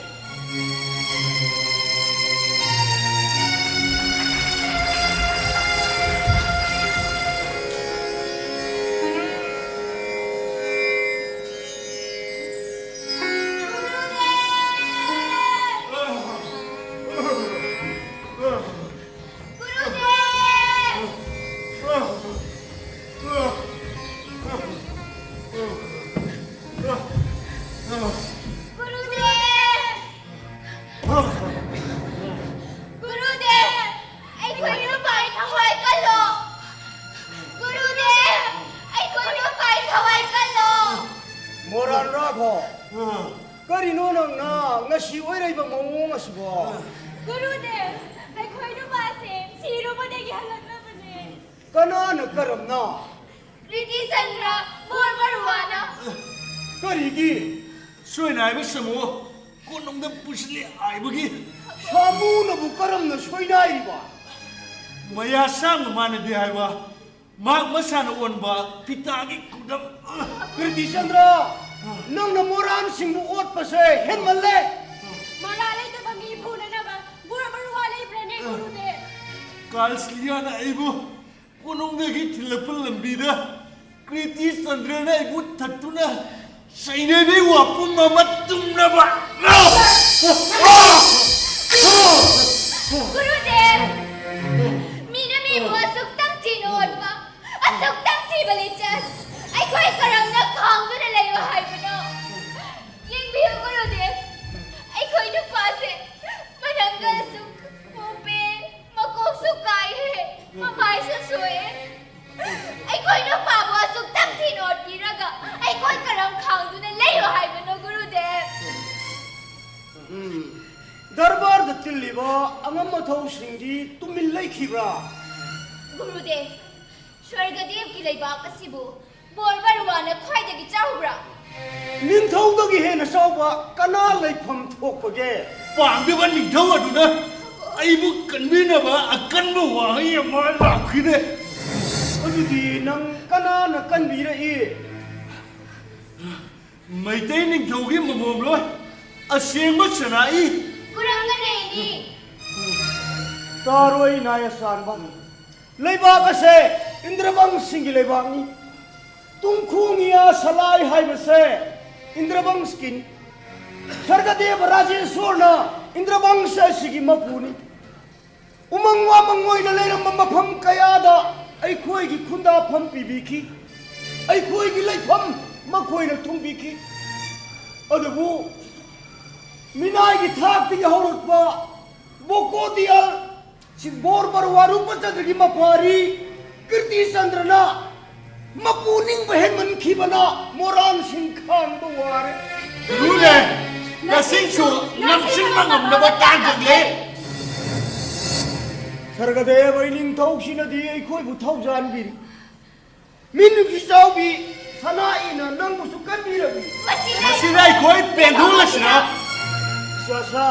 ꯒꯨꯔꯨꯗꯦꯕ! ꯒꯨꯔꯨꯗꯦꯕ! ꯑꯩꯈꯣꯏ ꯅꯨꯄꯥꯒꯤ ꯊꯋꯥꯏ ꯀꯜꯂꯣ! ꯒꯨꯔꯨꯗꯦꯕ! ꯑꯩꯈꯣꯏ ꯅꯨꯄꯥꯒꯤ ꯊꯋꯥꯏ ꯀꯜꯂꯣ! ꯃꯣꯔꯥꯟ ꯔꯥꯊꯧ, ꯀꯔꯤꯅꯣ ꯅꯪꯅ ꯉꯁꯤ ꯑꯣꯏꯔꯛꯏꯕ ꯃꯑꯣꯡ ꯑꯁꯤꯕꯣ? ꯒꯨꯔꯨꯗꯦꯕ, ꯑꯩꯈꯣꯏ ꯅꯨꯄꯥꯁꯦ ꯁꯤꯔꯨꯕꯗꯒꯤ ꯍꯜꯂꯛꯂꯕꯅꯦ꯫ ꯀꯅꯥꯅ, ꯀꯔꯝꯅ? ꯔꯤꯇꯤꯆꯟꯗ꯭ꯔ ꯕꯣꯔ ꯕꯔꯨꯋꯥꯅ꯫ ꯀꯔꯤꯒꯤ? ꯁꯣꯏꯅꯥꯏꯕ ꯁꯥꯃꯨ ꯀꯣꯅꯨꯡꯗ ꯄꯨꯁꯤꯜꯂꯤ ꯍꯥꯏꯕꯒꯤ꯫ ꯁꯥꯃꯨꯅꯕꯨ ꯀꯔꯝꯅ ꯁꯣꯏꯅꯥꯏꯔꯤꯕ? ꯃꯌꯥ ꯁꯥꯡꯕ ꯃꯥꯟꯅꯗꯦ ꯍꯥꯏꯕ꯫ ꯃꯍꯥꯛ ꯃꯁꯥꯅ ꯑꯣꯟꯕ ꯐꯤꯇꯥꯒꯤ ꯈꯨꯗꯝ꯫ ꯀꯤꯔꯇꯤꯆꯟꯗ꯭ꯔ, ꯅꯪꯅ ꯃꯣꯔꯥꯟꯁꯤꯡꯕꯨ ꯑꯣꯠꯄꯁꯦ ꯍꯦꯟꯃꯜꯂꯦ꯫ ꯃꯔꯥꯜ ꯂꯩꯇꯕ ꯃꯤ ꯐꯨꯅꯅꯕ ꯕꯣꯔ ꯃꯔꯨꯋꯥ ꯂꯩꯕ꯭ꯔꯅꯦ, ꯒꯨꯔꯨꯗꯦꯕ? ꯀꯥꯜꯁꯂꯤꯌꯥꯅ ꯑꯩꯕꯨ ꯀꯣꯅꯨꯡꯗꯒꯤ ꯊꯤꯜꯂꯛꯄ ꯂꯝꯕꯤꯗ ꯀ꯭ꯔꯤꯇꯤꯆꯟꯗ꯭ꯔꯅ ꯑꯩꯕꯨ ꯊꯠꯇꯨꯅ ꯆꯩꯅꯕꯤ ꯋꯥꯄꯨꯝ ꯑꯃ ꯇꯨꯝꯅꯕ꯫ ꯒꯨꯔꯨꯗꯦꯕ, ꯃꯤꯅ ꯃꯤꯕꯨ ꯑꯁꯨꯛ ꯇꯝꯊꯤꯅ ꯑꯣꯠꯄ, ꯑꯁꯨꯛ ꯇꯝꯊꯤꯕ ꯂꯤꯆꯠ ꯑꯩꯈꯣꯏ ꯀꯔꯝꯅ ꯈꯥꯡꯗꯨꯅ ꯂꯩꯌꯨ ꯍꯥꯏꯕꯅꯣ? ꯌꯦꯡꯕꯤꯌꯨ ꯒꯨꯔꯨꯗꯦꯕ, ꯑꯩꯈꯣꯏ ꯅꯨꯄꯥꯁꯦ ꯃꯅꯪꯒꯜꯁꯨ ꯄꯣꯝꯄꯦ, ꯃꯀꯣꯛꯁꯨ ꯀꯥꯏꯍꯦ, ꯃꯃꯥꯏꯁꯨ ꯁꯣꯛꯑꯦ꯫ ꯑꯩꯈꯣꯏ ꯅꯨꯄꯥꯕꯨ ꯑꯁꯨꯛ ꯇꯝꯊꯤꯅ ꯑꯣꯠꯄꯤꯔꯒ ꯑꯩꯈꯣꯏ ꯀꯔꯝ ꯈꯥꯡꯗꯨꯅ ꯂꯩꯌꯨ ꯍꯥꯏꯕꯅꯣ, ꯒꯨꯔꯨꯗꯦꯕ? ꯎꯝ꯫ ꯗꯔꯕꯥꯔꯗ ꯇꯤꯜꯂꯤꯕ ꯑꯉꯝ ꯑꯊꯧꯁꯤꯡꯗꯤ ꯇꯨꯃꯤꯟ ꯂꯩꯈꯤꯕ꯭ꯔꯥ? ꯒꯨꯔꯨꯗꯦꯕ, ꯁ꯭ꯋꯔꯒꯗꯦꯕꯀꯤ ꯂꯩꯕꯥꯛ ꯑꯁꯤꯕꯨ ꯕꯣꯔ ꯕꯔꯨꯋꯥꯅ ꯈ꯭ꯋꯥꯏꯗꯒꯤ ꯆꯥꯎꯕ꯭ꯔꯥ? ꯅꯤꯡꯊꯧꯗꯒꯤ ꯍꯦꯟꯅ ꯆꯥꯎꯕ ꯀꯅꯥ ꯂꯩꯐꯝ ꯊꯣꯛꯄꯒꯦ? ꯄꯥꯡꯗꯕ ꯅꯤꯡꯊꯧ ꯑꯗꯨꯅ ꯑꯩꯕꯨ ꯀꯟꯕꯤꯅꯕ ꯑꯀꯟꯕ ꯋꯥꯍꯩ ꯑꯃ ꯂꯥꯛꯈꯤꯗꯦ꯫ ꯑꯗꯨꯗꯤ ꯅꯪ ꯀꯅꯥꯅ ꯀꯟꯕꯤꯔꯛꯏ? ꯃꯩꯇꯩ ꯅꯤꯡꯊꯧꯒꯤ ꯃꯃꯣꯝꯂꯣꯏ ꯑꯁꯦꯡꯕ ꯁꯅꯥꯏ꯫ ꯀꯨꯔꯪꯒꯅꯦꯅꯤ꯫ ꯇꯥꯔꯣꯏ ꯅꯥꯌ ꯆꯥꯟꯕ꯫ ꯂꯩꯕꯥꯛ ꯑꯁꯦ ꯏꯟꯗ꯭ꯔꯕꯪꯁꯤꯡꯒꯤ ꯂꯩꯕꯥꯛꯅꯤ꯫ ꯇꯨꯡꯈꯨꯉꯤꯌꯥ ꯁꯂꯥꯏ ꯍꯥꯏꯕꯁꯦ ꯏꯟꯗ꯭ꯔꯕꯪꯁꯀꯤꯅꯤ꯫ ꯁꯔꯒꯗꯦꯕ ꯔꯥꯖꯦꯁꯣꯔꯅ ꯏꯟꯗ꯭ꯔꯕꯪꯁ ꯑꯁꯤꯒꯤ ꯃꯄꯨꯅꯤ꯫ ꯎꯃꯪ ꯋꯥꯃꯪ ꯑꯣꯏꯅ ꯂꯩꯔꯝꯕ ꯃꯐꯝ ꯀꯌꯥꯗ ꯑꯩꯈꯣꯏꯒꯤ ꯈꯨꯟꯗꯥꯐꯝ ꯄꯤꯕꯤꯈꯤ꯫ ꯑꯩꯈꯣꯏꯒꯤ ꯂꯩꯐꯝ ꯃꯈꯣꯏꯅ ꯊꯨꯡꯕꯤꯈꯤ꯫ ꯑꯗꯨꯕꯨ ꯃꯤꯅꯥꯏꯒꯤ ꯊꯥꯛꯇꯒꯤ ꯍꯧꯔꯛꯄ ꯕꯣꯀꯣꯗꯤꯌꯥꯜ ꯁꯤ ꯕꯣꯔ ꯕꯔꯨꯋꯥ ꯔꯨꯄꯆꯟꯗ꯭ꯔꯒꯤ ꯃꯄꯥꯔꯤ ꯀꯤꯔꯇꯤꯆꯟꯗ꯭ꯔꯅ ꯃꯄꯨ ꯅꯤꯡꯕ ꯍꯦꯟꯃꯟꯈꯤꯕꯅ ꯃꯣꯔꯥꯡꯁꯤꯡ ꯈꯥꯡꯕ ꯋꯥꯔꯦ꯫ ꯒꯨꯔꯨꯅꯦ, ꯅꯁꯤꯡꯁꯨ ꯅꯝꯁꯤꯟꯕ ꯉꯝꯅꯕ ꯇꯥꯡꯖꯒꯦ꯫ ꯁꯔꯒꯗꯦꯕ ꯅꯤꯡꯊꯧꯁꯤꯅꯗꯤ ꯑꯩꯈꯣꯏꯕꯨ ꯊꯧꯖꯥꯟꯕꯤꯔꯤ꯫ ꯃꯤꯅꯨꯡꯁꯤ ꯆꯥꯎꯕꯤ ꯁꯅꯥꯏꯅ ꯅꯪꯕꯨꯁꯨ ꯀꯟꯕꯤꯔꯝꯃꯤ꯫ ꯃꯁꯤꯗ ꯑꯩꯈꯣꯏ ꯄꯦꯟꯊꯣꯛꯂꯁꯤꯔꯥ? ꯆꯥꯁꯥ,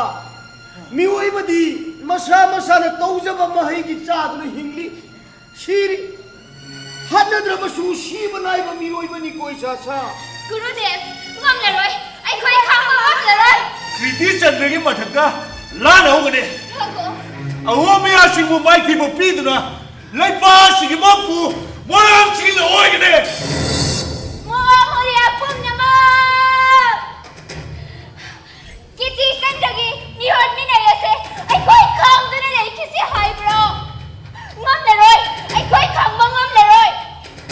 ꯃꯤꯑꯣꯏꯕꯗꯤ ꯃꯁꯥ ꯃꯁꯥꯅ ꯇꯧꯖꯕ ꯃꯍꯩꯒꯤ ꯆꯥꯗꯨꯅ ꯍꯤꯡꯂꯤ, ꯁꯤꯔꯤ꯫ ꯍꯥꯠꯅꯗ꯭ꯔꯕꯁꯨ ꯁꯤꯕ ꯅꯥꯏꯕ ꯃꯤꯑꯣꯏꯕꯅꯤꯀꯣ, ꯏꯆꯥꯁꯥ꯫ ꯒꯨꯔꯨꯗꯦꯕ, ꯉꯝꯂꯔꯣꯏ꯫ ꯑꯩꯈꯣꯏ ꯈꯥꯡꯕ ꯉꯝꯂꯔꯣꯏ꯫ ꯀ꯭ꯔꯤꯇꯤ ꯆꯟꯗ꯭ꯔꯒꯤ ꯃꯊꯛꯇ ꯂꯥꯟ ꯍꯧꯒꯅꯤ꯫ ꯉꯥꯏꯈꯣ꯫ ꯑꯍꯣꯃꯤꯌꯥꯁꯤꯡꯕꯨ ꯃꯥꯏꯊꯤꯕ ꯄꯤꯗꯨꯅ ꯂꯩꯄꯥꯛ ꯑꯁꯤꯒꯤ ꯃꯄꯨ ꯃꯣꯏꯔꯥꯡ ꯆꯤꯡꯅ ꯑꯣꯏꯒꯅꯤ꯫ ꯃꯣ ꯃꯣꯔꯤꯌꯥ ꯄꯨꯝꯅꯃꯛ! ꯀꯤꯇꯤ ꯆꯟꯗ꯭ꯔꯒꯤ ꯃꯤꯍꯨꯠ ꯃꯤꯅꯩ ꯑꯁꯦ ꯑꯩꯈꯣꯏ ꯈꯥꯡꯗꯨꯅ ꯂꯩꯈꯤꯁꯤ ꯍꯥꯏꯕ꯭ꯔꯣ? ꯉꯝꯂꯔꯣꯏ, ꯑꯩꯈꯣꯏ ꯈꯥꯡꯕ ꯉꯝꯂꯔꯣꯏ꯫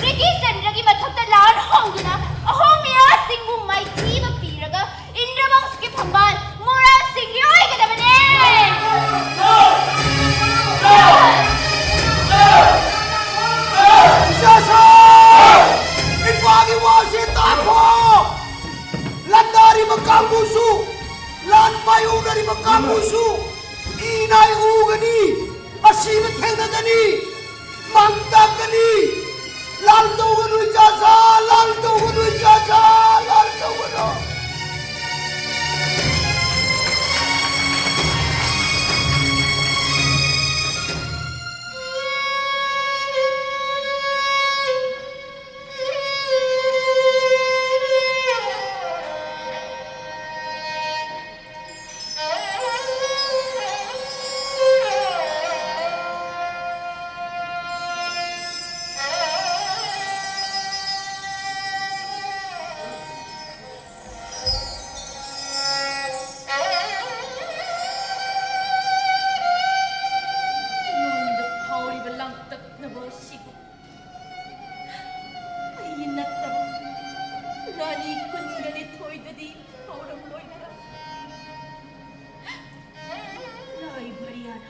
ꯀꯤꯇꯤ ꯆꯟꯗ꯭ꯔꯒꯤ ꯃꯊꯛꯇ ꯂꯥꯟ ꯍꯧꯗꯨꯅ ꯑꯍꯣꯃꯤꯌꯥꯁꯤꯡꯕꯨ ꯃꯥꯏꯊꯤꯕ ꯄꯤꯔꯒ ꯏꯟꯗ꯭ꯔꯕꯪꯁꯀꯤ ꯐꯝꯕꯥꯜ ꯃꯣꯏꯔꯥꯡꯁꯤꯡꯒꯤ ꯑꯣꯏꯒꯗꯕꯅꯦ꯫ ꯏꯆꯥꯁꯥ! ꯏꯄꯥꯒꯤ ꯋꯥꯁꯦ ꯇꯥꯈꯣ! ꯂꯥꯟꯗꯥꯔꯤꯕ ꯀꯥꯡꯕꯨꯁꯨ, ꯂꯥꯟ ꯃꯥꯌꯣꯛꯅꯔꯤꯕ ꯀꯥꯡꯕꯨꯁꯨ ꯏ ꯅꯥꯏ ꯎꯒꯅꯤ, ꯑꯁꯤꯕ ꯊꯦꯡꯅꯒꯅꯤ, ꯃꯥꯡ ꯇꯥꯛꯀꯅꯤ꯫ ꯂꯥꯟ ꯇꯧꯒꯅꯨ ꯏꯆꯥꯁꯥ, ꯂꯥꯟ ꯇꯧꯒꯅꯨ ꯏꯆꯥꯁꯥ, ꯂꯥꯟ ꯇꯧꯒꯅꯨ꯫ ꯑꯩꯉꯣꯟꯗ ꯐꯥꯎꯔꯤꯕ ꯂꯥꯡꯇꯛꯅꯕ ꯑꯁꯤꯕꯨ ꯑꯩꯒꯤ ꯅꯠꯇꯕ ꯔꯥꯅꯤ ꯀꯨꯟꯒꯅꯤꯊꯣꯏꯗꯗꯤ ꯐꯥꯎꯔꯝꯂꯣꯏꯗ꯭ꯔꯥ? ꯔꯥꯏ ꯚꯔꯤꯌꯥꯅ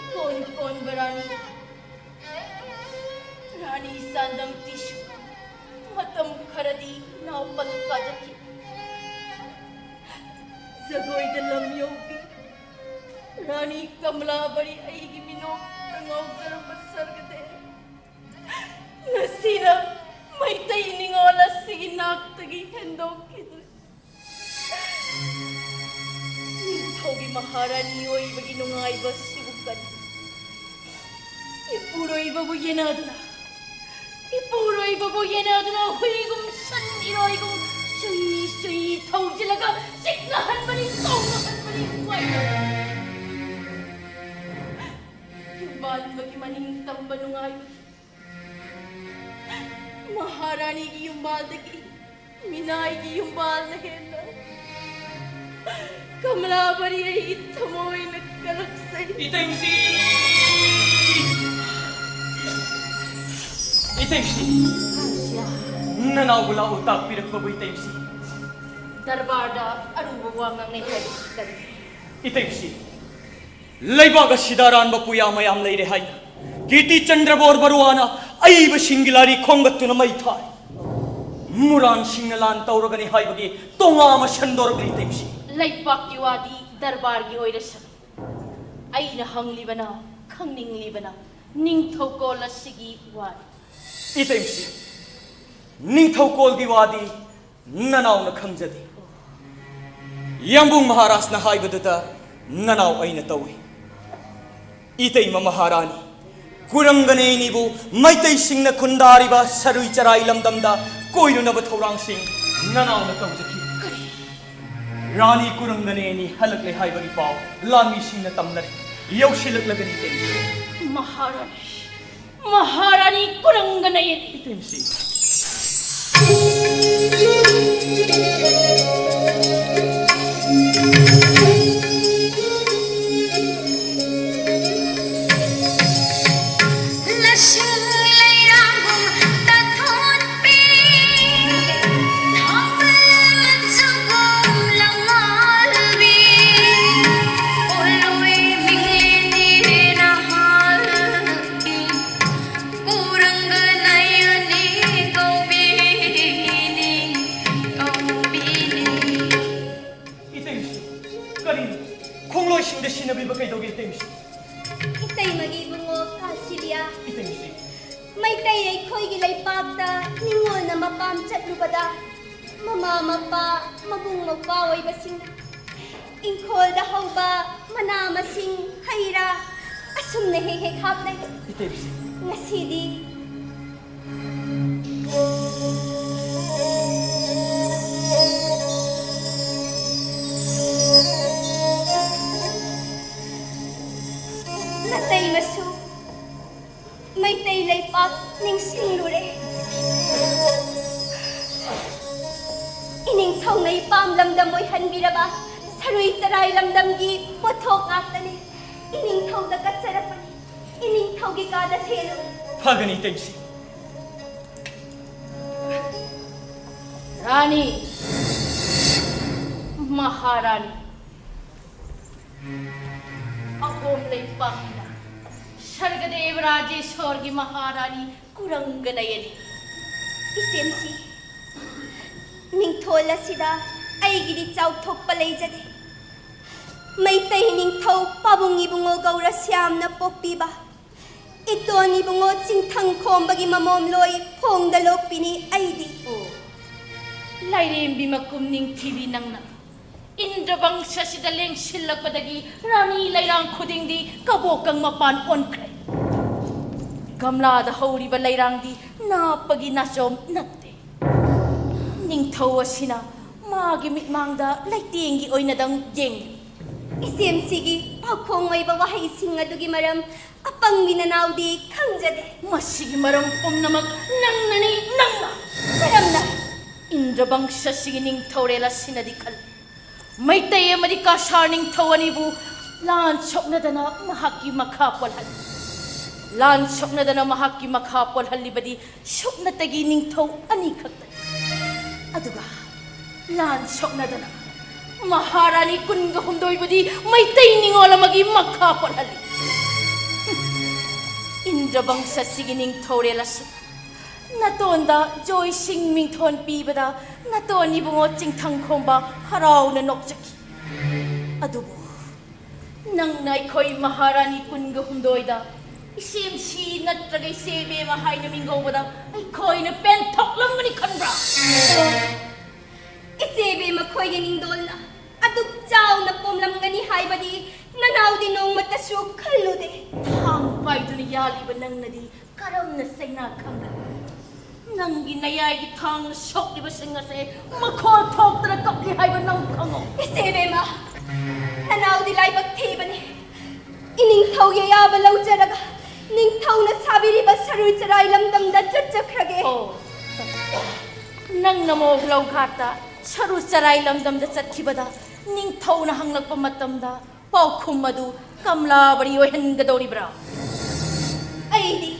ꯏꯀꯣꯟ ꯀꯣꯟꯕ ꯔꯥꯅꯤ, ꯔꯥꯅꯤ ꯆꯥꯟꯗꯝꯇꯤꯁꯨ ꯃꯇꯝ ꯈꯔꯗꯤ ꯏꯅꯥꯎ ꯄꯜ ꯀꯥꯖꯈꯤ꯫ ꯖꯒꯣꯏꯗ ꯂꯝ ꯌꯧꯕꯤ ꯔꯥꯅꯤ ꯀꯃꯂꯥꯕꯔꯤ ꯑꯩꯒꯤ ꯃꯤꯅꯣꯛꯇ ꯉꯥꯎꯖꯔꯝꯕ ꯁꯔꯒꯗꯦ, ꯉꯁꯤꯅ ꯃꯩꯇꯩ ꯅꯤꯉꯣꯜ ꯑꯁꯤꯒꯤ ꯅꯥꯛꯇꯒꯤ ꯍꯦꯟꯗꯣꯛꯈꯤꯗ꯭ꯔꯦ꯫ ꯅꯤꯡꯊꯧꯒꯤ ꯃꯍꯥꯔꯥꯅꯤ ꯑꯣꯏꯕꯒꯤ ꯅꯨꯡꯉꯥꯏꯕ ꯑꯁꯤꯕꯨ ꯀꯔꯤ? ꯏꯄꯨꯔꯣꯏꯕꯕꯨ ꯌꯦꯟꯅꯗꯨꯅ ꯏꯄꯨꯔꯣꯏꯕꯕꯨ ꯌꯦꯟꯅꯗꯨꯅ ꯍꯨꯏꯒꯨꯝ ꯁꯟ ꯏꯔꯣꯏꯒꯨꯝ ꯆꯨꯏ ꯆꯨꯏ ꯊꯧꯖꯤꯜꯂꯒ ꯆꯤꯛꯅꯍꯟꯕꯅꯤ, ꯇꯧꯅꯍꯟꯕꯅꯤ, ꯋꯥꯏꯅꯍꯟꯕꯅꯤ꯫ ꯌꯨꯝꯕꯥꯟꯕꯒꯤ ꯃꯅꯤꯡ ꯇꯝꯕ ꯅꯨꯡꯉꯥꯏꯕꯒꯤ ꯃꯍꯥꯔꯥꯅꯤꯒꯤ ꯌꯨꯝꯕꯥꯜꯗꯒꯤ ꯃꯤꯅꯥꯏꯒꯤ ꯌꯨꯝꯕꯥꯜꯅ ꯍꯦꯟꯅ ꯀꯃꯂꯥꯕꯔꯤ ꯑꯩ ꯊꯃꯣꯏꯅ ꯀꯂꯛꯆꯩ꯫ ꯏꯇꯩꯃꯁꯤ! ꯏꯇꯩꯃꯁꯤ! ꯀꯥꯟꯁꯤꯌꯥ! ꯅꯅꯥꯎꯕ ꯂꯥꯛꯎ ꯇꯥꯛꯄꯤꯔꯛꯄꯕꯨ ꯏꯇꯩꯃꯁꯤ! ꯗꯔꯕꯥꯔꯗ ꯑꯔꯨꯕ ꯋꯥ ꯉꯥꯡꯅꯩ ꯍꯥꯏꯕꯁꯤ ꯀꯔꯤ? ꯏꯇꯩꯃꯁꯤ! ꯂꯩꯕꯥꯛ ꯑꯁꯤꯗ ꯑꯔꯥꯟꯕ ꯄꯨꯌꯥ ꯃꯌꯥꯝ ꯂꯩꯔꯦ ꯍꯥꯏꯅ ꯀꯤꯔꯇꯤ ꯆꯟꯗ꯭ꯔꯕꯣꯔ ꯕꯔꯨꯋꯥꯅ ꯑꯏꯕꯁꯤꯡꯒꯤ ꯂꯥꯏꯔꯤꯛ ꯈꯣꯝꯒꯠꯇꯨꯅ ꯃꯩ ꯊꯥꯏ꯫ ꯃꯨꯔꯥꯟꯁꯤꯡꯅ ꯂꯥꯟ ꯇꯧꯔꯒꯅꯤ ꯍꯥꯏꯕꯒꯤ ꯇꯣꯉꯥ ꯑꯃ ꯁꯟꯗꯣꯔꯛꯂꯤ ꯏꯇꯩꯃꯁꯤ꯫ ꯂꯩꯕꯥꯛꯀꯤ ꯋꯥꯗꯤ ꯗꯔꯕꯥꯔꯒꯤ ꯑꯣꯏꯔꯁꯅꯨ꯫ ꯑꯩꯅ ꯍꯪꯂꯤꯕꯅ, ꯈꯪꯅꯤꯡꯂꯤꯕꯅ ꯅꯤꯡꯊꯧꯀꯣꯜ ꯑꯁꯤꯒꯤ ꯋꯥꯅꯤ꯫ ꯏꯇꯩꯃꯁꯤ, ꯅꯤꯡꯊꯧꯀꯣꯜꯒꯤ ꯋꯥꯗꯤ ꯅꯅꯥꯎꯅ ꯈꯪꯖꯗꯦ꯫ ꯌꯥꯝꯕꯨꯡ ꯃꯍꯥꯔꯥꯖꯅ ꯍꯥꯏꯕꯗꯨꯗ ꯅꯅꯥꯎ ꯑꯩꯅ ꯇꯧꯏ꯫ ꯏꯇꯩꯃ ꯃꯍꯥꯔꯥꯅꯤ, ꯀꯨꯔꯪꯒꯅꯦꯅꯤꯕꯨ ꯃꯩꯇꯩꯁꯤꯡꯅ ꯈꯨꯟꯗꯥꯔꯤꯕ ꯁꯔꯨꯏ ꯆꯔꯥꯏ ꯂꯝꯗꯝꯗ ꯀꯣꯏꯔꯨꯅꯕ ꯊꯧꯔꯥꯡꯁꯤꯡ ꯅꯅꯥꯎꯅ ꯇꯧꯖꯈꯤ꯫ ꯔꯥꯅꯤ ꯀꯨꯔꯪꯒꯅꯦꯅꯤ ꯍꯜꯂꯛꯂꯦ ꯍꯥꯏꯕꯒꯤ ꯄꯥꯎ ꯂꯥꯟꯃꯤꯁꯤꯡꯅ ꯇꯝꯅꯔꯦ꯫ ꯌꯧꯁꯤꯜꯂꯛꯂꯒꯅꯤ ꯏꯇꯩꯃ꯫ ꯃꯍꯥꯔꯥꯅꯤ, ꯃꯍꯥꯔꯥꯅꯤ ꯀꯨꯔꯪꯒꯅꯦꯅꯤ꯫ ꯏꯇꯩꯃꯁꯤ꯫ ꯂꯁꯤꯡ ꯂꯩꯔꯥꯡꯒꯨꯝ ꯇꯥꯊꯣꯠꯄꯤ, ꯊꯥꯡꯃꯩ ꯃꯆꯨꯒꯨꯝ ꯂꯪꯉꯥꯜꯕꯤ, ꯄꯣꯂꯣꯏ ꯃꯤꯡꯂꯦꯟꯅꯤ ꯍꯦꯟꯅ ꯍꯥꯜꯕꯤ, ꯀꯨꯔꯪꯒꯅꯌꯅꯤ ꯀꯧꯕꯤꯅꯤ, ꯀꯧꯕꯤꯅꯤ꯫ ꯏꯇꯩꯃꯁꯤ, ꯀꯔꯤꯅꯣ? ꯈꯣꯡꯂꯣꯏꯁꯤꯡꯗ ꯁꯤꯟꯅꯕꯤꯕ ꯀꯩꯗꯧꯒꯦ ꯏꯇꯩꯃꯁꯤ? ꯏꯇꯩꯃꯒꯤ ꯏꯕꯨꯡꯉꯣ ꯀꯥꯁꯤꯂꯤꯌꯥ꯫ ꯏꯇꯩꯃꯁꯤ꯫ ꯃꯩꯇꯩ ꯑꯩꯈꯣꯏꯒꯤ ꯂꯩꯄꯥꯛꯇ ꯅꯤꯉꯣꯜꯅ ꯃꯄꯥꯝ ꯆꯠꯂꯨꯕꯗ ꯃꯃꯥ ꯃꯄꯥ, ꯃꯕꯨꯡ ꯃꯧꯄ꯭ꯋꯥ ꯑꯣꯏꯕꯁꯤꯡꯅ ꯏꯪꯈꯣꯜꯗ ꯍꯧꯕ ꯃꯅꯥ ꯃꯁꯤꯡ, ꯍꯩ ꯔꯥ ꯑꯁꯨꯝꯅ ꯍꯦꯛ ꯍꯦꯛ ꯍꯥꯞꯅꯩ꯫ ꯏꯇꯩꯃꯁꯤ꯫ ꯉꯁꯤꯗꯤ ꯅꯇꯩꯃꯁꯨ ꯃꯩꯇꯩ ꯂꯩꯄꯥꯛ ꯅꯤꯡꯁꯤꯡꯂꯨꯔꯦ꯫ ꯏꯅꯤꯡꯊꯧꯅ ꯏꯄꯥꯝ ꯂꯝꯗꯝ ꯑꯣꯏꯍꯟꯕꯤꯔꯕ ꯁꯔꯨꯏ ꯆꯔꯥꯏ ꯂꯝꯗꯝꯒꯤ ꯄꯣꯠꯊꯣꯛ ꯉꯥꯛꯇꯅꯤ꯫ ꯏꯅꯤꯡꯊꯧꯗ ꯀꯠꯆꯔꯛꯄꯅꯤ꯫ ꯏꯅꯤꯡꯊꯧꯒꯤ ꯀꯥꯗ ꯊꯦꯜꯂꯨ꯫ ꯐꯒꯅꯤ, ꯏꯇꯩꯃꯁꯤ꯫ ꯔꯥꯅꯤ, ꯃꯍꯥꯔꯥꯅꯤ, ꯑꯍꯣꯝ ꯂꯩꯄꯥꯛꯅ ꯁꯔꯒꯗꯦꯕ ꯔꯥꯖꯦꯁꯣꯔꯒꯤ ꯃꯍꯥꯔꯥꯅꯤ ꯀꯨꯔꯪꯒ ꯅꯌꯅꯤ꯫ ꯏꯆꯦꯝꯁꯤ, ꯃꯤꯡꯊꯣꯜ ꯑꯁꯤꯗ ꯑꯩꯒꯤꯗꯤ ꯆꯥꯎꯊꯣꯛꯄ ꯂꯩꯖꯗꯦ꯫ ꯃꯩꯇꯩ ꯅꯤꯡꯊꯧ ꯄꯥꯕꯨꯡ ꯏꯕꯨꯡꯉꯣ ꯒꯧꯔꯁ꯭ꯌꯥꯝꯅ ꯄꯣꯛꯄꯤꯕ, ꯏꯇꯣꯟ ꯏꯕꯨꯡꯉꯣ ꯆꯤꯡꯊꯪ ꯈꯣꯝꯕꯒꯤ ꯃꯃꯣꯝ ꯂꯣꯏ ꯐꯣꯡꯗ ꯂꯣꯛꯄꯤꯅꯤ ꯑꯩꯗꯤ꯫ ꯑꯣ, ꯂꯥꯏꯔꯦꯝꯕꯤ ꯃꯀꯨꯝ ꯅꯤꯡꯊꯤꯕꯤ ꯅꯪꯅ ꯏꯟꯗ꯭ꯔꯕꯪꯁ ꯑꯁꯤꯗ ꯂꯦꯡꯁꯤꯜꯂꯛꯄꯗꯒꯤ ꯔꯥꯅꯤ ꯂꯩꯔꯥꯡ ꯈꯨꯗꯤꯡꯗꯤ ꯀꯕꯣꯀꯪ ꯃꯄꯥꯟ ꯑꯣꯟꯈ꯭ꯔꯦ꯫ ꯒꯝꯂꯥꯗ ꯍꯧꯔꯤꯕ ꯂꯩꯔꯥꯡꯗꯤ ꯅꯥꯞꯄꯒꯤ ꯅꯥꯆꯣꯝ ꯅꯠꯇꯦ꯫ ꯅꯤꯡꯊꯧ ꯑꯁꯤꯅ ꯃꯥꯒꯤ ꯃꯤꯠꯃꯥꯡꯗ ꯂꯩꯇꯦꯡꯒꯤ ꯑꯣꯏꯅꯗꯪ ꯌꯦꯡꯂꯤ꯫ ꯏꯆꯦꯝꯁꯤꯒꯤ ꯄꯥꯎꯈꯣꯡ ꯑꯣꯏꯕ ꯋꯥꯍꯩꯁꯤꯡ ꯑꯗꯨꯒꯤ ꯃꯔꯝ ꯑꯄꯪꯕꯤ ꯅꯅꯥꯎꯗꯤ ꯈꯪꯖꯗꯦ꯫ ꯃꯁꯤꯒꯤ ꯃꯔꯝ ꯄꯨꯝꯅꯃꯛ ꯅꯪꯅꯅꯤ, ꯅꯪꯅ꯫ ꯀꯔꯝꯅ? ꯏꯟꯗ꯭ꯔꯕꯪꯁ ꯑꯁꯤꯒꯤ ꯅꯤꯡꯊꯧꯔꯦꯜ ꯑꯁꯤꯅꯗꯤ ꯈꯜꯂꯤ, ꯃꯩꯇꯩ ꯑꯃꯗꯤ ꯀꯁꯥꯔ ꯅꯤꯡꯊꯧ ꯑꯅꯤꯕꯨ ꯂꯥꯟ ꯁꯣꯛꯅꯗꯅ ꯃꯍꯥꯛꯀꯤ ꯃꯈꯥ ꯄꯣꯜꯍꯜꯂꯤ꯫ ꯂꯥꯟ ꯁꯣꯛꯅꯗꯅ ꯃꯍꯥꯛꯀꯤ ꯃꯈꯥ ꯄꯣꯜꯍꯜꯂꯤꯕꯗꯤ ꯁꯨꯞꯅꯇꯒꯤ ꯅꯤꯡꯊꯧ ꯑꯅꯤꯈꯛꯇꯅꯤ꯫ ꯑꯗꯨꯒ ꯂꯥꯟ ꯁꯣꯛꯅꯗꯅ ꯃꯍꯥꯔꯥꯅꯤ ꯀꯨꯟꯒ ꯍꯨꯝꯗꯣꯏꯕꯨꯗꯤ ꯃꯩꯇꯩ ꯅꯤꯉꯣꯜ ꯑꯃꯒꯤ ꯃꯈꯥ ꯄꯣꯜꯍꯜꯂꯤ꯫ ꯏꯟꯗ꯭ꯔꯕꯪꯁ ꯑꯁꯤꯒꯤ ꯅꯤꯡꯊꯧꯔꯦꯜ ꯑꯁꯤ ꯅꯇꯣꯟꯗ ꯖꯣꯏꯁꯤꯡ ꯃꯤꯡꯊꯣꯟ ꯄꯤꯕꯗ ꯅꯇꯣꯟ ꯏꯕꯨꯡꯉꯣ ꯆꯤꯡꯊꯪꯈꯣꯝꯕ ꯍꯔꯥꯎꯅ ꯅꯣꯛꯆꯈꯤ꯫ ꯑꯗꯨꯕꯨ ꯅꯪꯅ ꯑꯩꯈꯣꯏ ꯃꯍꯥꯔꯥꯅꯤ ꯀꯨꯟꯒ ꯍꯨꯝꯗꯣꯏꯗ ꯏꯆꯦꯝꯁꯤ ꯅꯠꯇ꯭ꯔꯒ ꯏꯆꯦ ꯏꯕꯦꯝꯃ ꯍꯥꯏꯅ ꯃꯤꯡꯒꯧꯕꯗ ꯑꯩꯈꯣꯏꯅ ꯄꯦꯟꯊꯣꯛꯂꯝꯒꯅꯤ ꯈꯟꯕ꯭ꯔꯥ? ꯏꯆꯦ ꯏꯕꯦꯝꯃ ꯈꯣꯏꯒꯤ ꯅꯤꯡꯗꯣꯜꯅ ꯑꯗꯨꯛ ꯆꯥꯎꯅ ꯄꯣꯝꯂꯝꯒꯅꯤ ꯍꯥꯏꯕꯗꯤ ꯅꯅꯥꯎꯗꯤ ꯅꯣꯡꯃꯇꯁꯨ ꯈꯜꯂꯨꯗꯦ꯫ ꯊꯥꯡ ꯄꯥꯏꯗꯨꯅ ꯌꯥꯜꯂꯤꯕ ꯅꯪꯅꯗꯤ ꯀꯔꯝꯅ ꯆꯩꯅꯥ ꯈꯪꯒꯅꯤ? ꯅꯪꯒꯤ ꯅꯌꯥꯏꯒꯤ ꯊꯥꯡꯅ ꯁꯣꯛꯂꯤꯕꯁꯤꯡ ꯑꯁꯦ ꯃꯈꯣꯜ ꯊꯣꯛꯇꯅ ꯀꯞꯂꯤ ꯍꯥꯏꯕ ꯅꯪ ꯈꯪꯉꯣ꯫ ꯏꯆꯦ ꯏꯕꯦꯝꯃ, ꯅꯅꯥꯎꯗꯤ ꯂꯥꯏꯕꯛ ꯊꯤꯕꯅꯤ꯫ ꯏꯅꯤꯡꯊꯧꯒꯤ ꯑꯌꯥꯕ ꯂꯧꯖꯔꯒ ꯅꯤꯡꯊꯧꯅ ꯁꯥꯕꯤꯔꯤꯕ ꯁꯔꯨ ꯆꯔꯥꯏ ꯂꯝꯗꯝꯗ ꯆꯠꯆꯈ꯭ꯔꯒꯦ꯫ ꯑꯣ, ꯅꯪꯅ ꯃꯣꯍꯂꯧ ꯘꯥꯠꯇ ꯁꯔꯨ ꯆꯔꯥꯏ ꯂꯝꯗꯝꯗ ꯆꯠꯈꯤꯕꯗ ꯅꯤꯡꯊꯧꯅ ꯍꯪꯂꯛꯄ ꯃꯇꯝꯗ ꯄꯥꯎꯈꯨꯝ ꯑꯗꯨ ꯀꯝꯂꯥꯕꯔꯤ ꯑꯣꯏꯍꯟꯒꯗꯧꯔꯤꯕ꯭ꯔꯥ? ꯑꯩꯗꯤ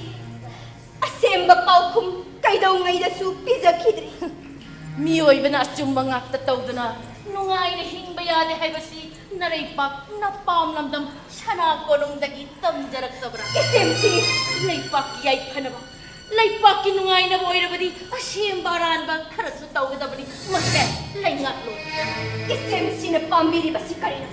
ꯑꯁꯦꯡꯕ ꯄꯥꯎꯈꯨꯝ ꯀꯩꯗꯧꯉꯩꯗꯁꯨ ꯄꯤꯖꯈꯤꯗ꯭ꯔꯤ꯫ ꯃꯤꯑꯣꯏꯕꯅ ꯑꯆꯨꯝꯕ ꯉꯥꯛꯇ ꯇꯧꯗꯨꯅ ꯅꯨꯡꯉꯥꯏꯅ ꯍꯤꯡꯕ ꯌꯥꯗꯦ ꯍꯥꯏꯕꯁꯤ ꯅꯔꯩꯄꯥꯛ ꯅꯄꯥꯝ ꯂꯝꯗꯝ ꯁꯅꯥ ꯀꯣꯅꯨꯡꯗꯒꯤ ꯇꯝꯖꯔꯛꯇꯕ꯭ꯔꯥ? ꯏꯆꯦꯝꯁꯤ ꯂꯩꯄꯥꯛꯀꯤ ꯌꯥꯏꯐꯅꯕ, ꯂꯩꯄꯥꯛꯀꯤ ꯅꯨꯡꯉꯥꯏꯅꯕ ꯑꯣꯏꯔꯕꯗꯤ ꯑꯁꯦꯡꯕ ꯑꯔꯥꯟꯕ ꯈꯔꯁꯨ ꯇꯧꯒꯗꯕꯅꯤ꯫ ꯃꯁꯦ ꯂꯩꯉꯥꯛꯂꯣꯟ꯫ ꯏꯆꯦꯝꯁꯤꯅ ꯄꯥꯝꯕꯤꯔꯤꯕꯁꯤ ꯀꯔꯤꯅꯣ?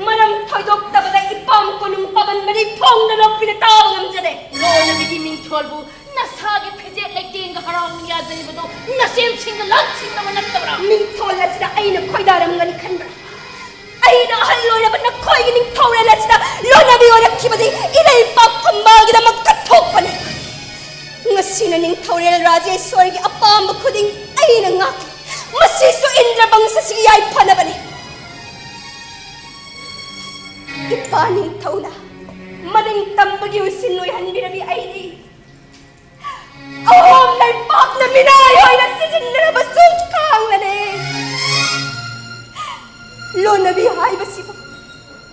ꯃꯔꯝ ꯊꯣꯏꯗꯣꯛꯇꯕꯗ ꯏꯄꯥꯝ ꯀꯣꯅꯨꯡ ꯄꯥꯕꯟ ꯃꯔꯤ ꯐꯣꯡꯅ ꯂꯣꯛꯄꯤꯅ ꯇꯥꯕ ꯉꯝꯖꯗꯦ꯫ ꯂꯣꯟꯅꯕꯤꯒꯤ ꯃꯤꯡꯊꯣꯜꯕꯨ ꯅꯁꯥꯒꯤ ꯐꯤꯖꯦꯠ ꯂꯩꯇꯦꯡꯒ ꯍꯔꯥꯎꯅ ꯌꯥꯖꯔꯤꯕꯗꯣ ꯅꯁꯦꯝꯁꯤꯡꯅ ꯂꯥꯟꯁꯤꯡꯅꯕ ꯅꯠꯇꯕ꯭ꯔꯥ? ꯃꯤꯡꯊꯣꯜ ꯑꯁꯤꯗ ꯑꯩꯅ ꯈꯣꯏꯗꯥꯔꯝꯒꯅꯤ ꯈꯟꯕ꯭ꯔꯥ? ꯑꯩꯅ ꯑꯍꯜ ꯑꯣꯏꯔꯕ ꯅꯈꯣꯏꯒꯤ ꯅꯤꯡꯊꯧꯔꯦꯜ ꯑꯁꯤꯗ ꯂꯣꯟꯅꯕꯤ ꯑꯣꯏꯔꯛꯈꯤꯕꯗꯤ ꯏꯔꯩꯄꯥꯛ ꯐꯝꯕꯥꯜꯒꯤꯗꯃꯛ ꯀꯠꯊꯣꯛꯄꯅꯤ꯫ ꯉꯁꯤꯅ ꯅꯤꯡꯊꯧꯔꯦꯜ ꯔꯥꯖꯦꯁ꯭ꯋꯔꯒꯤ ꯑꯄꯥꯝꯕ ꯈꯨꯗꯤꯡ ꯑꯩꯅ ꯉꯥꯛꯂꯤ꯫ ꯃꯁꯤꯁꯨ ꯏꯟꯗ꯭ꯔ ꯕꯪꯁꯁꯤꯒꯤ ꯌꯥꯏꯐꯅꯕꯅꯤ꯫ ꯏꯄꯥ ꯅꯤꯡꯊꯧꯅ ꯃꯅꯤꯡ ꯇꯝꯕꯒꯤ ꯎꯁꯤꯟ ꯑꯣꯏꯍꯟꯕꯤꯔꯕꯤ ꯑꯩꯗꯤ ꯑꯍꯣꯝ ꯂꯩꯄꯥꯛꯅ ꯃꯤꯅꯥꯏ ꯑꯣꯏꯅ ꯁꯤꯖꯤꯟꯅꯔꯕꯁꯨ ꯈꯥꯡꯂꯅꯤ꯫ ꯂꯣꯟꯅꯕꯤ ꯍꯥꯏꯕꯁꯤꯕꯨ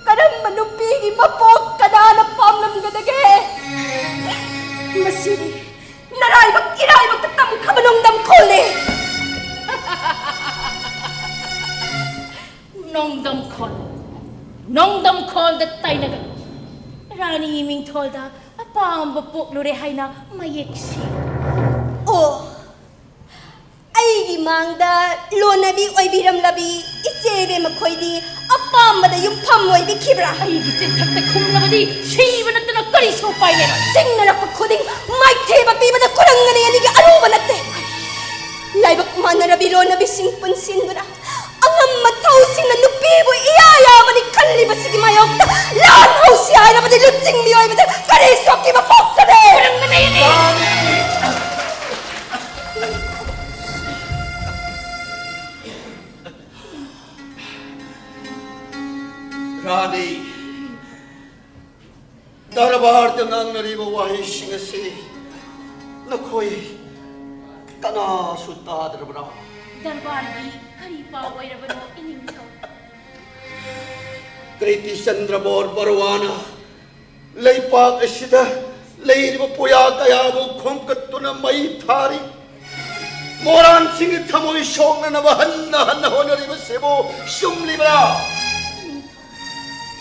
ꯀꯔꯝꯕ ꯅꯨꯄꯤꯒꯤ ꯃꯄꯣꯛ ꯀꯅꯥꯅ ꯄꯥꯝꯂꯝꯒꯗꯒꯦ? ꯃꯁꯤꯗꯤ ꯅꯔꯥꯏꯕꯛ ꯏꯔꯥꯏꯕꯛꯇ ꯇꯝꯈ꯭ꯔꯕ ꯅꯣꯡꯗꯝꯈꯣꯜꯅꯤ꯫ ꯅꯣꯡꯗꯝꯈꯣꯜ, ꯅꯣꯡꯗꯝꯈꯣꯜꯗ ꯇꯥꯏꯅꯒꯅꯨ꯫ ꯔꯥꯅꯤ ꯃꯤꯡꯊꯣꯜꯗ ꯑꯄꯥꯝꯕ ꯄꯣꯛꯂꯨꯔꯦ ꯍꯥꯏꯅ ꯃꯌꯦꯛ ꯁꯦꯡ꯫ ꯑꯣ, ꯑꯩꯒꯤ ꯃꯥꯡꯗ ꯂꯣꯟꯅꯕꯤ ꯑꯣꯏꯕꯤꯔꯝꯂꯕꯤ ꯏꯆꯦ ꯏꯕꯦꯝꯃ ꯈꯣꯏꯗꯤ ꯑꯄꯥꯝꯕꯗ ꯌꯨꯝꯐꯝ ꯑꯣꯏꯕꯤꯈꯤꯕ꯭ꯔꯥ? ꯑꯩꯒꯤ ꯆꯤꯟꯊꯛꯇ ꯈꯨꯝꯂꯕꯗꯤ ꯁꯤꯕ ꯅꯠꯇꯅ ꯀꯔꯤꯁꯨ ꯎꯄꯥꯏ ꯂꯩꯔꯣꯏ꯫ ꯆꯤꯡꯅꯔꯛꯄ ꯈꯨꯗꯤꯡ ꯃꯥꯏꯊꯤꯕ ꯄꯤꯕꯗ ꯈꯨꯔꯪꯒꯅꯤ ꯑꯅꯤꯒꯤ ꯑꯔꯨꯕ ꯅꯠꯇꯦ꯫ ꯂꯥꯏꯕꯛ ꯃꯥꯟꯅꯔꯕꯤ ꯂꯣꯟꯅꯕꯤꯁꯤꯡ ꯄꯨꯟꯁꯤꯟꯗꯨꯅ ꯑꯉꯝ ꯃꯊꯧꯁꯤꯡꯅ ꯅꯨꯄꯤꯕꯨ ꯏꯌꯥ ꯌꯥꯕꯅꯤ ꯈꯜꯂꯤꯕꯁꯤꯒꯤ ꯃꯥꯌꯣꯛꯇ ꯂꯥꯟ ꯍꯧꯁꯤ ꯍꯥꯏꯔꯕꯗꯤ ꯂꯨꯆꯤꯡ ꯃꯤꯑꯣꯏꯕꯗ ꯀꯔꯤꯁꯨ ꯑꯀꯤꯕ ꯄꯣꯛꯆꯗꯦ꯫ ꯈꯨꯔꯪꯒꯅꯤ ꯑꯅꯤ꯫ ꯗꯔꯕꯥꯔꯗ ꯉꯥꯡꯅꯔꯤꯕ ꯋꯥꯍꯩꯁꯤꯡ ꯑꯁꯤ ꯅꯈꯣꯏ ꯀꯅꯥꯁꯨ ꯇꯥꯗ꯭ꯔꯕ꯭ꯔꯥ? ꯗꯔꯕꯥꯔꯒꯤ ꯀꯔꯤ ꯄꯥꯎ ꯑꯣꯏꯔꯕꯅꯣ, ꯏꯅꯤꯡꯊꯧ? ꯀ꯭ꯔꯤꯇꯤꯆꯟꯗ꯭ꯔ ꯕꯣꯔ ꯕꯔꯨꯋꯥꯅ ꯂꯩꯄꯥꯛ ꯑꯁꯤꯗ ꯂꯩꯔꯤꯕ ꯄꯨꯌꯥ ꯀꯌꯥꯕꯨ ꯈꯣꯝꯒꯠꯇꯨꯅ ꯃꯩ ꯊꯥꯔꯤ꯫ ꯃꯣꯔꯥꯟꯁꯤꯡꯒꯤ ꯊꯃꯣꯏ ꯁꯣꯛꯅꯅꯕ ꯍꯟꯅ ꯍꯟꯅ ꯍꯣꯠꯅꯔꯤꯕꯁꯤꯕꯨ ꯆꯨꯝꯂꯤꯕ꯭ꯔꯥ?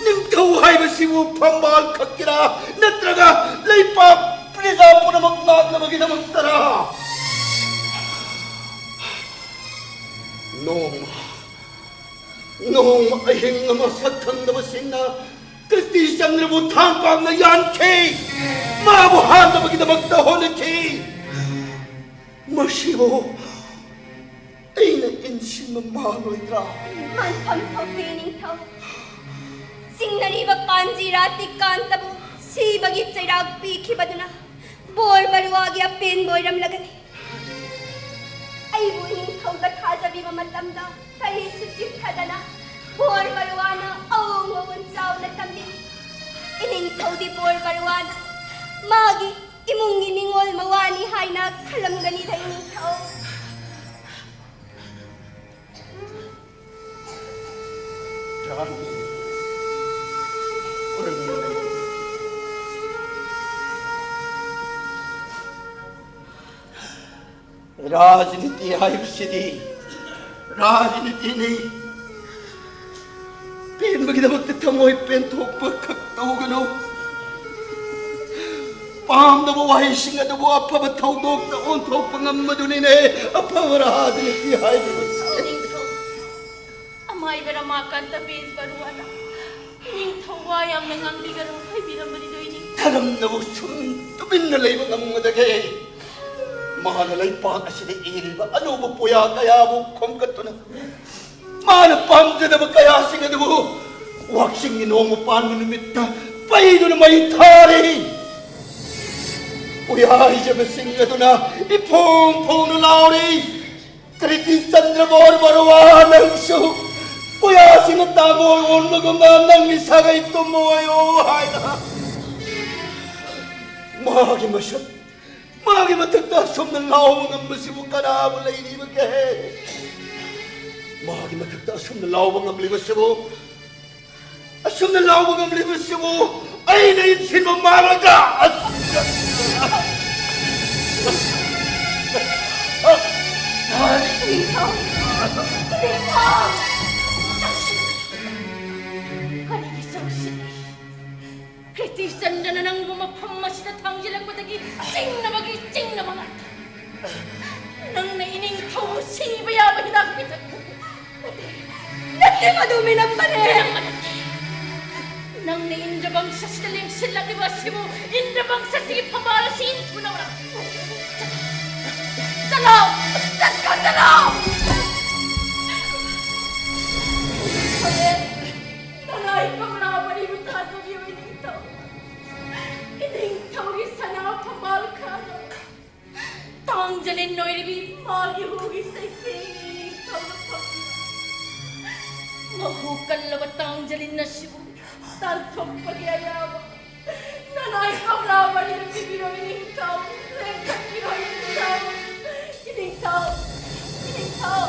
ꯅꯤꯡꯊꯧ ꯍꯥꯏꯕꯁꯤꯕꯨ ꯐꯝꯕꯥꯜ ꯈꯛꯀꯤꯔꯥ, ꯅꯠꯇ꯭ꯔꯒ ꯂꯩꯄꯥꯛ ꯄ꯭ꯔꯖꯥ ꯄꯨꯝꯅꯃꯛ ꯉꯥꯛꯅꯕꯒꯤꯗꯃꯛꯇꯔꯥ? ꯅꯣꯡꯃ, ꯅꯣꯡꯃ ꯑꯍꯤꯡ ꯑꯃ ꯁꯛꯈꯪꯗꯕꯁꯤꯡꯅ ꯀ꯭ꯔꯤꯇꯤꯆꯟꯗ꯭ꯔꯕꯨ ꯊꯥꯡ ꯄꯥꯛꯅ ꯌꯥꯟꯈꯤ, ꯃꯥꯕꯨ ꯍꯥꯠꯅꯕꯒꯤꯗꯃꯛꯇ ꯍꯣꯠꯅꯈꯤ꯫ ꯃꯁꯤꯕꯨ ꯑꯩꯅ ꯏꯟꯁꯤꯟꯕ ꯃꯥꯜꯂꯣꯏꯗ꯭ꯔꯥ? ꯃꯥꯟꯐꯝ ꯊꯣꯛꯇꯦ, ꯅꯤꯡꯊꯧ꯫ ꯆꯤꯡꯅꯔꯤꯕ ꯄꯥꯟꯖꯤ ꯔꯥꯇꯤꯀꯥꯟꯇꯕꯨ ꯁꯤꯕꯒꯤ ꯆꯩꯔꯥꯛ ꯄꯤꯈꯤꯕꯗꯨꯅ ꯕꯣꯔ ꯕꯔꯨꯋꯥꯒꯤ ꯑꯄꯦꯟꯕ ꯑꯣꯏꯔꯝꯂꯒꯅꯤ꯫ ꯑꯩꯕꯨ ꯏꯅꯤꯡꯊꯧꯗ ꯊꯥꯖꯕꯤꯕ ꯃꯇꯝꯗ ꯀꯔꯤꯁꯨ ꯆꯤꯠꯊꯗꯅ ꯕꯣꯔ ꯕꯔꯨꯋꯥꯅ ꯑꯑꯣꯡ ꯑꯑꯣꯟ ꯆꯥꯎꯅ ꯇꯝꯕꯤ꯫ ꯏꯅꯤꯡꯊꯧꯗꯤ ꯕꯣꯔ ꯕꯔꯨꯋꯥꯅ ꯃꯥꯒꯤ ꯏꯃꯨꯡꯒꯤ ꯅꯤꯡꯉꯣꯜ ꯃꯋꯥꯅꯤ ꯍꯥꯏꯅ ꯈꯜꯂꯝꯒꯅꯤꯗ, ꯏꯅꯤꯡꯊꯧ꯫ ꯔꯥꯅꯤ, ꯎꯔꯃꯤꯂꯩ꯫ ꯔꯥꯖꯅꯤꯇꯤ ꯍꯥꯏꯕꯁꯤꯗꯤ ꯔꯥꯖꯅꯤꯇꯤꯅꯤ꯫ ꯄꯦꯟꯕꯒꯤꯗꯃꯛꯇ ꯊꯃꯣꯏ ꯄꯦꯟꯊꯣꯛꯄ ꯈꯛ ꯇꯧꯒꯅꯨ꯫ ꯄꯥꯝꯗꯕ ꯋꯥꯍꯩꯁꯤꯡ ꯑꯗꯨꯕꯨ ꯑꯐꯕ ꯊꯧꯗꯣꯛꯇ ꯑꯣꯟꯊꯣꯛꯄ ꯉꯝꯕꯗꯨꯅꯤꯅꯦ ꯑꯐꯕ ꯔꯥꯖꯅꯤꯇꯤ ꯍꯥꯏꯕꯁꯤ꯫ ꯅꯤꯡꯊꯧ, ꯑꯃꯥꯏꯕ ꯔꯃꯥꯀꯥꯟꯇ ꯕꯦꯖ ꯕꯔꯨꯋꯥꯅ ꯅꯤꯡꯊꯧ ꯋꯥ ꯌꯥꯝꯅ ꯉꯥꯡꯕꯤꯒꯅꯨ ꯍꯥꯏꯕꯤꯔꯝꯕꯅꯤꯗꯣ, ꯏꯅꯤꯡꯊꯧ꯫ ꯀꯔꯝꯅꯕꯨ ꯁꯨꯝ ꯇꯨꯃꯤꯟꯅ ꯂꯩꯕ ꯉꯝꯒꯗꯒꯦ? ꯃꯥꯅ ꯂꯩꯄꯥꯛ ꯑꯁꯤꯗ ꯏꯔꯤꯕ ꯑꯅꯧꯕ ꯄꯨꯌꯥ ꯀꯌꯥꯕꯨ ꯈꯣꯝꯒꯠꯇꯨꯅ ꯃꯥꯅ ꯄꯥꯝꯖꯗꯕ ꯀꯌꯥꯁꯤꯡ ꯑꯗꯨꯕꯨ ꯋꯥꯛꯆꯤꯡꯒꯤ ꯅꯣꯡꯃ ꯄꯥꯟꯕ ꯅꯨꯃꯤꯠꯇ ꯄꯩꯗꯨꯅ ꯃꯩ ꯊꯥꯔꯤ꯫ ꯄꯨꯌꯥꯏꯖꯕꯁꯤꯡ ꯑꯗꯨꯅ ꯏꯐꯣꯡ ꯐꯣꯡꯅ ꯂꯥꯎꯔꯤ, "ꯀ꯭ꯔꯤꯇꯤ ꯆꯟꯗ꯭ꯔ ꯕꯣꯔ ꯕꯔꯨꯋꯥ, ꯅꯪꯁꯨ ꯄꯨꯌꯥꯁꯤꯡꯅ ꯇꯥꯡꯒꯣꯏ ꯑꯣꯟꯕꯒꯨꯝꯅ ꯅꯪꯒꯤ ꯁꯥꯒꯩ ꯇꯨꯝꯃꯣꯏꯌꯣ" ꯍꯥꯏꯅ꯫ ꯃꯥꯒꯤ ꯃꯁꯛ, ꯃꯥꯒꯤ ꯃꯊꯛꯇ ꯑꯁꯨꯝꯅ ꯂꯥꯎꯕ ꯉꯝꯕꯁꯤꯕꯨ ꯀꯅꯥꯕꯨ ꯂꯩꯔꯤꯕꯒꯦ? ꯃꯥꯒꯤ ꯃꯊꯛꯇ ꯑꯁꯨꯝꯅ ꯂꯥꯎꯕ ꯉꯝꯂꯤꯕꯁꯤꯕꯨ, ꯑꯁꯨꯝꯅ ꯂꯥꯎꯕ ꯉꯝꯂꯤꯕꯁꯤꯕꯨ ꯑꯩꯅ ꯏꯟꯁꯤꯟꯕ ꯃꯥꯜꯂꯒ? ꯅꯤꯡꯊꯧ! ꯅꯤꯡꯊꯧ! ꯀꯔꯤꯒꯤ ꯆꯪꯁꯤꯜꯂꯤ? ꯀ꯭ꯔꯤꯇꯤꯆꯟꯗ꯭ꯔꯅ ꯅꯪꯕꯨ ꯃꯐꯝ ꯑꯁꯤꯗ ꯊꯥꯡꯖꯤꯜꯂꯛꯄꯗꯒꯤ ꯆꯤꯡꯅꯕꯒꯤ ꯆꯤꯡꯅꯕ ꯉꯥꯛꯇ꯫ ꯅꯪꯅ ꯏꯅꯤꯡꯊꯧꯕꯨ ꯁꯤꯕ ꯌꯥꯕ ꯍꯤꯗꯥꯛ ꯄꯤꯊꯛ꯫ ꯅꯠꯇꯦ, ꯅꯠꯇꯦ, ꯃꯗꯨ ꯃꯤꯅꯝꯕꯅꯦ꯫ ꯃꯤꯅꯝꯕ ꯅꯠꯇꯦ꯫ ꯅꯪꯅ ꯏꯟꯗ꯭ꯔꯕꯪꯁ ꯑꯁꯤꯗ ꯂꯦꯡꯁꯤꯜꯂꯛꯂꯤꯕ ꯑꯁꯤꯕꯨ ꯏꯟꯗ꯭ꯔꯕꯪꯁ ꯑꯁꯤꯒꯤ ꯐꯝꯕꯥꯜ ꯑꯁꯤ ꯏꯟꯊꯨꯅꯕ꯭ꯔꯥ? ꯆꯠꯂꯣ! ꯆꯠꯈ꯭ꯔꯣ, ꯆꯠꯂꯣ! ꯅꯅꯥꯏ ꯀꯪꯂꯥ ꯃꯔꯤꯕꯨ ꯊꯥꯖꯕꯤꯌꯨ, ꯏꯅꯤꯡꯊꯧ꯫ ꯏꯅꯤꯡꯊꯧꯒꯤ ꯁꯅꯥ ꯐꯝꯕꯥꯜ ꯈꯥꯗ ꯇꯥꯡꯖꯂꯤꯟ ꯑꯣꯏꯔꯤꯕꯤ ꯃꯥꯒꯤ ꯍꯨꯒꯤ ꯁꯩꯊꯦꯡ ꯏꯅꯤꯡꯊꯧꯅ ꯐꯝꯗꯨꯅ ꯃꯍꯨ ꯀꯜꯂꯕ ꯇꯥꯡꯖꯂꯤꯟ ꯑꯁꯤꯕꯨ ꯇꯥꯟꯊꯣꯛꯄꯒꯤ ꯑꯌꯥꯕ ꯅꯅꯥꯏ ꯀꯪꯂꯥ ꯃꯔꯤꯅ ꯄꯤꯕꯤꯔꯣ, ꯏꯅꯤꯡꯊꯧ꯫ ꯂꯦꯡꯈꯠꯄꯤꯔꯣ, ꯏꯅꯤꯡꯊꯧ꯫ ꯏꯅꯤꯡꯊꯧ! ꯏꯅꯤꯡꯊꯧ!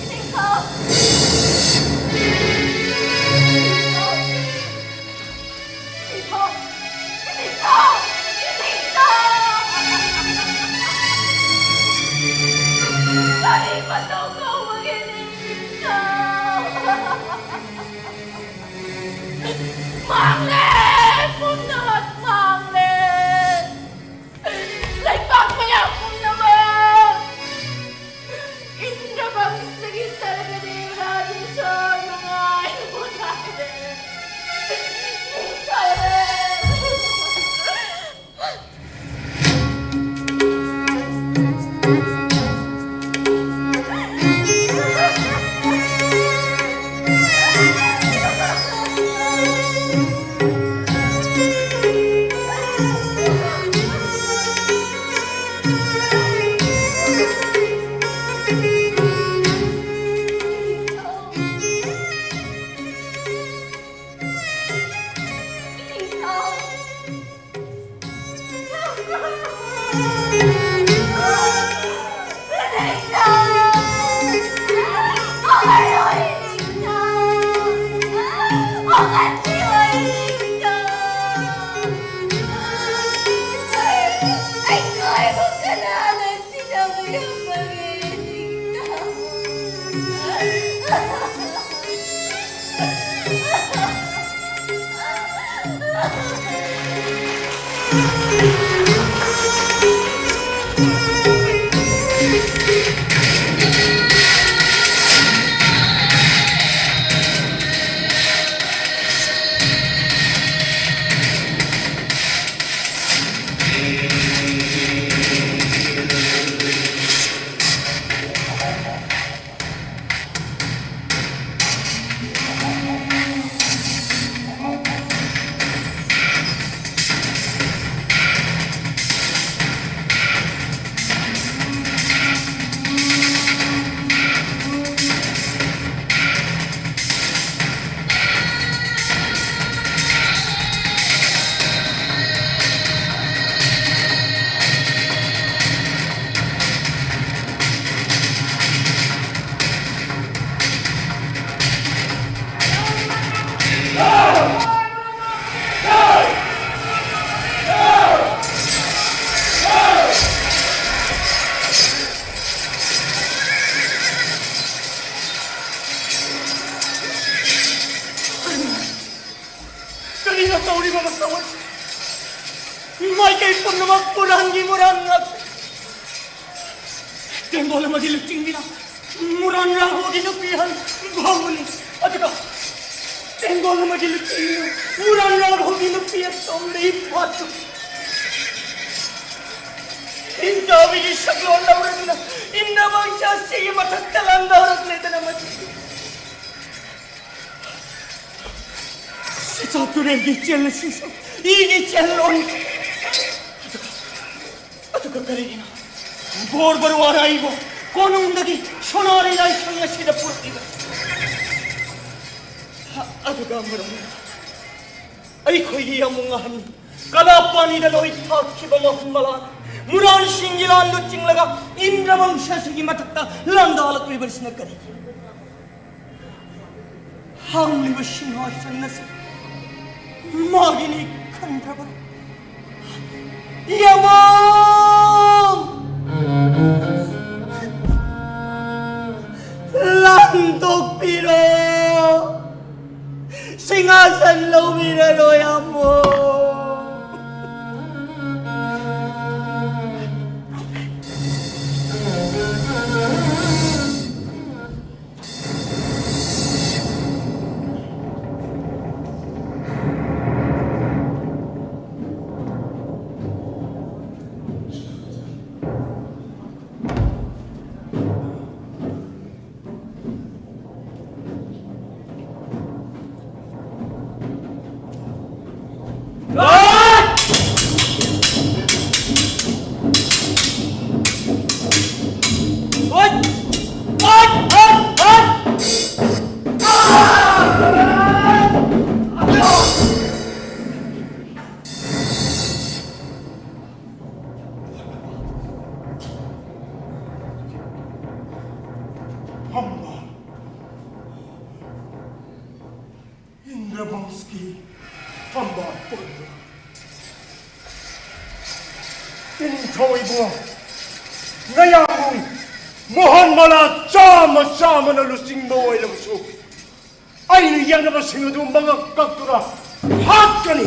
ꯏꯅꯤꯡꯊꯧ! ꯏꯅꯤꯡꯊꯧ! ꯏꯅꯤꯡꯊꯧ! ꯏꯅꯤꯡꯊꯧ! ꯏꯅꯤꯡꯊꯧ! ꯀꯔꯤ ꯃꯇꯧ ꯇꯧꯕꯒꯤꯅꯤ, ꯏꯅꯤꯡꯊꯧ? ꯃꯥꯡꯂꯦ! ꯄꯨꯝꯅꯃꯛ ꯃꯥꯡꯂꯦ! ꯂꯩꯕꯥꯛ ꯃꯌꯥꯝ ꯄꯨꯝꯅꯃꯛ ꯏꯟꯗ꯭ꯔꯕꯪꯁꯒꯤ ꯁꯔꯒꯗꯦꯕ ꯔꯥꯖꯦꯁ꯭ꯋꯔ ꯃꯉꯥꯏ ꯄꯣꯊꯥꯔꯦ꯫ ꯅꯤꯡꯊꯧꯔꯦ꯫ ꯑꯩꯈꯣꯏꯕꯨ ꯀꯅꯥꯅ ꯁꯤꯟꯅꯕꯤꯔꯝꯕꯒꯦ? ꯀꯔꯤꯅꯣ ꯇꯧꯔꯤꯕ ꯃꯇꯧ ꯑꯁꯤ? ꯃꯥꯏꯀꯩ ꯄꯨꯝꯅꯃꯛ ꯄꯨꯔꯥꯟꯒꯤ ꯃꯨꯔꯥꯟ ꯉꯥꯛꯇ꯫ ꯇꯦꯡꯒꯣꯜ ꯑꯃꯒꯤ ꯂꯨꯆꯤꯡꯕꯤꯅ ꯃꯨꯔꯥꯟ ꯔꯥꯒꯣꯒꯤ ꯅꯨꯄꯤ ꯑꯍꯟ ꯐꯥꯎꯕꯅꯤ꯫ ꯑꯗꯨꯒ ꯇꯦꯡꯒꯣꯜ ꯑꯃꯒꯤ ꯂꯨꯆꯤꯡꯕꯤꯅ ꯃꯨꯔꯥꯟ ꯔꯥꯒꯣꯒꯤ ꯅꯨꯄꯤ ꯑꯇꯣꯝꯕꯤ ꯐꯥꯠꯇꯨ꯫ ꯍꯤꯡꯆꯥꯕꯤꯒꯤ ꯁꯛꯂꯣꯟ ꯂꯧꯔꯗꯨꯅ ꯏꯟꯗ꯭ꯔ ꯋꯪꯁ ꯑꯁꯤꯒꯤ ꯃꯊꯛꯇ ꯂꯥꯟꯗꯥꯔꯛꯂꯦꯗꯅ ꯃꯁꯤ꯫ ꯁꯤꯆꯥ ꯇꯨꯔꯦꯜꯒꯤ ꯏꯆꯦꯜ ꯑꯁꯤꯁꯨ ꯏꯒꯤ ꯏꯆꯦꯜ ꯑꯣꯟꯈꯤ꯫ ꯑꯗꯨꯒ, ꯑꯗꯨꯒ ꯀꯔꯤꯒꯤꯅꯣ ꯕꯣꯔ ꯕꯔꯨꯋꯥꯅ ꯑꯩꯕꯨ ꯀꯣꯅꯨꯡꯗꯒꯤ ꯁꯣꯅꯥꯔꯤ ꯂꯥꯏꯁꯪ ꯑꯁꯤꯗ ꯄꯨꯔꯛꯂꯤꯕ? ꯑꯗꯨꯒ ꯑꯃꯔꯣꯝꯗ ꯑꯩꯈꯣꯏꯒꯤ ꯌꯥꯝꯕꯨꯡ ꯑꯍꯟ ꯀꯂꯥꯄꯥꯅꯤꯗ ꯂꯣꯏ ꯊꯥꯈꯤꯕ ꯃꯍꯨꯝ ꯃꯂꯥꯅ ꯃꯨꯔꯥꯟꯁꯤꯡꯒꯤ ꯂꯥꯟꯗꯨ ꯆꯤꯡꯂꯒ ꯏꯟꯗ꯭ꯔ ꯋꯪꯁ ꯑꯁꯤꯒꯤ ꯃꯊꯛꯇ ꯂꯥꯟꯗꯥꯜꯂꯛꯂꯤꯕꯁꯤꯅ ꯀꯔꯤꯒꯤ? ꯍꯥꯡꯂꯤꯕ ꯁꯤꯡꯍꯥꯁꯟ ꯑꯁꯤ ꯃꯥꯒꯤꯅꯤ ꯈꯟꯗ꯭ꯔꯕ ꯌꯥꯃꯣꯝ! ꯂꯥꯟꯊꯣꯛꯄꯤꯔꯣ! ꯁꯤꯡꯍꯥꯁꯟ ꯂꯧꯕꯤꯔꯔꯣ, ꯌꯥꯃꯣꯝ! ꯐꯝꯕꯥꯜ, ꯏꯟꯗ꯭ꯔꯕꯪꯁꯀꯤ ꯐꯝꯕꯥꯜ ꯄꯨꯔꯛꯂꯕ ꯏꯅꯤꯡꯊꯧ ꯏꯕꯨꯡꯉꯣ, ꯅꯌꯥꯝꯕꯨꯡ ꯃꯣꯍꯟ ꯃꯂꯥ ꯆꯥꯝꯃ ꯆꯥꯝꯃꯅ ꯂꯨꯆꯤꯡꯕ ꯑꯣꯏꯔꯕꯁꯨ, ꯑꯩꯅ ꯌꯦꯡꯅꯕꯁꯤꯡ ꯑꯗꯨ ꯃꯉꯛ ꯀꯛꯇꯨꯅ ꯍꯥꯠꯀꯅꯤ꯫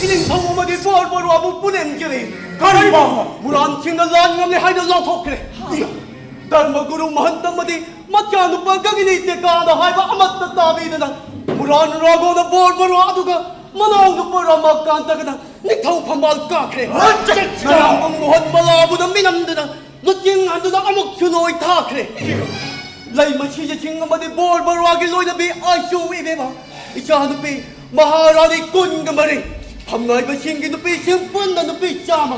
ꯏꯅꯤꯡꯊꯧ ꯑꯃꯗꯤ ꯕꯣꯔ ꯕꯔꯨ ꯑꯃꯨꯛ ꯄꯨꯅꯦꯝꯒꯅꯤ꯫ ꯀꯔꯤ ꯄꯥꯎꯅꯣ? ꯃꯨꯔꯥꯟꯁꯤꯡꯅ ꯂꯥꯟ ꯉꯝꯂꯦ ꯍꯥꯏꯅ ꯂꯥꯎꯊꯣꯛꯈ꯭ꯔꯦ꯫ ꯏꯌꯥ! ꯙꯔꯃꯒꯨꯔꯨ ꯃꯍꯟꯇ ꯑꯃꯗꯤ ꯃꯆꯥꯅꯨꯄꯥ ꯒꯒꯤꯅꯤ ꯇꯦꯀꯥꯅ ꯍꯥꯏꯕ ꯑꯃꯠꯇ ꯇꯥꯕꯤꯗꯅ, ꯃꯨꯔꯥꯟ ꯔꯥꯒꯣꯅ ꯕꯣꯔ ꯕꯔꯨ ꯑꯗꯨꯒ ꯃꯅꯥꯎꯅꯨꯄꯥ ꯔꯥꯃꯥꯀꯥꯟꯇꯒꯅ ꯅꯤꯡꯊꯧ ꯐꯝꯕꯥꯜ ꯀꯥꯈ꯭ꯔꯦ꯫ ꯍꯠ! ꯅꯌꯥꯝꯕ ꯃꯣꯍꯟ ꯃꯂꯥꯕꯨꯅ ꯃꯤꯅꯝꯗꯅ ꯂꯨꯆꯤꯡ ꯍꯟꯗꯨꯅ ꯑꯃꯨꯛꯁꯨ ꯂꯣꯏ ꯊꯥꯈ꯭ꯔꯦ꯫ ꯂꯩꯃ ꯁꯤꯖꯁꯤꯡ ꯑꯃꯗꯤ ꯕꯣꯔ ꯕꯔꯨꯋꯥꯒꯤ ꯂꯣꯏꯅꯕꯤ ꯑꯥꯏꯁꯨ ꯏꯕꯦꯝꯃ, ꯏꯆꯥꯅꯨꯄꯤ ꯃꯍꯥꯔꯥꯅꯤ ꯀꯨꯟꯒ ꯃꯔꯤ, ꯐꯝꯅꯥꯏꯕꯁꯤꯡꯒꯤ ꯅꯨꯄꯤꯁꯤꯡ ꯄꯨꯟꯅ ꯅꯨꯄꯤ ꯆꯥꯝꯃ,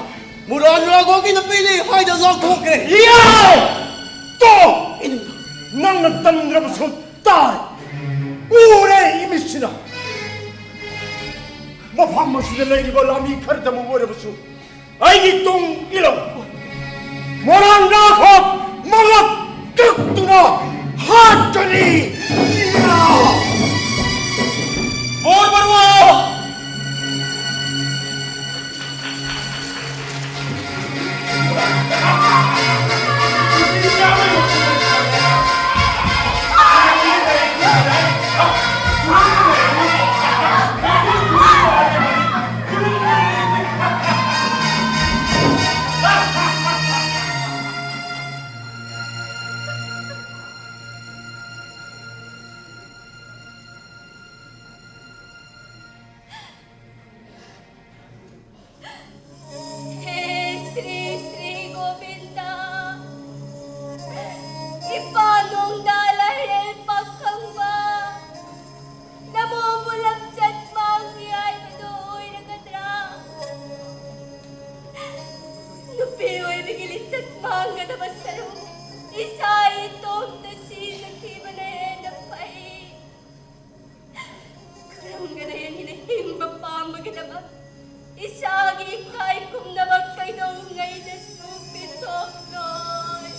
ꯃꯨꯔꯥꯟ ꯔꯥꯒꯣꯒꯤ ꯅꯨꯄꯤꯅꯤ ꯍꯥꯏꯅ ꯂꯥꯎꯊꯣꯛꯈ꯭ꯔꯦ꯫ ꯌꯥꯏ! ꯇꯣ! ꯏꯅꯤꯡꯊꯧ꯫ ꯅꯪꯅ ꯇꯝꯗ꯭ꯔꯕꯁꯨ ꯇꯥꯏ, ꯎꯔꯦ ꯏꯃꯤꯠꯁꯤꯅ꯫ ꯃꯐꯝ ꯑꯁꯤꯗ ꯂꯩꯔꯤꯕ ꯂꯥꯟꯃꯤ ꯈꯔꯗꯃꯛ ꯑꯣꯏꯔꯕꯁꯨ ꯑꯩꯒꯤ ꯇꯨꯡ ꯏꯜꯂꯨ꯫ ꯃꯣꯔꯥꯡ ꯅꯥꯈꯣꯛ ꯃꯉꯛ ꯀꯛꯇꯨꯅ ꯍꯥꯠꯀꯅꯤ꯫ ꯕꯣꯔ ꯕꯔꯨꯋꯥ! ꯏꯁꯥꯒꯤ ꯏꯀꯥꯏ ꯈꯨꯝꯅꯕ ꯀꯩꯗꯧꯉꯩꯗꯁꯨ ꯄꯤꯊꯣꯛꯂꯣꯏ꯫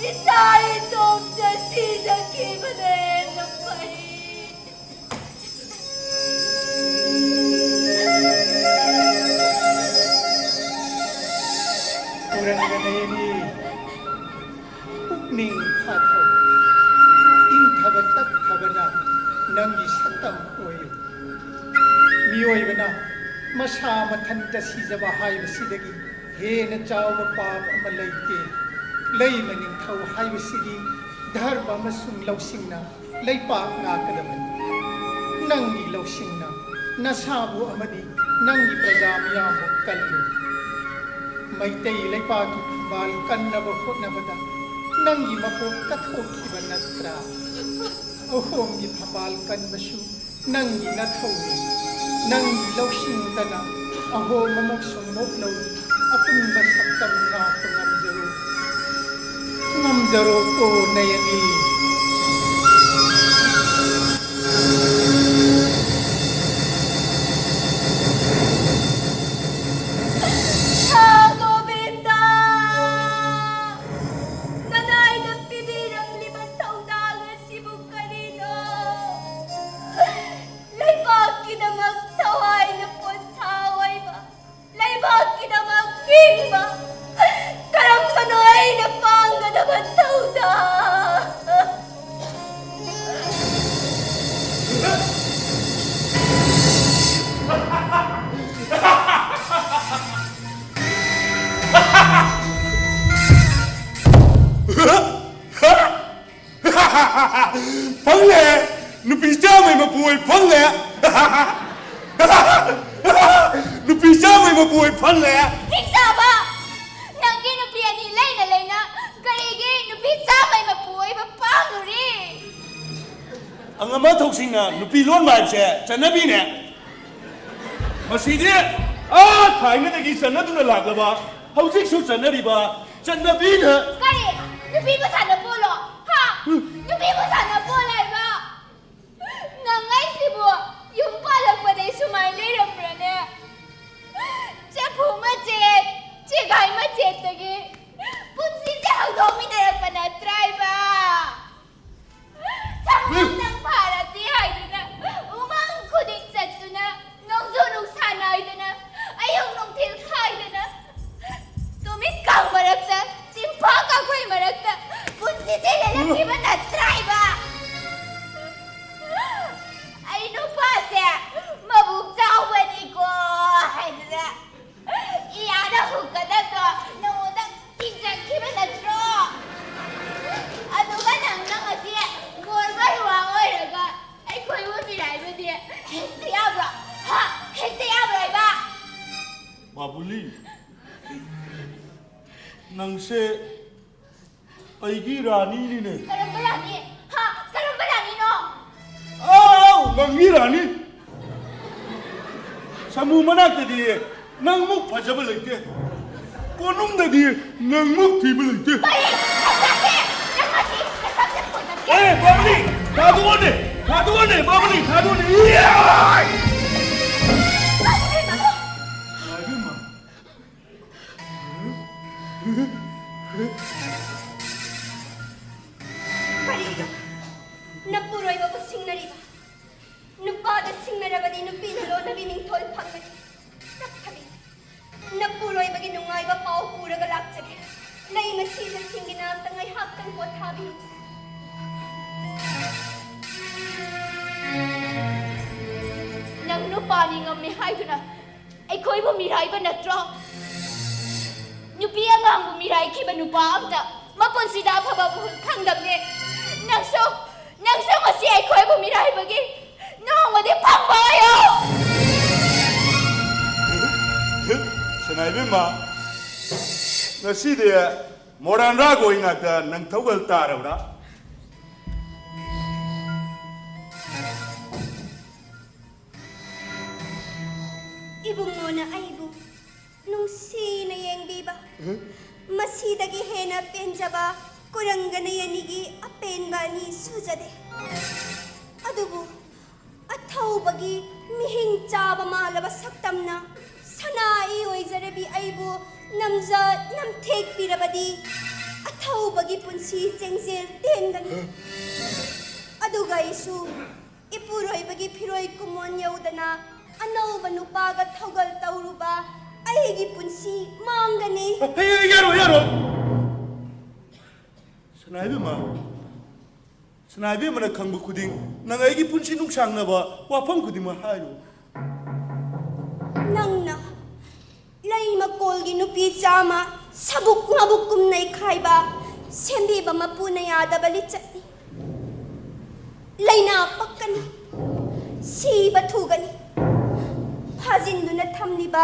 ꯏꯁꯥ ꯏꯇꯣꯝꯇ ꯁꯤꯖꯈꯤꯕꯅ ꯍꯦꯟꯅ ꯐꯩ꯫ ꯄꯨꯔꯟꯒꯅꯌꯅꯤ, ꯄꯨꯛꯅꯤꯡ ꯐꯥꯊꯧ꯫ ꯏꯪꯊꯕ ꯇꯞꯊꯕꯅ ꯅꯪꯒꯤ ꯁꯛꯇꯝ ꯑꯣꯏꯌꯨ꯫ ꯃꯤꯑꯣꯏꯕꯅ ꯃꯁꯥ ꯃꯊꯟꯇ ꯁꯤꯖꯕ ꯍꯥꯏꯕꯁꯤꯗꯒꯤ ꯍꯦꯟꯅ ꯆꯥꯎꯕ ꯄꯥꯞ ꯑꯃ ꯂꯩꯇꯦ꯫ ꯂꯩꯃ ꯅꯤꯡꯊꯧ ꯍꯥꯏꯕꯁꯤꯗꯤ ꯙꯔꯃ ꯑꯃꯁꯨꯡ ꯂꯧꯁꯤꯡꯅ ꯂꯩꯄꯥꯛ ꯉꯥꯛꯀꯗꯕꯅꯤ꯫ ꯅꯪꯒꯤ ꯂꯧꯁꯤꯡꯅ ꯅꯁꯥꯕꯨ ꯑꯃꯗꯤ ꯅꯪꯒꯤ ꯄ꯭ꯔꯖꯥ ꯃꯤꯌꯥꯝꯕꯨ ꯀꯜꯂꯨ꯫ ꯃꯩꯇꯩ ꯂꯩꯄꯥꯛꯀꯤ ꯐꯝꯕꯥꯜ ꯀꯟꯅꯕ ꯍꯣꯠꯅꯕꯗ ꯅꯪꯒꯤ ꯃꯀꯣꯛ ꯀꯠꯊꯣꯛꯈꯤꯕ ꯅꯠꯇ꯭ꯔꯥ? ꯑꯍꯣꯝꯒꯤ ꯐꯝꯕꯥꯜ ꯀꯟꯕꯁꯨ ꯅꯪꯒꯤ ꯅꯊꯧꯅꯤ꯫ ꯅꯪꯒꯤ ꯂꯧꯁꯤꯡꯗꯅ ꯑꯍꯣꯝ ꯑꯃꯁꯨꯡ ꯃꯣꯛꯂꯧꯒꯤ ꯑꯄꯨꯟꯕ ꯁꯛꯇꯝ ꯉꯥꯛꯄ ꯉꯝꯖꯔꯣ꯫ ꯉꯝꯖꯔꯣꯀꯣ ꯅꯌꯅꯤ꯫ ꯁꯥ ꯒꯣꯕꯤꯟꯗ! ꯅꯅꯥꯏꯅ ꯄꯤꯕꯤꯔꯝꯂꯤꯕ ꯊꯧꯗꯥꯡ ꯑꯁꯤꯕꯨ ꯀꯔꯤꯅꯣ? ꯂꯩꯕꯥꯛꯀꯤꯗꯃꯛ ꯊꯋꯥꯏꯅ ꯄꯣꯟꯊꯥ ꯑꯣꯏꯕ, ꯂꯩꯕꯥꯛꯀꯤꯗꯃꯛ ꯍꯤꯡꯕ ꯀꯔꯝꯕꯅꯣ ꯑꯩꯅ ꯄꯥꯡꯒꯗꯕ ꯊꯧꯗꯥꯡ? ꯐꯪꯂꯦ! ꯅꯨꯄꯤ ꯆꯥꯝꯃꯩ ꯃꯄꯨ ꯑꯣꯏ ꯐꯪꯂꯦ! ꯅꯨꯄꯤ ꯆꯥꯝꯃꯩ ꯃꯄꯨ ꯑꯣꯏ ꯐꯪꯂꯦ! ꯍꯤꯡꯆꯥꯕ! ꯅꯪꯒꯤ ꯅꯨꯄꯤ ꯑꯅꯤ ꯂꯩꯅ ꯂꯩꯅ ꯀꯔꯤꯒꯤ ꯅꯨꯄꯤ ꯆꯥꯝꯃꯩ ꯃꯄꯨ ꯑꯣꯏꯕ ꯄꯥꯝꯂꯨꯔꯤ? ꯑꯉꯝ ꯑꯊꯧꯁꯤꯡꯅ ꯅꯨꯄꯤ ꯂꯣꯟꯕ ꯍꯥꯏꯕꯁꯦ ꯆꯠꯅꯕꯤꯅꯦ꯫ ꯃꯁꯤꯗꯤ ꯑꯥ ꯊꯥꯏꯅꯗꯒꯤ ꯆꯠꯅꯗꯨꯅ ꯂꯥꯛꯂꯕ, ꯍꯧꯖꯤꯛꯁꯨ ꯆꯠꯅꯔꯤꯕ ꯆꯠꯅꯕꯤꯅ꯫ ꯀꯔꯤ? ꯅꯨꯄꯤꯕꯨ ꯁꯥꯟꯅꯄꯣꯠꯂꯣ? ꯍꯥ? ꯅꯨꯄꯤꯕꯨ ꯁꯥꯟꯅꯄꯣꯠ ꯍꯥꯏꯕ? ꯅꯪ ꯑꯩꯁꯤꯕꯨ ꯌꯨꯝ ꯄꯥꯜꯂꯛꯄꯗꯩ ꯁꯨꯃꯥꯏꯅ ꯂꯩꯔꯝꯕ꯭ꯔꯅꯦ? ꯕꯥꯕꯨꯂꯤ, ꯅꯪꯁꯦ ꯑꯩꯒꯤ ꯔꯥꯅꯤꯅꯤꯅꯦ꯫ ꯀꯔꯝꯕ ꯔꯥꯅꯤ? ꯍꯥ? ꯀꯔꯝꯕ ꯔꯥꯅꯤꯅꯣ? ꯑꯥꯎ, ꯅꯪꯒꯤ ꯔꯥꯅꯤ꯫ ꯁꯥꯃꯨ ꯃꯅꯥꯛꯇꯗꯤ ꯅꯪꯃꯨꯛ ꯐꯖꯕ ꯂꯩꯇꯦ꯫ ꯀꯣꯅꯨꯡꯗꯗꯤ ꯅꯪꯃꯨꯛ ꯊꯤꯕ ꯂꯩꯇꯦ꯫ ꯀꯔꯤ? ꯅꯪ ꯉꯁꯤ ꯅꯁꯛꯁꯦ ꯐꯖꯗꯦ꯫ ꯑꯦ, ꯕꯥꯕꯨꯂꯤ, ꯊꯥꯗꯣꯛꯑꯣꯅꯦ, ꯊꯥꯗꯣꯛꯑꯣꯅꯦ, ꯕꯥꯕꯨꯂꯤ, ꯊꯥꯗꯣꯛꯑꯣꯅꯦ꯫ ꯏꯌꯥ! ꯕꯥꯕꯨꯂꯤ, ꯕꯥꯕꯨꯂꯤ꯫ ꯏꯃꯥ, ꯏꯃꯥ꯫ ꯀꯔꯤꯅꯣ? ꯅꯄꯨꯔꯣꯏꯕꯕꯨ ꯁꯤꯡꯅꯔꯤꯕ? ꯅꯨꯄꯥꯗ ꯁꯤꯡꯅꯔꯕꯗꯤ ꯅꯨꯄꯤꯅ ꯂꯣꯟꯅꯕꯤ ꯃꯤꯡꯊꯣꯜ ꯐꯪꯒꯅꯤ꯫ ꯇꯞꯊꯕꯤ, ꯅꯄꯨꯔꯣꯏꯕꯒꯤ ꯅꯨꯡꯉꯥꯏꯕ ꯄꯥꯎ ꯄꯨꯔꯒ ꯂꯥꯛꯆꯒꯦ꯫ ꯂꯩꯃ ꯁꯤꯖꯁꯤꯡꯒꯤ ꯅꯥꯛꯇ ꯉꯥꯏꯍꯥꯛꯇꯪ ꯄꯣꯊꯥꯕꯤꯔꯨ꯫ ꯅꯪ ꯅꯨꯄꯥꯅꯤ ꯉꯝꯃꯤ ꯍꯥꯏꯗꯨꯅ ꯑꯩꯈꯣꯏꯕꯨ ꯃꯤꯔꯥꯏꯕ ꯅꯠꯇ꯭ꯔꯣ? ꯅꯨꯄꯤ ꯑꯉꯥꯡꯕꯨ ꯃꯤꯔꯥꯏꯈꯤꯕ ꯅꯨꯄꯥ ꯑꯝꯇ ꯃꯄꯨꯟꯁꯤꯗ ꯑꯐꯕ ꯐꯪꯗꯕꯅꯦ꯫ ꯅꯪꯁꯨ, ꯅꯪꯁꯨ ꯉꯁꯤ ꯑꯩꯈꯣꯏꯕꯨ ꯃꯤꯔꯥꯏꯕꯒꯤ ꯅꯣꯡꯃꯗꯤ ꯐꯪꯕ ꯑꯣꯏꯌꯣ꯫ ꯁꯅꯥꯏꯕꯦꯝꯃ, ꯉꯁꯤꯗꯤ ꯃꯣꯔꯥꯟ ꯔꯥꯒꯣꯏ ꯅꯥꯛꯇ ꯅꯪ ꯊꯧꯒꯜ ꯇꯥꯔꯕ꯭ꯔꯥ? ꯏꯕꯨꯡꯉꯣꯅ ꯑꯩꯕꯨ ꯅꯨꯡꯁꯤꯅ ꯌꯦꯡꯕꯤꯕ, ꯃꯁꯤꯗꯒꯤ ꯍꯦꯟꯅ ꯄꯦꯟꯖꯕ ꯀꯨꯔꯪꯒ ꯅꯌꯅꯤꯒꯤ ꯑꯄꯦꯟꯕ ꯑꯅꯤ ꯁꯨꯖꯗꯦ꯫ ꯑꯗꯨꯕꯨ ꯑꯊꯧꯕꯒꯤ ꯃꯤꯍꯤꯡ ꯆꯥꯕ ꯃꯥꯜꯂꯕ ꯁꯛꯇꯝꯅ ꯁꯅꯥꯏ ꯑꯣꯏꯖꯔꯕꯤ ꯑꯩꯕꯨ ꯅꯝꯖ ꯅꯝꯊꯦꯛꯄꯤꯔꯕꯗꯤ ꯑꯊꯧꯕꯒꯤ ꯄꯨꯟꯁꯤ ꯆꯦꯡꯖꯦꯜ ꯇꯦꯟꯒꯅꯤ꯫ ꯑꯗꯨꯒ ꯑꯩꯁꯨ ꯏꯄꯨꯔꯣꯏꯕꯒꯤ ꯐꯤꯔꯣꯏ ꯀꯨꯃꯣꯟ ꯌꯧꯗꯅ ꯑꯅꯧꯕ ꯅꯨꯄꯥꯒ ꯊꯧꯒꯜ ꯇꯧꯔꯨꯕ ꯑꯩꯒꯤ ꯄꯨꯟꯁꯤ ꯃꯥꯡꯒꯅꯤ꯫ ꯍꯦ, ꯌꯥꯔꯣꯏ, ꯌꯥꯔꯣꯏ꯫ ꯁꯅꯥꯏꯕꯦꯝꯃ, ꯁꯅꯥꯏꯕꯦꯝꯃꯅ ꯈꯪꯕ ꯈꯨꯗꯤꯡ ꯅꯪ ꯑꯩꯒꯤ ꯄꯨꯟꯁꯤ ꯅꯨꯡꯁꯥꯡꯅꯕ ꯋꯥꯐꯝ ꯈꯨꯗꯤꯡꯃꯛ ꯍꯥꯏꯔꯨ꯫ ꯅꯪꯅ ꯂꯩ ꯃꯀꯣꯜꯒꯤ ꯅꯨꯄꯤ ꯆꯥꯝꯃ ꯁꯕꯨꯛ ꯉꯥꯕꯨꯛ ꯀꯨꯝ ꯅꯩꯈꯥꯏꯕ ꯁꯦꯝꯕꯤꯕ ꯃꯄꯨꯅ ꯌꯥꯗꯕ ꯂꯤꯆꯠꯅꯤ꯫ ꯂꯥꯏꯅꯥ ꯄꯛꯀꯅꯤ, ꯁꯤꯕ ꯊꯨꯒꯅꯤ꯫ ꯐꯥꯖꯤꯟꯗꯨꯅ ꯊꯝꯂꯤꯕ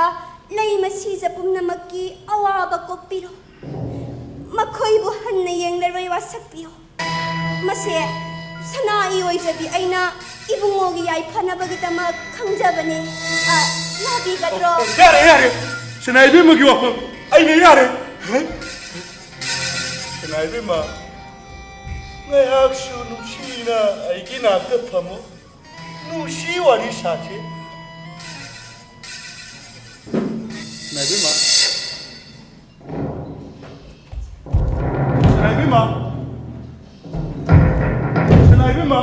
ꯂꯩꯃ ꯁꯤꯖ ꯄꯨꯝꯅꯃꯛꯀꯤ ꯑꯋꯥꯕ ꯀꯣꯛꯄꯤꯔꯣ꯫ ꯃꯈꯣꯏꯕꯨ ꯍꯟꯅ ꯌꯦꯡꯂꯔꯣꯏ ꯋꯥꯁꯛꯄꯤꯌꯨ꯫ ꯃꯁꯦ ꯁꯅꯥ ꯏꯑꯣꯏꯖꯕꯤ ꯑꯩꯅ ꯏꯕꯨꯡꯉꯣꯒꯤ ꯌꯥꯏꯐꯅꯕꯒꯤꯗꯃꯛ ꯈꯪꯖꯕꯅꯤ꯫ ꯑ, ꯌꯥꯕꯤꯒꯗ꯭ꯔꯣ? ꯌꯥꯔꯦ, ꯌꯥꯔꯦ꯫ ꯁꯅꯥ ꯏꯕꯦꯝꯃꯒꯤ ꯋꯥꯐꯝ ꯑꯩꯅ ꯌꯥꯔꯦ꯫ ꯁꯅꯥ ꯏꯕꯦꯝꯃ, ꯉꯥꯏꯍꯥꯛꯁꯨ ꯅꯨꯡꯁꯤꯅ ꯑꯩꯒꯤ ꯅꯥꯛꯇ ꯐꯝꯃꯨ꯫ ꯅꯨꯡꯁꯤ ꯋꯥꯔꯤ ꯁꯥꯁꯤ꯫ ꯁꯅꯥ ꯏꯕꯦꯝꯃ꯫ ꯁꯅꯥ ꯏꯕꯦꯝꯃ꯫ ꯁꯅꯥ ꯏꯕꯦꯝꯃ꯫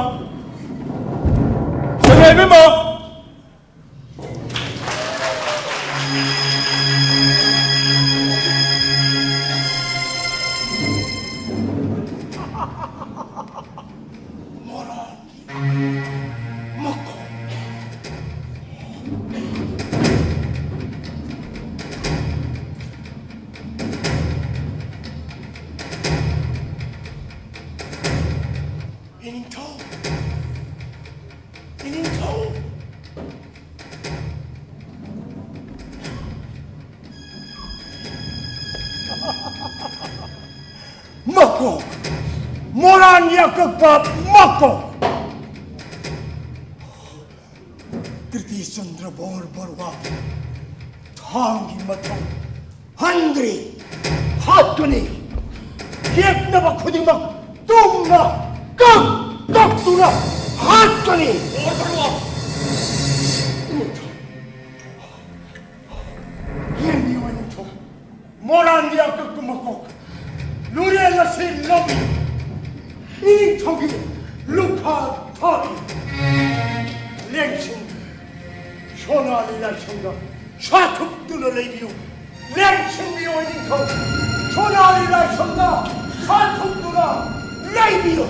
ꯁꯅꯥ ꯏꯕꯦꯝꯃ꯫ ꯃꯣꯔꯥꯡꯒꯤ ꯃꯀꯣꯛ꯫ ꯏꯅꯤꯡꯊꯧ! ꯏꯅꯤꯡꯊꯧ! ꯃꯀꯣꯛ! ꯃꯣꯔꯥꯟꯒꯤ ꯑꯀꯛꯄ ꯃꯀꯣꯛ! ꯀ꯭ꯔꯤꯇꯤꯆꯟꯗ꯭ꯔ ꯕꯣꯔ ꯕꯔꯨꯋꯥ ꯊꯥꯡꯒꯤ ꯃꯊꯧ ꯍꯟꯗ꯭ꯔꯤ, ꯍꯥꯠꯀꯅꯤ꯫ ꯌꯦꯛꯅꯕ ꯈꯨꯗꯤꯡꯃꯛ ꯇꯨꯝꯅ ꯀꯛ ꯀꯛꯇꯨꯅ ꯍꯥꯠꯀꯅꯤ꯫ ꯌꯦꯡꯕꯤꯌꯨ, ꯏꯅꯤꯡꯊꯧ꯫ ꯃꯣꯔꯥꯟꯒꯤ ꯑꯀꯛꯄ ꯃꯀꯣꯛ ꯂꯨꯔꯦꯜ ꯑꯁꯤ ꯂꯧꯕꯤꯌꯨ꯫ ꯏꯅꯤꯡꯊꯧꯒꯤ ꯂꯨꯈꯥ ꯊꯥꯕꯤꯌꯨ꯫ ꯂꯦꯡꯁꯤꯟ ꯁꯣꯅꯥꯂꯤ ꯂꯥꯏꯁꯪꯗ ꯁꯥꯊꯨꯞꯇꯨꯅ ꯂꯩꯕꯤꯌꯨ꯫ ꯂꯦꯡꯁꯤꯟꯕꯤꯌꯨ, ꯏꯅꯤꯡꯊꯧ꯫ ꯁꯣꯅꯥꯂꯤ ꯂꯥꯏꯁꯪꯗ ꯁꯥꯊꯨꯞꯇꯨꯅ ꯂꯩꯕꯤꯌꯨ꯫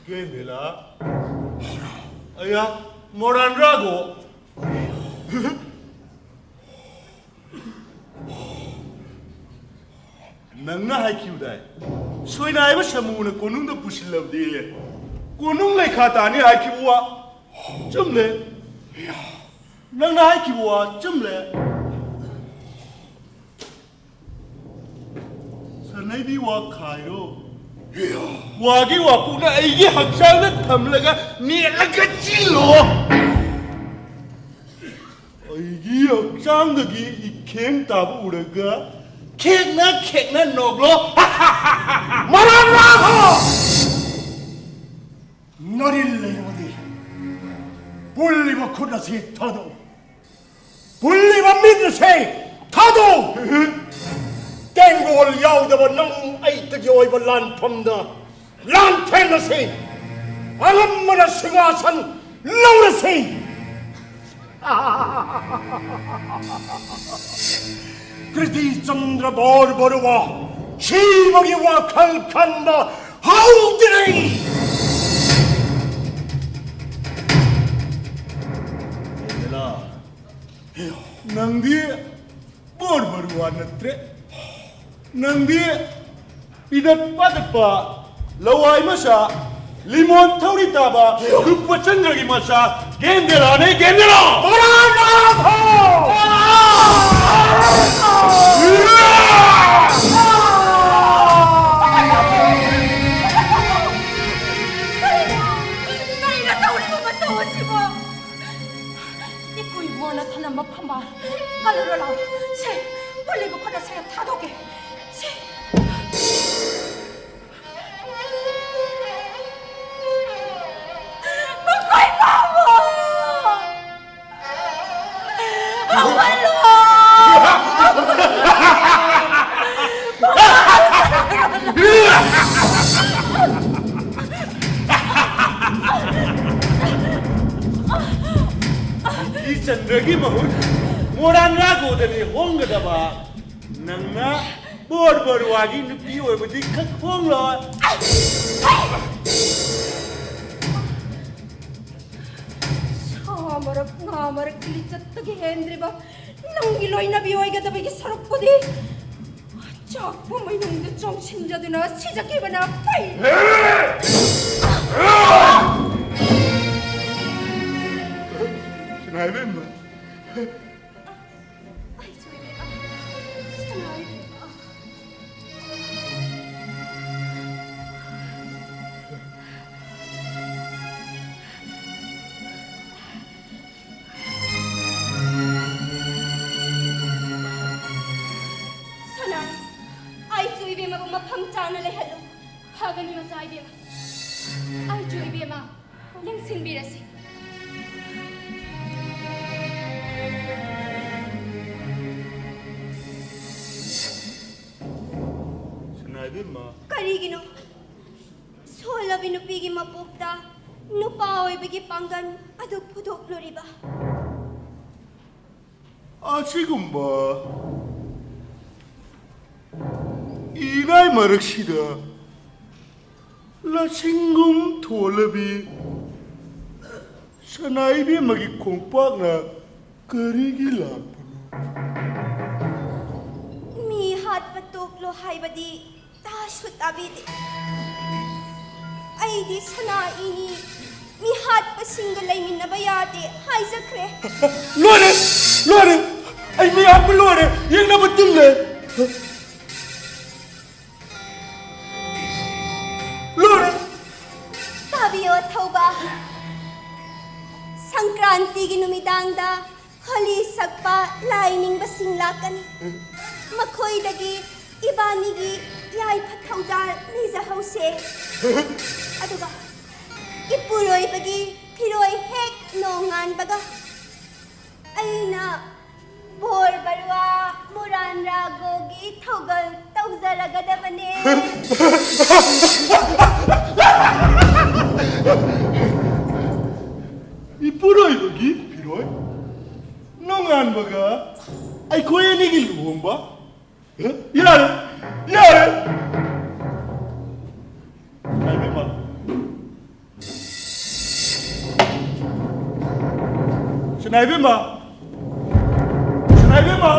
ꯀꯦꯟꯗꯦꯂꯥ꯫ ꯑꯌꯥ, ꯃꯣꯔꯥꯟ ꯔꯥꯒꯣ꯫ ꯅꯪꯅ ꯍꯥꯏꯈꯤꯕꯗꯥꯏ, ꯁꯣꯏꯅꯥꯏꯕ ꯁꯃꯨꯅ ꯀꯣꯅꯨꯡꯗ ꯄꯨꯁꯤꯜꯂꯕꯗꯤ ꯀꯣꯅꯨꯡ ꯂꯩꯈꯥ ꯇꯥꯅꯤ ꯍꯥꯏꯈꯤꯕ ꯋꯥ ꯆꯨꯝꯂꯦ꯫ ꯅꯪꯅ ꯍꯥꯏꯈꯤꯕ ꯋꯥ ꯆꯨꯝꯂꯦ꯫ ꯁꯅꯩꯕꯤ ꯋꯥ ꯈꯥꯏꯔꯣ꯫ ꯋꯥꯒꯤ ꯋꯥꯄꯨꯅ ꯑꯩꯒꯤ ꯍꯛꯆꯥꯡꯗ ꯊꯝꯂꯒ ꯅꯦꯠꯂꯒ ꯆꯤꯜꯂꯣ꯫ ꯑꯩꯒꯤ ꯍꯛꯆꯥꯡꯗꯒꯤ ꯏꯈꯦꯡ ꯇꯥꯕ ꯎꯔꯒ ꯈꯦꯛꯅ ꯈꯦꯛꯅ ꯅꯣꯛꯂꯣ꯫ ꯃꯔꯝ ꯂꯥꯛꯂꯣ! ꯅꯔꯤꯜ ꯂꯩꯔꯕꯗꯤ ꯄꯨꯜꯂꯤꯕ ꯈꯨꯠ ꯑꯁꯤ ꯊꯥꯗꯣꯛꯎ꯫ ꯄꯨꯜꯂꯤꯕ ꯃꯤꯠ ꯑꯁꯤ ꯊꯥꯗꯣꯛꯎ꯫ ꯇꯦꯡꯒꯣꯜ ꯌꯥꯎꯗꯕ ꯅꯪ ꯑꯩꯇꯒꯤ ꯑꯣꯏꯕ ꯂꯥꯟꯐꯝꯗ ꯂꯥꯟꯊꯦꯡꯅꯁꯤ꯫ ꯑꯉꯝꯕꯅ ꯁꯤꯡꯍꯥꯁꯟ ꯂꯧꯔꯁꯤ꯫ ꯀ꯭ꯔꯤꯇꯤ ꯆꯟꯗ꯭ꯔ ꯕꯣꯔ ꯕꯔꯨꯋꯥ ꯁꯤꯕꯒꯤ ꯋꯥꯈꯜ ꯈꯟꯕ ꯍꯧꯗ꯭ꯔꯤ꯫ ꯅꯪꯗꯤ ꯕꯣꯔ ꯕꯔꯨꯋꯥ ꯅꯠꯇ꯭ꯔꯦ꯫ ꯅꯪꯗꯤ ꯄꯤꯗꯠ ꯄꯥꯗꯠꯄ ꯂꯋꯥꯏ ꯃꯆꯥ, ꯂꯤꯃꯣꯟ ꯊꯧꯔꯤ ꯇꯥꯕ ꯂꯨꯞꯄ ꯆꯟꯗ꯭ꯔꯒꯤ ꯃꯆꯥ ꯒꯦꯟꯗꯦꯂꯥꯅꯦ, ꯒꯦꯟꯗꯦꯂꯥ! ꯕꯣꯔꯥ ꯅꯥꯊꯣ! ꯀꯔꯤꯅꯣ? ꯀꯔꯤꯅꯣ ꯇꯧꯔꯤꯕ ꯃꯇꯧ ꯑꯁꯤꯕꯣ? ꯏꯄꯨ ꯏꯕꯣꯅ ꯊꯅꯝꯕ ꯐꯝꯕꯥꯜ ꯀꯜꯂꯨꯔ ꯂꯥꯎ꯫ ꯁꯦ, ꯄꯨꯜꯂꯤꯕ ꯈꯨꯠ ꯑꯁꯦ ꯊꯥꯗꯣꯛꯀꯦ꯫ ꯁꯦ꯫ ꯃꯈꯣꯏ ꯄꯥꯝꯃꯣ! ꯍꯧꯒꯠꯂꯣ! ꯏꯆꯟꯗ꯭ꯔꯒꯤ ꯃꯍꯨꯠ ꯃꯣꯔꯥꯟ ꯔꯥꯒꯣꯗꯅꯤ ꯍꯣꯡꯒꯗꯕ꯫ ꯅꯪꯅ ꯕꯣꯔ ꯕꯔꯨꯋꯥꯒꯤ ꯅꯨꯄꯤ ꯑꯣꯏꯕꯗꯤ ꯈꯛ ꯍꯣꯡꯂꯣꯏ꯫ ꯁꯥ ꯃꯔꯛ, ꯉꯥ ꯃꯔꯛ ꯂꯤꯆꯠꯇꯒꯤ ꯍꯦꯟꯗ꯭ꯔꯤꯕ ꯅꯪꯒꯤ ꯂꯣꯏꯅꯕꯤ ꯑꯣꯏꯒꯗꯕꯒꯤ ꯁꯔꯨꯛꯄꯨꯗꯤ ꯆꯥꯛꯄ ꯃꯩꯅꯨꯡꯗ ꯆꯣꯡꯁꯤꯟꯖꯗꯨꯅ ꯁꯤꯖꯈꯤꯕꯅ ꯐꯩ꯫ ꯁꯅꯥ ꯏꯕꯦꯝꯃ꯫ ꯑꯩ ꯆꯣꯏꯔꯦ꯫ ꯁꯅꯥ ꯏꯕꯦꯝꯃ꯫ ꯁꯅꯥ, ꯑꯩꯁꯨ ꯏꯕꯦꯝꯃꯕꯨ ꯃꯐꯝ ꯆꯥꯅ ꯂꯩꯍꯜꯂꯨ꯫ ꯐꯒꯅꯤ, ꯃꯆꯥ ꯏꯕꯦꯝꯃ꯫ ꯑꯩꯁꯨ ꯏꯕꯦꯝꯃ ꯂꯦꯡꯁꯤꯟꯕꯤꯔꯁꯤ꯫ ꯁꯅꯥ ꯏꯕꯦꯝꯃ꯫ ꯀꯔꯤꯒꯤꯅꯣ? ꯁꯣꯜꯂꯕꯤ ꯅꯨꯄꯤꯒꯤ ꯃꯄꯣꯛꯇ ꯅꯨꯄꯥ ꯑꯣꯏꯕꯒꯤ ꯄꯥꯡꯒꯜ ꯑꯗꯨ ꯐꯨꯗꯣꯛꯂꯨꯔꯤꯕ꯫ ꯑꯁꯤꯒꯨꯝꯕ ꯏꯔꯥꯏ ꯃꯔꯛꯁꯤꯗ ꯂꯁꯤꯡꯒꯨꯝ ꯊꯣꯜꯂꯕꯤ ꯁꯅꯥ ꯏꯕꯦꯝꯃꯒꯤ ꯈꯣꯡꯄꯥꯛꯅ ꯀꯔꯤꯒꯤ ꯂꯥꯛꯄꯅꯣ? ꯃꯤ ꯍꯥꯠꯄ ꯇꯣꯛꯂꯣ ꯍꯥꯏꯕꯗꯤ ꯇꯥꯁꯨ ꯇꯥꯕꯤꯗꯦ꯫ ꯑꯩꯗꯤ ꯁꯅꯥ ꯏꯅꯤ, ꯃꯤꯍꯥꯠꯄꯁꯤꯡꯒ ꯂꯩꯃꯤꯟꯅꯕ ꯌꯥꯗꯦ ꯍꯥꯏꯖꯈ꯭ꯔꯦ꯫ ꯂꯣꯏꯔꯦ! ꯂꯣꯏꯔꯦ! ꯑꯩ ꯃꯤꯍꯥꯠꯄ ꯂꯣꯏꯔꯦ! ꯌꯦꯡꯅꯕ ꯇꯤꯡꯂꯦ! ꯂꯣꯏꯔꯦ! ꯇꯥꯕꯤꯌꯣ, ꯑꯊꯧꯕ꯫ ꯁꯪꯀ꯭ꯔꯥꯟꯇꯤꯒꯤ ꯅꯨꯃꯤꯗꯥꯡꯗ ꯍꯣꯂꯤ ꯁꯛꯄ ꯂꯥꯏ ꯅꯤꯡꯕꯁꯤꯡ ꯂꯥꯛꯀꯅꯤ꯫ ꯃꯈꯣꯏꯗꯒꯤ ꯏꯕꯥꯅꯤꯒꯤ ꯌꯥꯏꯐ ꯊꯧꯖꯥꯜ ꯅꯤꯖꯍꯧꯁꯦ꯫ ꯑꯗꯨꯒ ꯏꯄꯨꯔꯣꯏꯕꯒꯤ ꯐꯤꯔꯣꯏ ꯍꯦꯛ ꯅꯣꯡꯉꯥꯟꯕꯒ ꯑꯩꯅ ꯕꯣꯔ ꯕꯔꯨꯋꯥ ꯃꯨꯔꯥꯟ ꯔꯥꯒꯣꯒꯤ ꯊꯧꯒꯜ ꯇꯧꯖꯔꯒꯗꯕꯅꯦ꯫ ꯏꯄꯨꯔꯣꯏꯕꯒꯤ ꯐꯤꯔꯣꯏ ꯅꯣꯡꯉꯥꯟꯕꯒ ꯑꯩꯈꯣꯏ ꯑꯅꯤꯒꯤ ꯂꯨꯍꯣꯡꯕ? ꯌꯥꯔꯦ! ꯌꯥꯔꯦ! ꯏꯃꯥ ꯏꯕꯦꯝꯃ, ꯁꯅꯥꯏꯕꯦꯝꯃ! ꯁꯅꯥꯏꯕꯦꯝꯃ!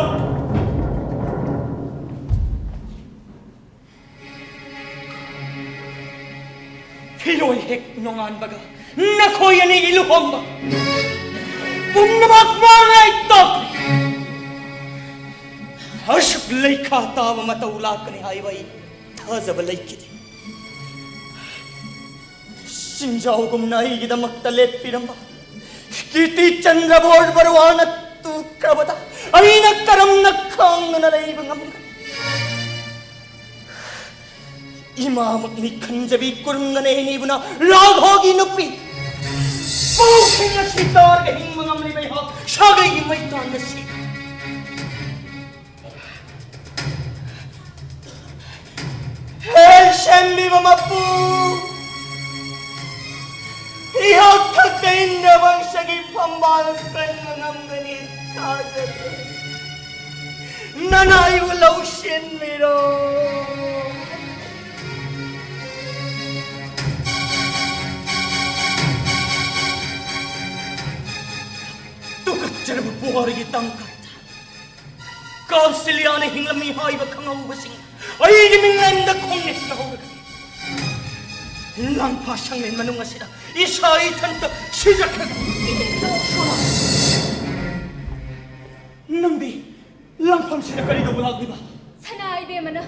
ꯐꯤꯔꯣꯏ ꯍꯦꯛ ꯅꯣꯡꯉꯥꯟꯕꯒ ꯅꯈꯣꯏ ꯑꯅꯤꯒꯤ ꯂꯨꯍꯣꯡꯕ ꯄꯨꯝꯅꯃꯛ ꯃꯥꯡꯉꯥꯏ ꯇꯣꯛꯈ꯭ꯔꯦ꯫ ꯑꯁꯨꯛ ꯂꯩꯈꯥ ꯇꯥꯕ ꯃꯇꯧ ꯂꯥꯛꯀꯅꯤ ꯍꯥꯏꯕ ꯑꯩ ꯊꯥꯖꯕ ꯂꯩꯈꯤꯗꯦ꯫ ꯁꯤꯡꯖꯥꯎꯒꯨꯝꯅ ꯑꯩꯒꯤꯗꯃꯛꯇ ꯂꯦꯞꯄꯤꯔꯝꯕ ꯀꯤꯔꯇꯤ ꯆꯟꯗ꯭ꯔꯕꯣꯔ ꯕꯔꯨꯋꯥꯅ ꯇꯨꯈ꯭ꯔꯕꯗ ꯑꯩꯅ ꯀꯔꯝꯅ ꯈꯥꯡꯗꯨꯅ ꯂꯩꯕ ꯉꯝꯒꯅꯤ? ꯏꯃꯥꯃꯛꯅꯤ ꯈꯟꯖꯕꯤ ꯀꯨꯔꯨꯝꯒꯅꯦ ꯅꯤꯕꯨꯅ ꯔꯥꯘꯣꯒꯤ ꯅꯨꯄꯤ꯫ ꯄꯥꯎꯁꯤꯡ ꯑꯁꯤ ꯇꯥꯔꯒ ꯍꯤꯡꯕ ꯉꯝꯂꯤꯕ ꯑꯩꯍꯥꯛ ꯁꯥꯒꯩꯒꯤ ꯃꯩꯇꯥꯟꯗ ꯁꯤꯈ꯭ꯔꯦ꯫ ꯍꯦ ꯁꯦꯝꯕꯤꯕ ꯃꯄꯨ, ꯑꯩꯍꯥꯛ ꯊꯛꯇ ꯏꯟꯗ꯭ꯔ ꯋꯪꯁꯒꯤ ꯐꯝꯕꯥꯜ ꯀꯟꯕ ꯉꯝꯒꯅꯤ ꯊꯥꯖꯗꯦ꯫ ꯅꯅꯥꯏꯕꯨ ꯂꯧꯁꯤꯟꯕꯤꯔꯣ꯫ ꯇꯨꯀꯠꯆꯔꯕ ꯄꯨꯋꯥꯔꯤꯒꯤ ꯇꯥꯡꯀꯛꯇ ꯀꯥꯎꯁꯤꯂꯤꯌꯥꯅ ꯍꯤꯡꯂꯝꯃꯤ ꯍꯥꯏꯕ ꯈꯪꯍꯧꯕꯁꯤꯡ ꯑꯩꯒꯤ ꯃꯤꯡꯂꯦꯟꯗ ꯈꯣꯡꯅꯦꯠꯅꯍꯧꯔꯒꯅꯤ꯫ ꯂꯥꯡꯐꯥ ꯁꯪꯂꯦꯟ ꯃꯅꯨꯡ ꯑꯁꯤꯗ ꯏꯁꯥ ꯏꯊꯟꯇ ꯁꯤꯖꯈ꯭ꯔꯒꯅꯤ꯫ ꯅꯪꯗꯤ ꯂꯥꯡꯐꯝꯁꯤꯗ ꯀꯔꯤ ꯇꯧꯕ ꯂꯥꯛꯂꯤꯕ? ꯁꯅꯥ ꯏꯕꯦꯝꯃꯅ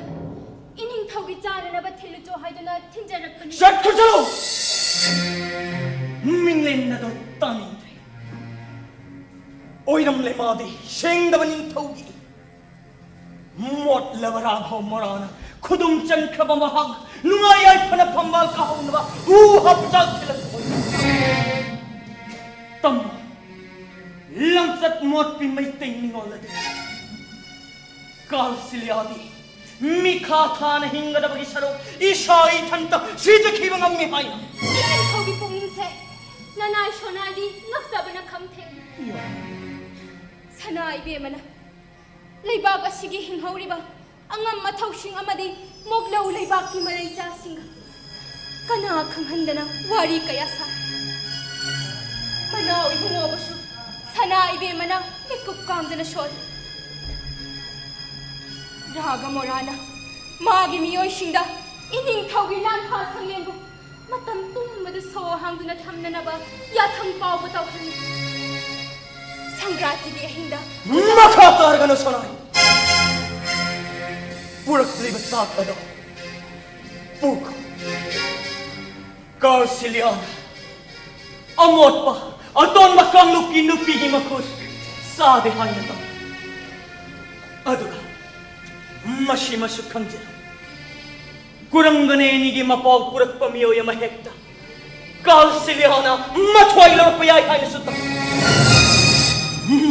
ꯏꯅꯤꯡꯊꯧꯒꯤ ꯆꯥꯅꯅꯕ ꯊꯤꯜꯂꯨꯆꯣ ꯍꯥꯏꯗꯨꯅ ꯊꯤꯟꯖꯔꯛꯄꯅꯤ꯫ ꯆꯠꯈ꯭ꯔꯣ, ꯆꯠꯂꯣ! ꯃꯤꯡꯂꯦꯟ ꯑꯗꯨ ꯇꯥꯅꯤꯡꯗ꯭ꯔꯦ꯫ ꯑꯣꯏꯔꯝꯂꯦ ꯃꯥꯗꯤ ꯁꯦꯡꯗꯕ ꯅꯤꯡꯊꯧꯒꯤ ꯃꯣꯠꯂꯕ ꯔꯥꯘꯣ ꯃꯣꯔꯥꯅ ꯈꯨꯗꯨꯝ ꯆꯟꯈ꯭ꯔꯕ ꯃꯍꯥꯛ ꯅꯨꯡꯉꯥꯏ ꯌꯥꯏꯐꯅ ꯐꯝꯕꯥꯜ ꯀꯥꯍꯧꯅꯕ ꯍꯨ ꯍꯥꯞꯆꯥꯛ ꯊꯤꯜꯂꯛꯄ ꯑꯣꯏꯔꯝꯂꯦ꯫ ꯇꯝꯃꯣ, ꯂꯝꯆꯠ ꯃꯣꯠꯄꯤ ꯃꯩꯇꯩ ꯅꯤꯉꯣꯜ ꯑꯗꯨ ꯀꯥꯎꯁꯤꯂꯤꯌꯥꯗꯤ ꯃꯤꯈꯥ ꯊꯥꯅ ꯍꯤꯡꯒꯗꯕꯒꯤ ꯁꯔꯨꯛ ꯏꯁꯥ ꯏꯊꯟꯇ ꯁꯤꯖꯈꯤꯕ ꯉꯝꯃꯤ ꯍꯥꯏꯅ꯫ ꯏꯅꯤꯡꯊꯧꯒꯤ ꯄꯨꯛꯅꯤꯡꯁꯦ ꯅꯅꯥꯏ ꯁꯣꯅꯥꯏꯗꯤ ꯉꯛꯆꯕꯅ ꯈꯝ ꯊꯦꯡꯅ꯫ ꯁꯅꯥ ꯏꯕꯦꯝꯃꯅ ꯂꯩꯕꯥꯛ ꯑꯁꯤꯒꯤ ꯍꯤꯡꯍꯧꯔꯤꯕ ꯑꯉꯝ ꯑꯊꯧꯁꯤꯡ ꯑꯃꯗꯤ ꯃꯣꯛꯂꯧ ꯂꯩꯕꯥꯛꯀꯤ ꯃꯔꯩꯆꯥꯁꯤꯡꯒ ꯀꯅꯥ ꯈꯪꯍꯟꯗꯅ ꯋꯥꯔꯤ ꯀꯌꯥ ꯁꯥꯏ꯫ ꯃꯅꯥꯎ ꯏꯕꯨꯡꯉꯣꯕꯨꯁꯨ ꯁꯅꯥ ꯏꯕꯦꯝꯃꯅ ꯃꯤꯀꯨꯞ ꯀꯥꯡꯗꯅ ꯁꯣꯜꯂꯤ꯫ ꯔꯥꯒ ꯃꯣꯔꯥꯅ ꯃꯥꯒꯤ ꯃꯤꯑꯣꯏꯁꯤꯡꯗ ꯏꯅꯤꯡꯊꯧꯒꯤ ꯂꯥꯟꯐꯥ ꯁꯪꯂꯦꯟꯕꯨ ꯃꯇꯝ ꯄꯨꯝꯕꯗ ꯁꯣ ꯍꯥꯡꯗꯨꯅ ꯊꯝꯅꯅꯕ ꯌꯥꯊꯪ ꯄꯥꯎꯕ ꯇꯧꯍꯜꯂꯤ꯫ ꯁꯪꯀ꯭ꯔꯥꯟꯇꯤꯒꯤ ꯑꯍꯤꯡꯗ ꯃꯈꯥ ꯇꯥꯔꯒꯅ ꯁꯅꯥꯏ꯫ ꯄꯨꯔꯛꯂꯤꯕ ꯆꯥꯛ ꯑꯗꯣ ꯄꯨꯈꯣ꯫ ꯀꯥꯎꯁꯤꯂꯤꯌꯥꯅ ꯑꯃꯣꯠꯄ ꯑꯇꯣꯟꯕ ꯀꯥꯡꯂꯨꯞꯀꯤ ꯅꯨꯄꯤꯒꯤ ꯃꯈꯨꯠ ꯆꯥꯗꯦ ꯍꯥꯏꯅ ꯇꯧ꯫ ꯑꯗꯨꯒ ꯃꯁꯤꯃꯁꯨ ꯈꯪꯖꯤꯜꯂꯨ, ꯀꯨꯔꯪꯒꯅꯦꯅꯤꯒꯤ ꯃꯄꯥꯎ ꯄꯨꯔꯛꯄ ꯃꯤꯑꯣꯏ ꯑꯃ ꯍꯦꯛꯇ ꯀꯥꯎꯁꯤꯂꯤꯌꯥꯅ ꯃꯊ꯭ꯋꯥꯏ ꯂꯧꯔꯛꯄ ꯌꯥꯏ ꯍꯥꯏꯅꯁꯨ ꯇꯧ꯫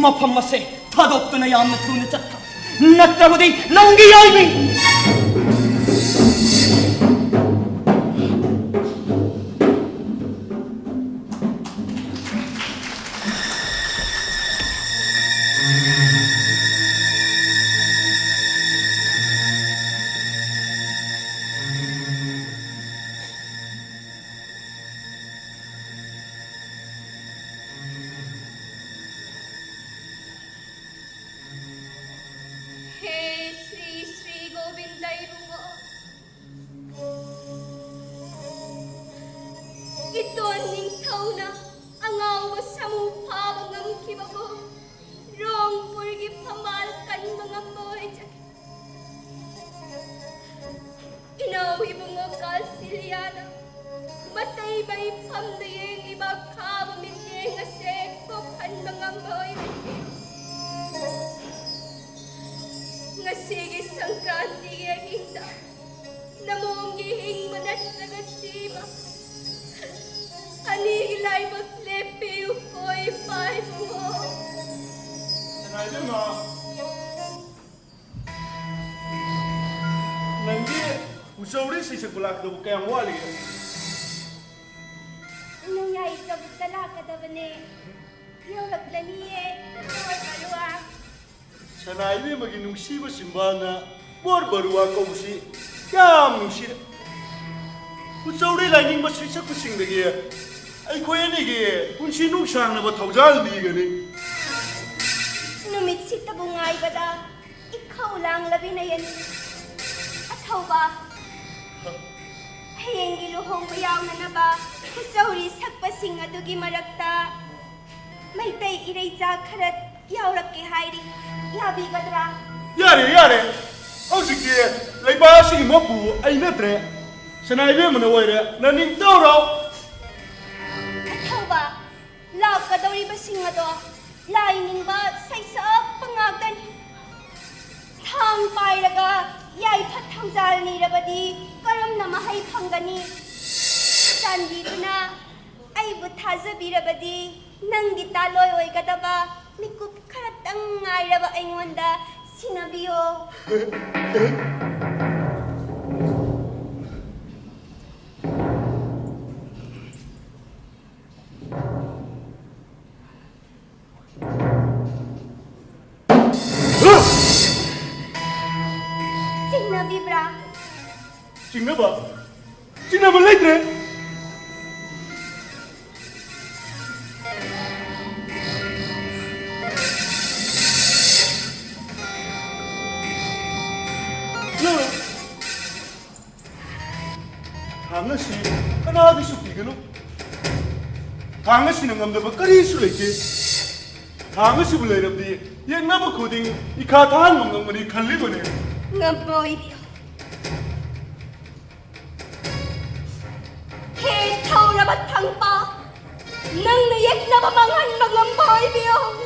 ꯃꯐꯝ ꯑꯁꯦ ꯊꯥꯗꯣꯛꯇꯨꯅ ꯌꯥꯝꯅ ꯊꯨꯅ ꯆꯠꯈ꯭ꯔꯣ, ꯅꯠꯇ꯭ꯔꯕꯗꯤ ꯅꯪꯒꯤ ꯌꯥꯏꯃꯤ꯫ ꯍꯦ ꯁ꯭ꯔꯤ ꯁ꯭ꯔꯤ ꯒꯣꯕꯤꯟꯗ ꯏꯕꯨꯡꯉꯣ, ꯏꯇꯣꯟ ꯅꯤꯡꯊꯧꯅ ꯑꯉꯥꯎꯕ ꯁꯥꯃꯨ ꯐꯥꯕ ꯉꯝꯈꯤꯕꯕꯨ ꯔꯣꯡꯄꯨꯔꯒꯤ ꯐꯝꯕꯥꯜ ꯀꯟꯕ ꯉꯝꯕ ꯑꯣꯏꯖꯈꯤ꯫ ꯏꯅꯥꯎ ꯏꯕꯨꯡꯉꯣ ꯀꯥꯎꯁꯤꯂꯤꯌꯥꯅ ꯃꯇꯩ ꯃꯩꯐꯝꯗ ꯌꯦꯡꯂꯤꯕ ꯈꯥꯕ ꯃꯤꯠꯌꯦꯡ ꯑꯁꯦ ꯄꯣꯛꯍꯟꯕ ꯉꯝꯕ ꯑꯣꯏꯔꯝꯃꯤ꯫ ꯉꯁꯤꯒꯤ ꯁꯪꯀ꯭ꯔꯥꯟꯇꯤꯒꯤ ꯑꯍꯤꯡꯗ ꯅꯃꯣꯝꯒꯤ ꯍꯤꯡꯕ ꯅꯠꯇ꯭ꯔꯒ ꯁꯤꯕ ꯑꯅꯤꯒꯤ ꯂꯥꯏꯕꯛ ꯂꯦꯞꯄꯤꯌꯨꯀꯣ, ꯏꯄꯥ ꯏꯕꯨꯡꯉꯣ꯫ ꯁꯅꯥ ꯏꯕꯦꯝꯃ, ꯅꯪꯒꯤ ꯎꯆꯧꯔꯤ ꯁꯩꯁꯛꯄ ꯂꯥꯛꯀꯗꯧꯕ ꯀꯌꯥꯝ ꯋꯥꯠꯂꯤꯒꯦ? ꯅꯣꯡꯌꯥꯏ ꯆꯕꯨꯛꯇ ꯂꯥꯛꯀꯗꯕꯅꯦ꯫ ꯌꯧꯔꯛꯂꯅꯤꯌꯦ, ꯏꯕꯦꯝꯃ ꯀꯥꯂꯨꯋꯥ꯫ ꯁꯅꯥ ꯏꯕꯦꯝꯃꯒꯤ ꯅꯨꯡꯁꯤꯕ ꯆꯤꯝꯕꯥꯜꯅ ꯕꯣꯔ ꯕꯔꯨꯋꯥ ꯀꯧꯕꯁꯤ ꯌꯥꯝ ꯅꯨꯡꯁꯤꯔꯦ꯫ ꯎꯆꯧꯔꯤ ꯂꯥꯏꯅꯤꯡꯕ ꯁꯩꯁꯛꯄꯁꯤꯡꯗꯒꯤ ꯑꯩꯈꯣꯏ ꯑꯅꯤꯒꯤ ꯄꯨꯟꯁꯤ ꯅꯨꯡꯁꯥꯡꯅꯕ ꯊꯧꯖꯥꯜ ꯅꯤꯒꯅꯤ꯫ ꯅꯨꯃꯤꯠꯁꯤꯇꯕꯨ ꯉꯥꯏꯕꯗ ꯏꯈꯧ ꯂꯥꯡꯂꯕꯤ ꯅꯌꯅꯤ꯫ ꯑꯊꯧꯕ, ꯍꯌꯦꯡꯒꯤ ꯂꯨꯍꯣꯡꯕ ꯌꯥꯎꯅꯅꯕ ꯈꯨꯆꯧꯔꯤ ꯁꯛꯄꯁꯤꯡ ꯑꯗꯨꯒꯤ ꯃꯔꯛꯇ ꯃꯩꯇꯩ ꯏꯔꯩꯆꯥ ꯈꯔ ꯌꯥꯎꯔꯛꯀꯦ ꯍꯥꯏꯔꯤ꯫ ꯌꯥꯕꯤꯒꯗ꯭ꯔꯥ? ꯌꯥꯔꯦ, ꯌꯥꯔꯦ꯫ ꯍꯧꯖꯤꯛꯇꯤ ꯂꯩꯕꯥꯛ ꯑꯁꯤꯒꯤ ꯃꯄꯨ ꯑꯩ ꯅꯠꯇ꯭ꯔꯦ꯫ ꯁꯅꯥ ꯏꯕꯦꯝꯃꯅ ꯑꯣꯏꯔꯦ꯫ ꯅꯅꯤꯡ ꯇꯧꯔꯣ꯫ ꯑꯊꯧꯕ, ꯂꯥꯛꯀꯗꯧꯔꯤꯕꯁꯤꯡ ꯑꯗꯣ ꯂꯥꯏ ꯅꯤꯡꯕ ꯁꯩꯁꯛꯄ ꯉꯥꯛꯇꯅꯤ꯫ ꯊꯥꯡ ꯄꯥꯏꯔꯒ ꯌꯥꯏꯐ ꯊꯧꯖꯥꯜ ꯅꯤꯔꯕꯗꯤ ꯀꯔꯝꯅ ꯃꯍꯩ ꯐꯪꯒꯅꯤ? ꯆꯥꯟꯕꯤꯗꯨꯅ ꯑꯩꯕꯨ ꯊꯥꯖꯕꯤꯔꯕꯗꯤ ꯅꯪꯒꯤ ꯇꯥꯂꯣꯏ ꯑꯣꯏꯒꯗꯕ ꯃꯤꯀꯨꯞ ꯈꯔꯇꯪ ꯉꯥꯏꯔꯕ ꯑꯩꯉꯣꯟꯗ ꯁꯤꯟꯅꯕꯤꯌꯣ꯫ ꯆꯤꯡꯅꯕꯤꯕ꯭ꯔꯥ? ꯆꯤꯡꯅꯕ? ꯆꯤꯡꯅꯕ ꯂꯩꯇ꯭ꯔꯦ꯫ ꯂꯧꯔꯣ꯫ ꯊꯥꯡ ꯑꯁꯤ ꯀꯅꯥꯗꯁꯨ ꯄꯤꯒꯅꯨ꯫ ꯊꯥꯡ ꯑꯁꯤꯅ ꯉꯝꯗꯕ ꯀꯔꯤꯁꯨ ꯂꯩꯇꯦ꯫ ꯊꯥꯡ ꯑꯁꯤꯕꯨ ꯂꯩꯔꯕꯗꯤ ꯌꯦꯛꯅꯕ ꯈꯨꯗꯤꯡ ꯏꯈꯥ ꯊꯥꯍꯟꯕ ꯉꯝꯒꯅꯤ ꯈꯜꯂꯤꯕꯅꯦ꯫ ꯉꯝꯃꯣꯏ ꯏꯕꯦꯝ꯫ ꯍꯦ ꯊꯧꯔꯕ ꯊꯪꯄꯥ, ꯅꯪꯅ ꯌꯦꯛꯅꯕ ꯃꯥꯡꯍꯟꯕ ꯉꯝꯃꯣꯏ ꯏꯕꯦꯝ꯫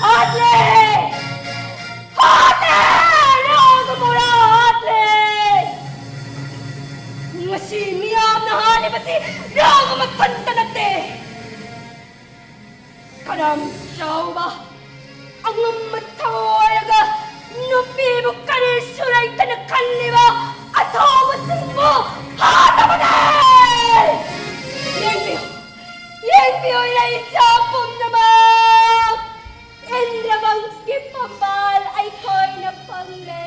ꯍꯥꯠꯂꯦ! ꯍꯥꯠꯂꯦ! ꯔꯥꯒ ꯃꯣꯔꯥ ꯍꯥꯠꯂꯦ! ꯉꯁꯤ ꯃꯤꯌꯥꯝꯅ ꯍꯥꯠꯂꯤꯕꯁꯤ ꯔꯥꯒ ꯃꯊꯟꯇ ꯅꯠꯇꯦ꯫ ꯀꯔꯝ ꯆꯥꯎꯕ ꯑꯉꯝꯕ ꯊꯋꯥꯏꯒ ꯅꯨꯄꯤꯕꯨ ꯀꯔꯤꯁꯨ ꯂꯩꯇꯅ ꯈꯜꯂꯤꯕ ꯑꯊꯧꯕꯁꯤꯡꯕꯨ ꯍꯥꯠꯂꯕꯅꯦ! ꯌꯦꯡꯕꯤꯌꯨ, ꯌꯦꯡꯕꯤꯌꯨ, ꯏꯔꯩꯆꯥ ꯄꯨꯝꯅꯃꯛ! ꯏꯟꯗ꯭ꯔꯕꯪꯁꯀꯤ ꯐꯝꯕꯥꯜ ꯑꯩꯈꯣꯏꯅ ꯐꯪꯂꯦ꯫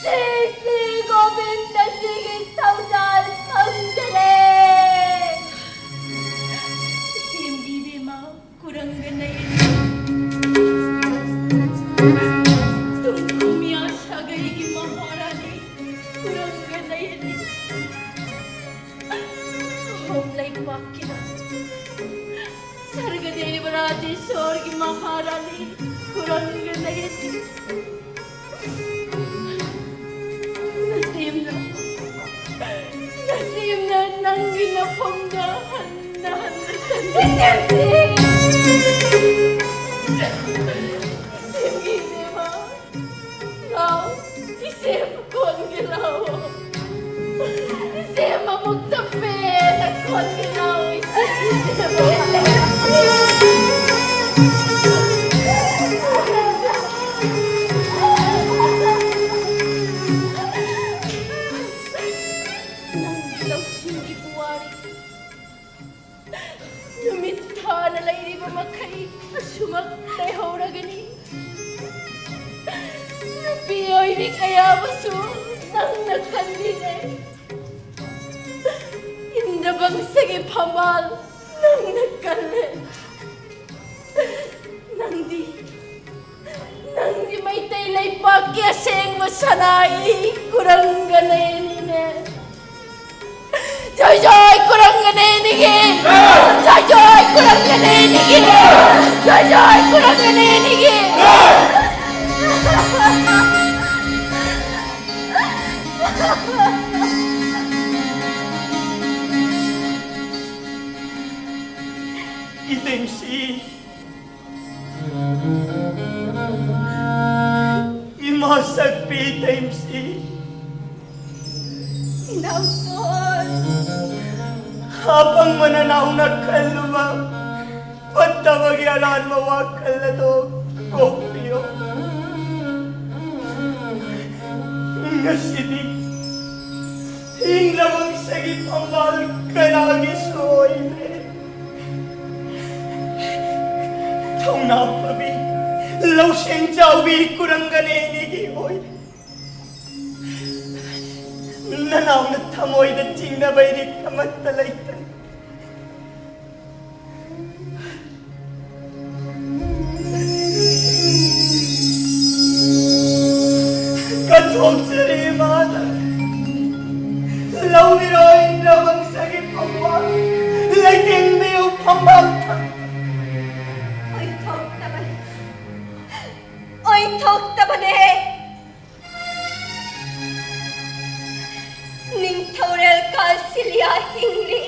ꯁ꯭ꯔꯤ ꯁ꯭ꯔꯤ ꯒꯣꯕꯤꯟꯗꯖꯤꯒꯤ ꯊꯧꯖꯥꯜ ꯐꯪꯖꯔꯦ꯫ ꯏꯆꯦꯝꯒꯤ ꯏꯕꯦꯝꯃ ꯀꯨꯔꯪꯒ ꯅꯌꯅꯤ꯫ ꯇꯨꯡꯈꯨꯃꯤꯌꯥ ꯁꯥꯒꯩꯒꯤ ꯃꯍꯥꯔꯥꯅꯤ ꯀꯨꯔꯪꯒ ꯅꯌꯅꯤ꯫ ꯑꯍꯣꯝ ꯂꯩꯕꯥꯛꯀꯤꯗ ꯁꯔꯒꯗꯦꯕ ꯔꯥꯖꯦꯁꯣꯔꯒꯤ ꯃꯍꯥꯔꯥꯅꯤ ꯀꯨꯔꯪꯒ ꯅꯌꯅꯤ꯫ ꯅꯁꯤꯝꯅ, ꯅꯁꯤꯝꯅ ꯅꯪꯒꯤ ꯅꯐꯝꯗ ꯍꯟꯅ ꯍꯟꯅ ꯆꯠꯂꯤ꯫ ꯅꯁꯤꯝꯒꯤ ꯏꯕꯦꯝꯃ꯫ ꯂꯥꯎ, ꯏꯆꯦꯕꯨ ꯀꯣꯟꯒꯦ ꯂꯥꯎ꯫ ꯏꯆꯦ ꯃꯕꯨꯛ ꯆꯞꯄꯦꯅ ꯀꯣꯟꯒꯦ ꯂꯥꯎ, ꯏꯆꯦ꯫ ꯅꯪꯒꯤ ꯂꯧꯁꯤꯡꯒꯤ ꯄꯨꯋꯥꯔꯤ ꯅꯨꯃꯤꯠ ꯊꯥꯅ ꯂꯩꯔꯤꯕ ꯃꯈꯩ ꯑꯁꯨꯃꯛ ꯂꯩꯍꯧꯔꯒꯅꯤ꯫ ꯅꯨꯄꯤ ꯑꯣꯏꯕꯤ ꯀꯌꯥꯕꯨꯁꯨ ꯅꯪꯅ ꯀꯜꯂꯤꯔꯦ꯫ ꯏꯟꯗ꯭ꯔ ꯕꯪꯁꯒꯤ ꯐꯝꯕꯥꯜ ꯅꯪꯅ ꯀꯜꯂꯦ꯫ ꯅꯪꯗꯤ, ꯅꯪꯗꯤ ꯃꯩꯇꯩ ꯂꯩꯄꯥꯛꯀꯤ ꯑꯁꯦꯡꯕ ꯁꯅꯥꯏ ꯀꯨꯔꯪꯒ ꯅꯌꯅꯤꯅꯦ꯫ ꯖꯣꯏ ꯖꯣꯏ ꯀꯨꯔꯪꯒ ꯅꯌꯅꯤꯒꯤ! ꯖꯣꯏ ꯖꯣꯏ ꯀꯨꯔꯪꯒ ꯅꯌꯅꯤꯒꯤ! ꯖꯣꯏ ꯖꯣꯏ ꯀꯨꯔꯪꯒ ꯅꯌꯅꯤꯒꯤ! ꯏꯇꯩꯁꯤ, ꯏꯃꯥ ꯁꯛꯄꯤ ꯇꯩꯝꯁꯤ꯫ ꯏꯅꯥꯎꯇꯣꯟ꯫ ꯑꯄꯪꯕ ꯅꯅꯥꯎꯅ ꯈꯜꯂꯨꯕ ꯐꯠꯇꯕꯒꯤ ꯑꯔꯥꯟꯕ ꯋꯥꯈꯜ ꯑꯗꯣ ꯀꯣꯛꯄꯤꯌꯣ꯫ ꯉꯁꯤꯗꯤ ꯏꯪꯂꯕ ꯏꯁꯥꯒꯤ ꯐꯝꯕꯥꯜ ꯀꯅꯥꯒꯤꯁꯨ ꯑꯣꯏꯗ꯭ꯔꯦ꯫ ꯊꯧꯅꯥ ꯐꯕꯤ, ꯂꯧꯁꯤꯡ ꯆꯥꯎꯕꯤ ꯀꯨꯔꯪꯒꯅꯦ ꯑꯅꯤꯒꯤ ꯑꯣꯏꯔꯦ꯫ ꯅꯅꯥꯎꯅ ꯊꯃꯣꯏꯗ ꯆꯤꯡꯅꯕ ꯏꯔꯤꯛ ꯑꯃꯠꯇ ꯂꯩꯇꯅ ꯀꯠꯊꯣꯛꯆꯔꯤ ꯏꯃꯥꯗ꯫ ꯂꯧꯕꯤꯔꯣ ꯏꯪꯂꯕ ꯏꯁꯥꯒꯤ ꯐꯝꯕꯥꯜ, ꯂꯩꯇꯦꯡꯕꯤꯌꯨ ꯐꯝꯕꯥꯜ ꯊꯛꯇ꯫ ꯑꯣꯏꯊꯣꯛꯇꯕꯅꯤ, ꯑꯣꯏꯊꯣꯛꯇꯕꯅꯦ꯫ ꯅꯤꯡꯊꯧꯔꯦꯜ ꯀꯥꯁꯤꯂꯤꯌꯥ ꯍꯤꯡꯂꯤ꯫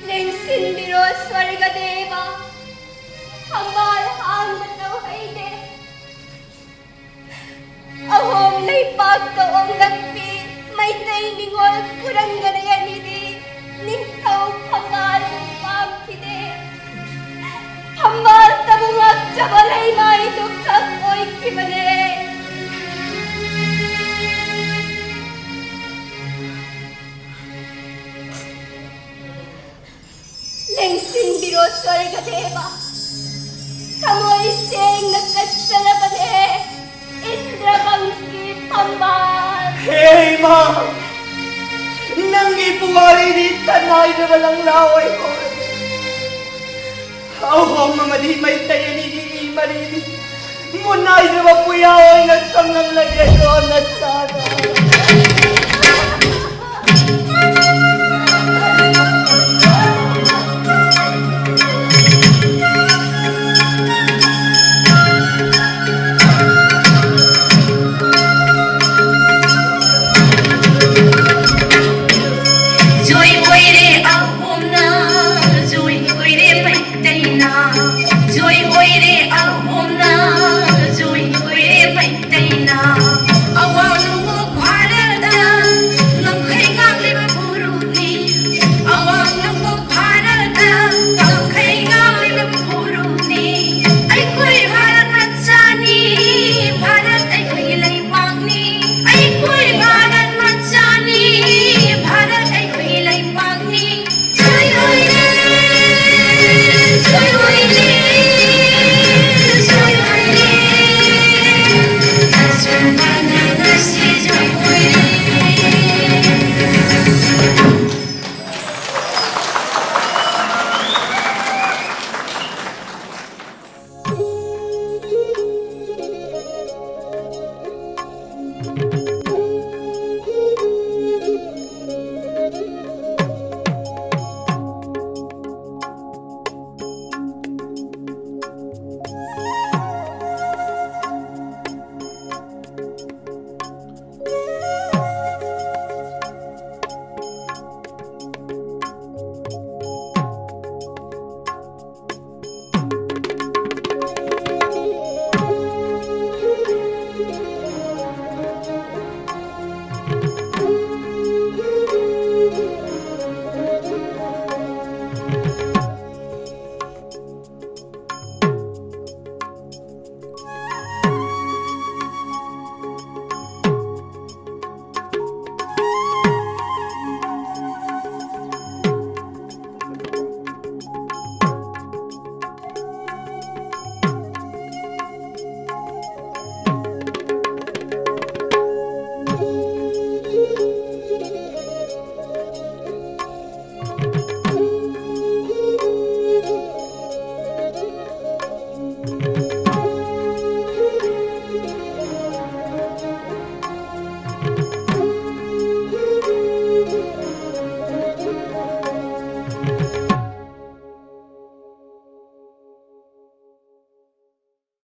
ꯂꯦꯡꯁꯤꯟꯕꯤꯔꯣ ꯁ꯭ꯋꯔꯒꯗꯦꯕ, ꯊꯝꯕꯥꯜ ꯍꯥꯡꯕ ꯇꯧꯍꯩꯗꯦ꯫ ꯑꯍꯣꯝ ꯂꯩꯄꯥꯛꯇ ꯑꯣꯡꯂꯛꯄꯤ ꯃꯩꯇꯩ ꯅꯤꯉꯣꯜ ꯀꯨꯔꯪꯒꯅꯦ ꯑꯅꯤꯗꯤ ꯅꯤꯡꯊꯧ ꯐꯝꯕꯥꯜ ꯄꯥꯝꯈꯤꯗꯦ꯫ ꯐꯝꯕꯥꯜꯇꯕꯨ ꯉꯥꯛꯆꯕ ꯂꯩꯃꯥꯏꯗꯨ ꯈꯛ ꯑꯣꯏꯈꯤꯕꯅꯦ꯫ ꯂꯦꯡꯁꯤꯟꯕꯤꯔꯣ ꯁ꯭ꯋꯔꯒꯗꯦꯕ, ꯊꯃꯣꯏ ꯁꯦꯡꯅ ꯀꯠꯆꯔꯕꯅꯦ ꯏꯟꯗ꯭ꯔꯕꯪꯁꯀꯤ ꯐꯝꯕꯥꯜ꯫ ꯍꯦ ꯏꯃꯥ, ꯅꯪꯒꯤ ꯄꯨꯋꯥꯔꯤꯗꯤ ꯇꯟꯅꯥꯏꯗ꯭ꯔꯕ ꯂꯪꯂꯥ ꯑꯣꯏꯍꯧꯔꯦ꯫ ꯑꯍꯣꯝ ꯑꯃꯗꯤ ꯃꯩꯇꯩ ꯑꯅꯤꯒꯤ ꯏ ꯃꯔꯤꯗꯤ ꯃꯨꯟꯅꯥꯏꯗ꯭ꯔꯕ ꯄꯨꯌꯥ ꯑꯣꯏꯅ ꯊꯝꯂꯝꯂꯒꯦ ꯅꯆꯥꯗ꯫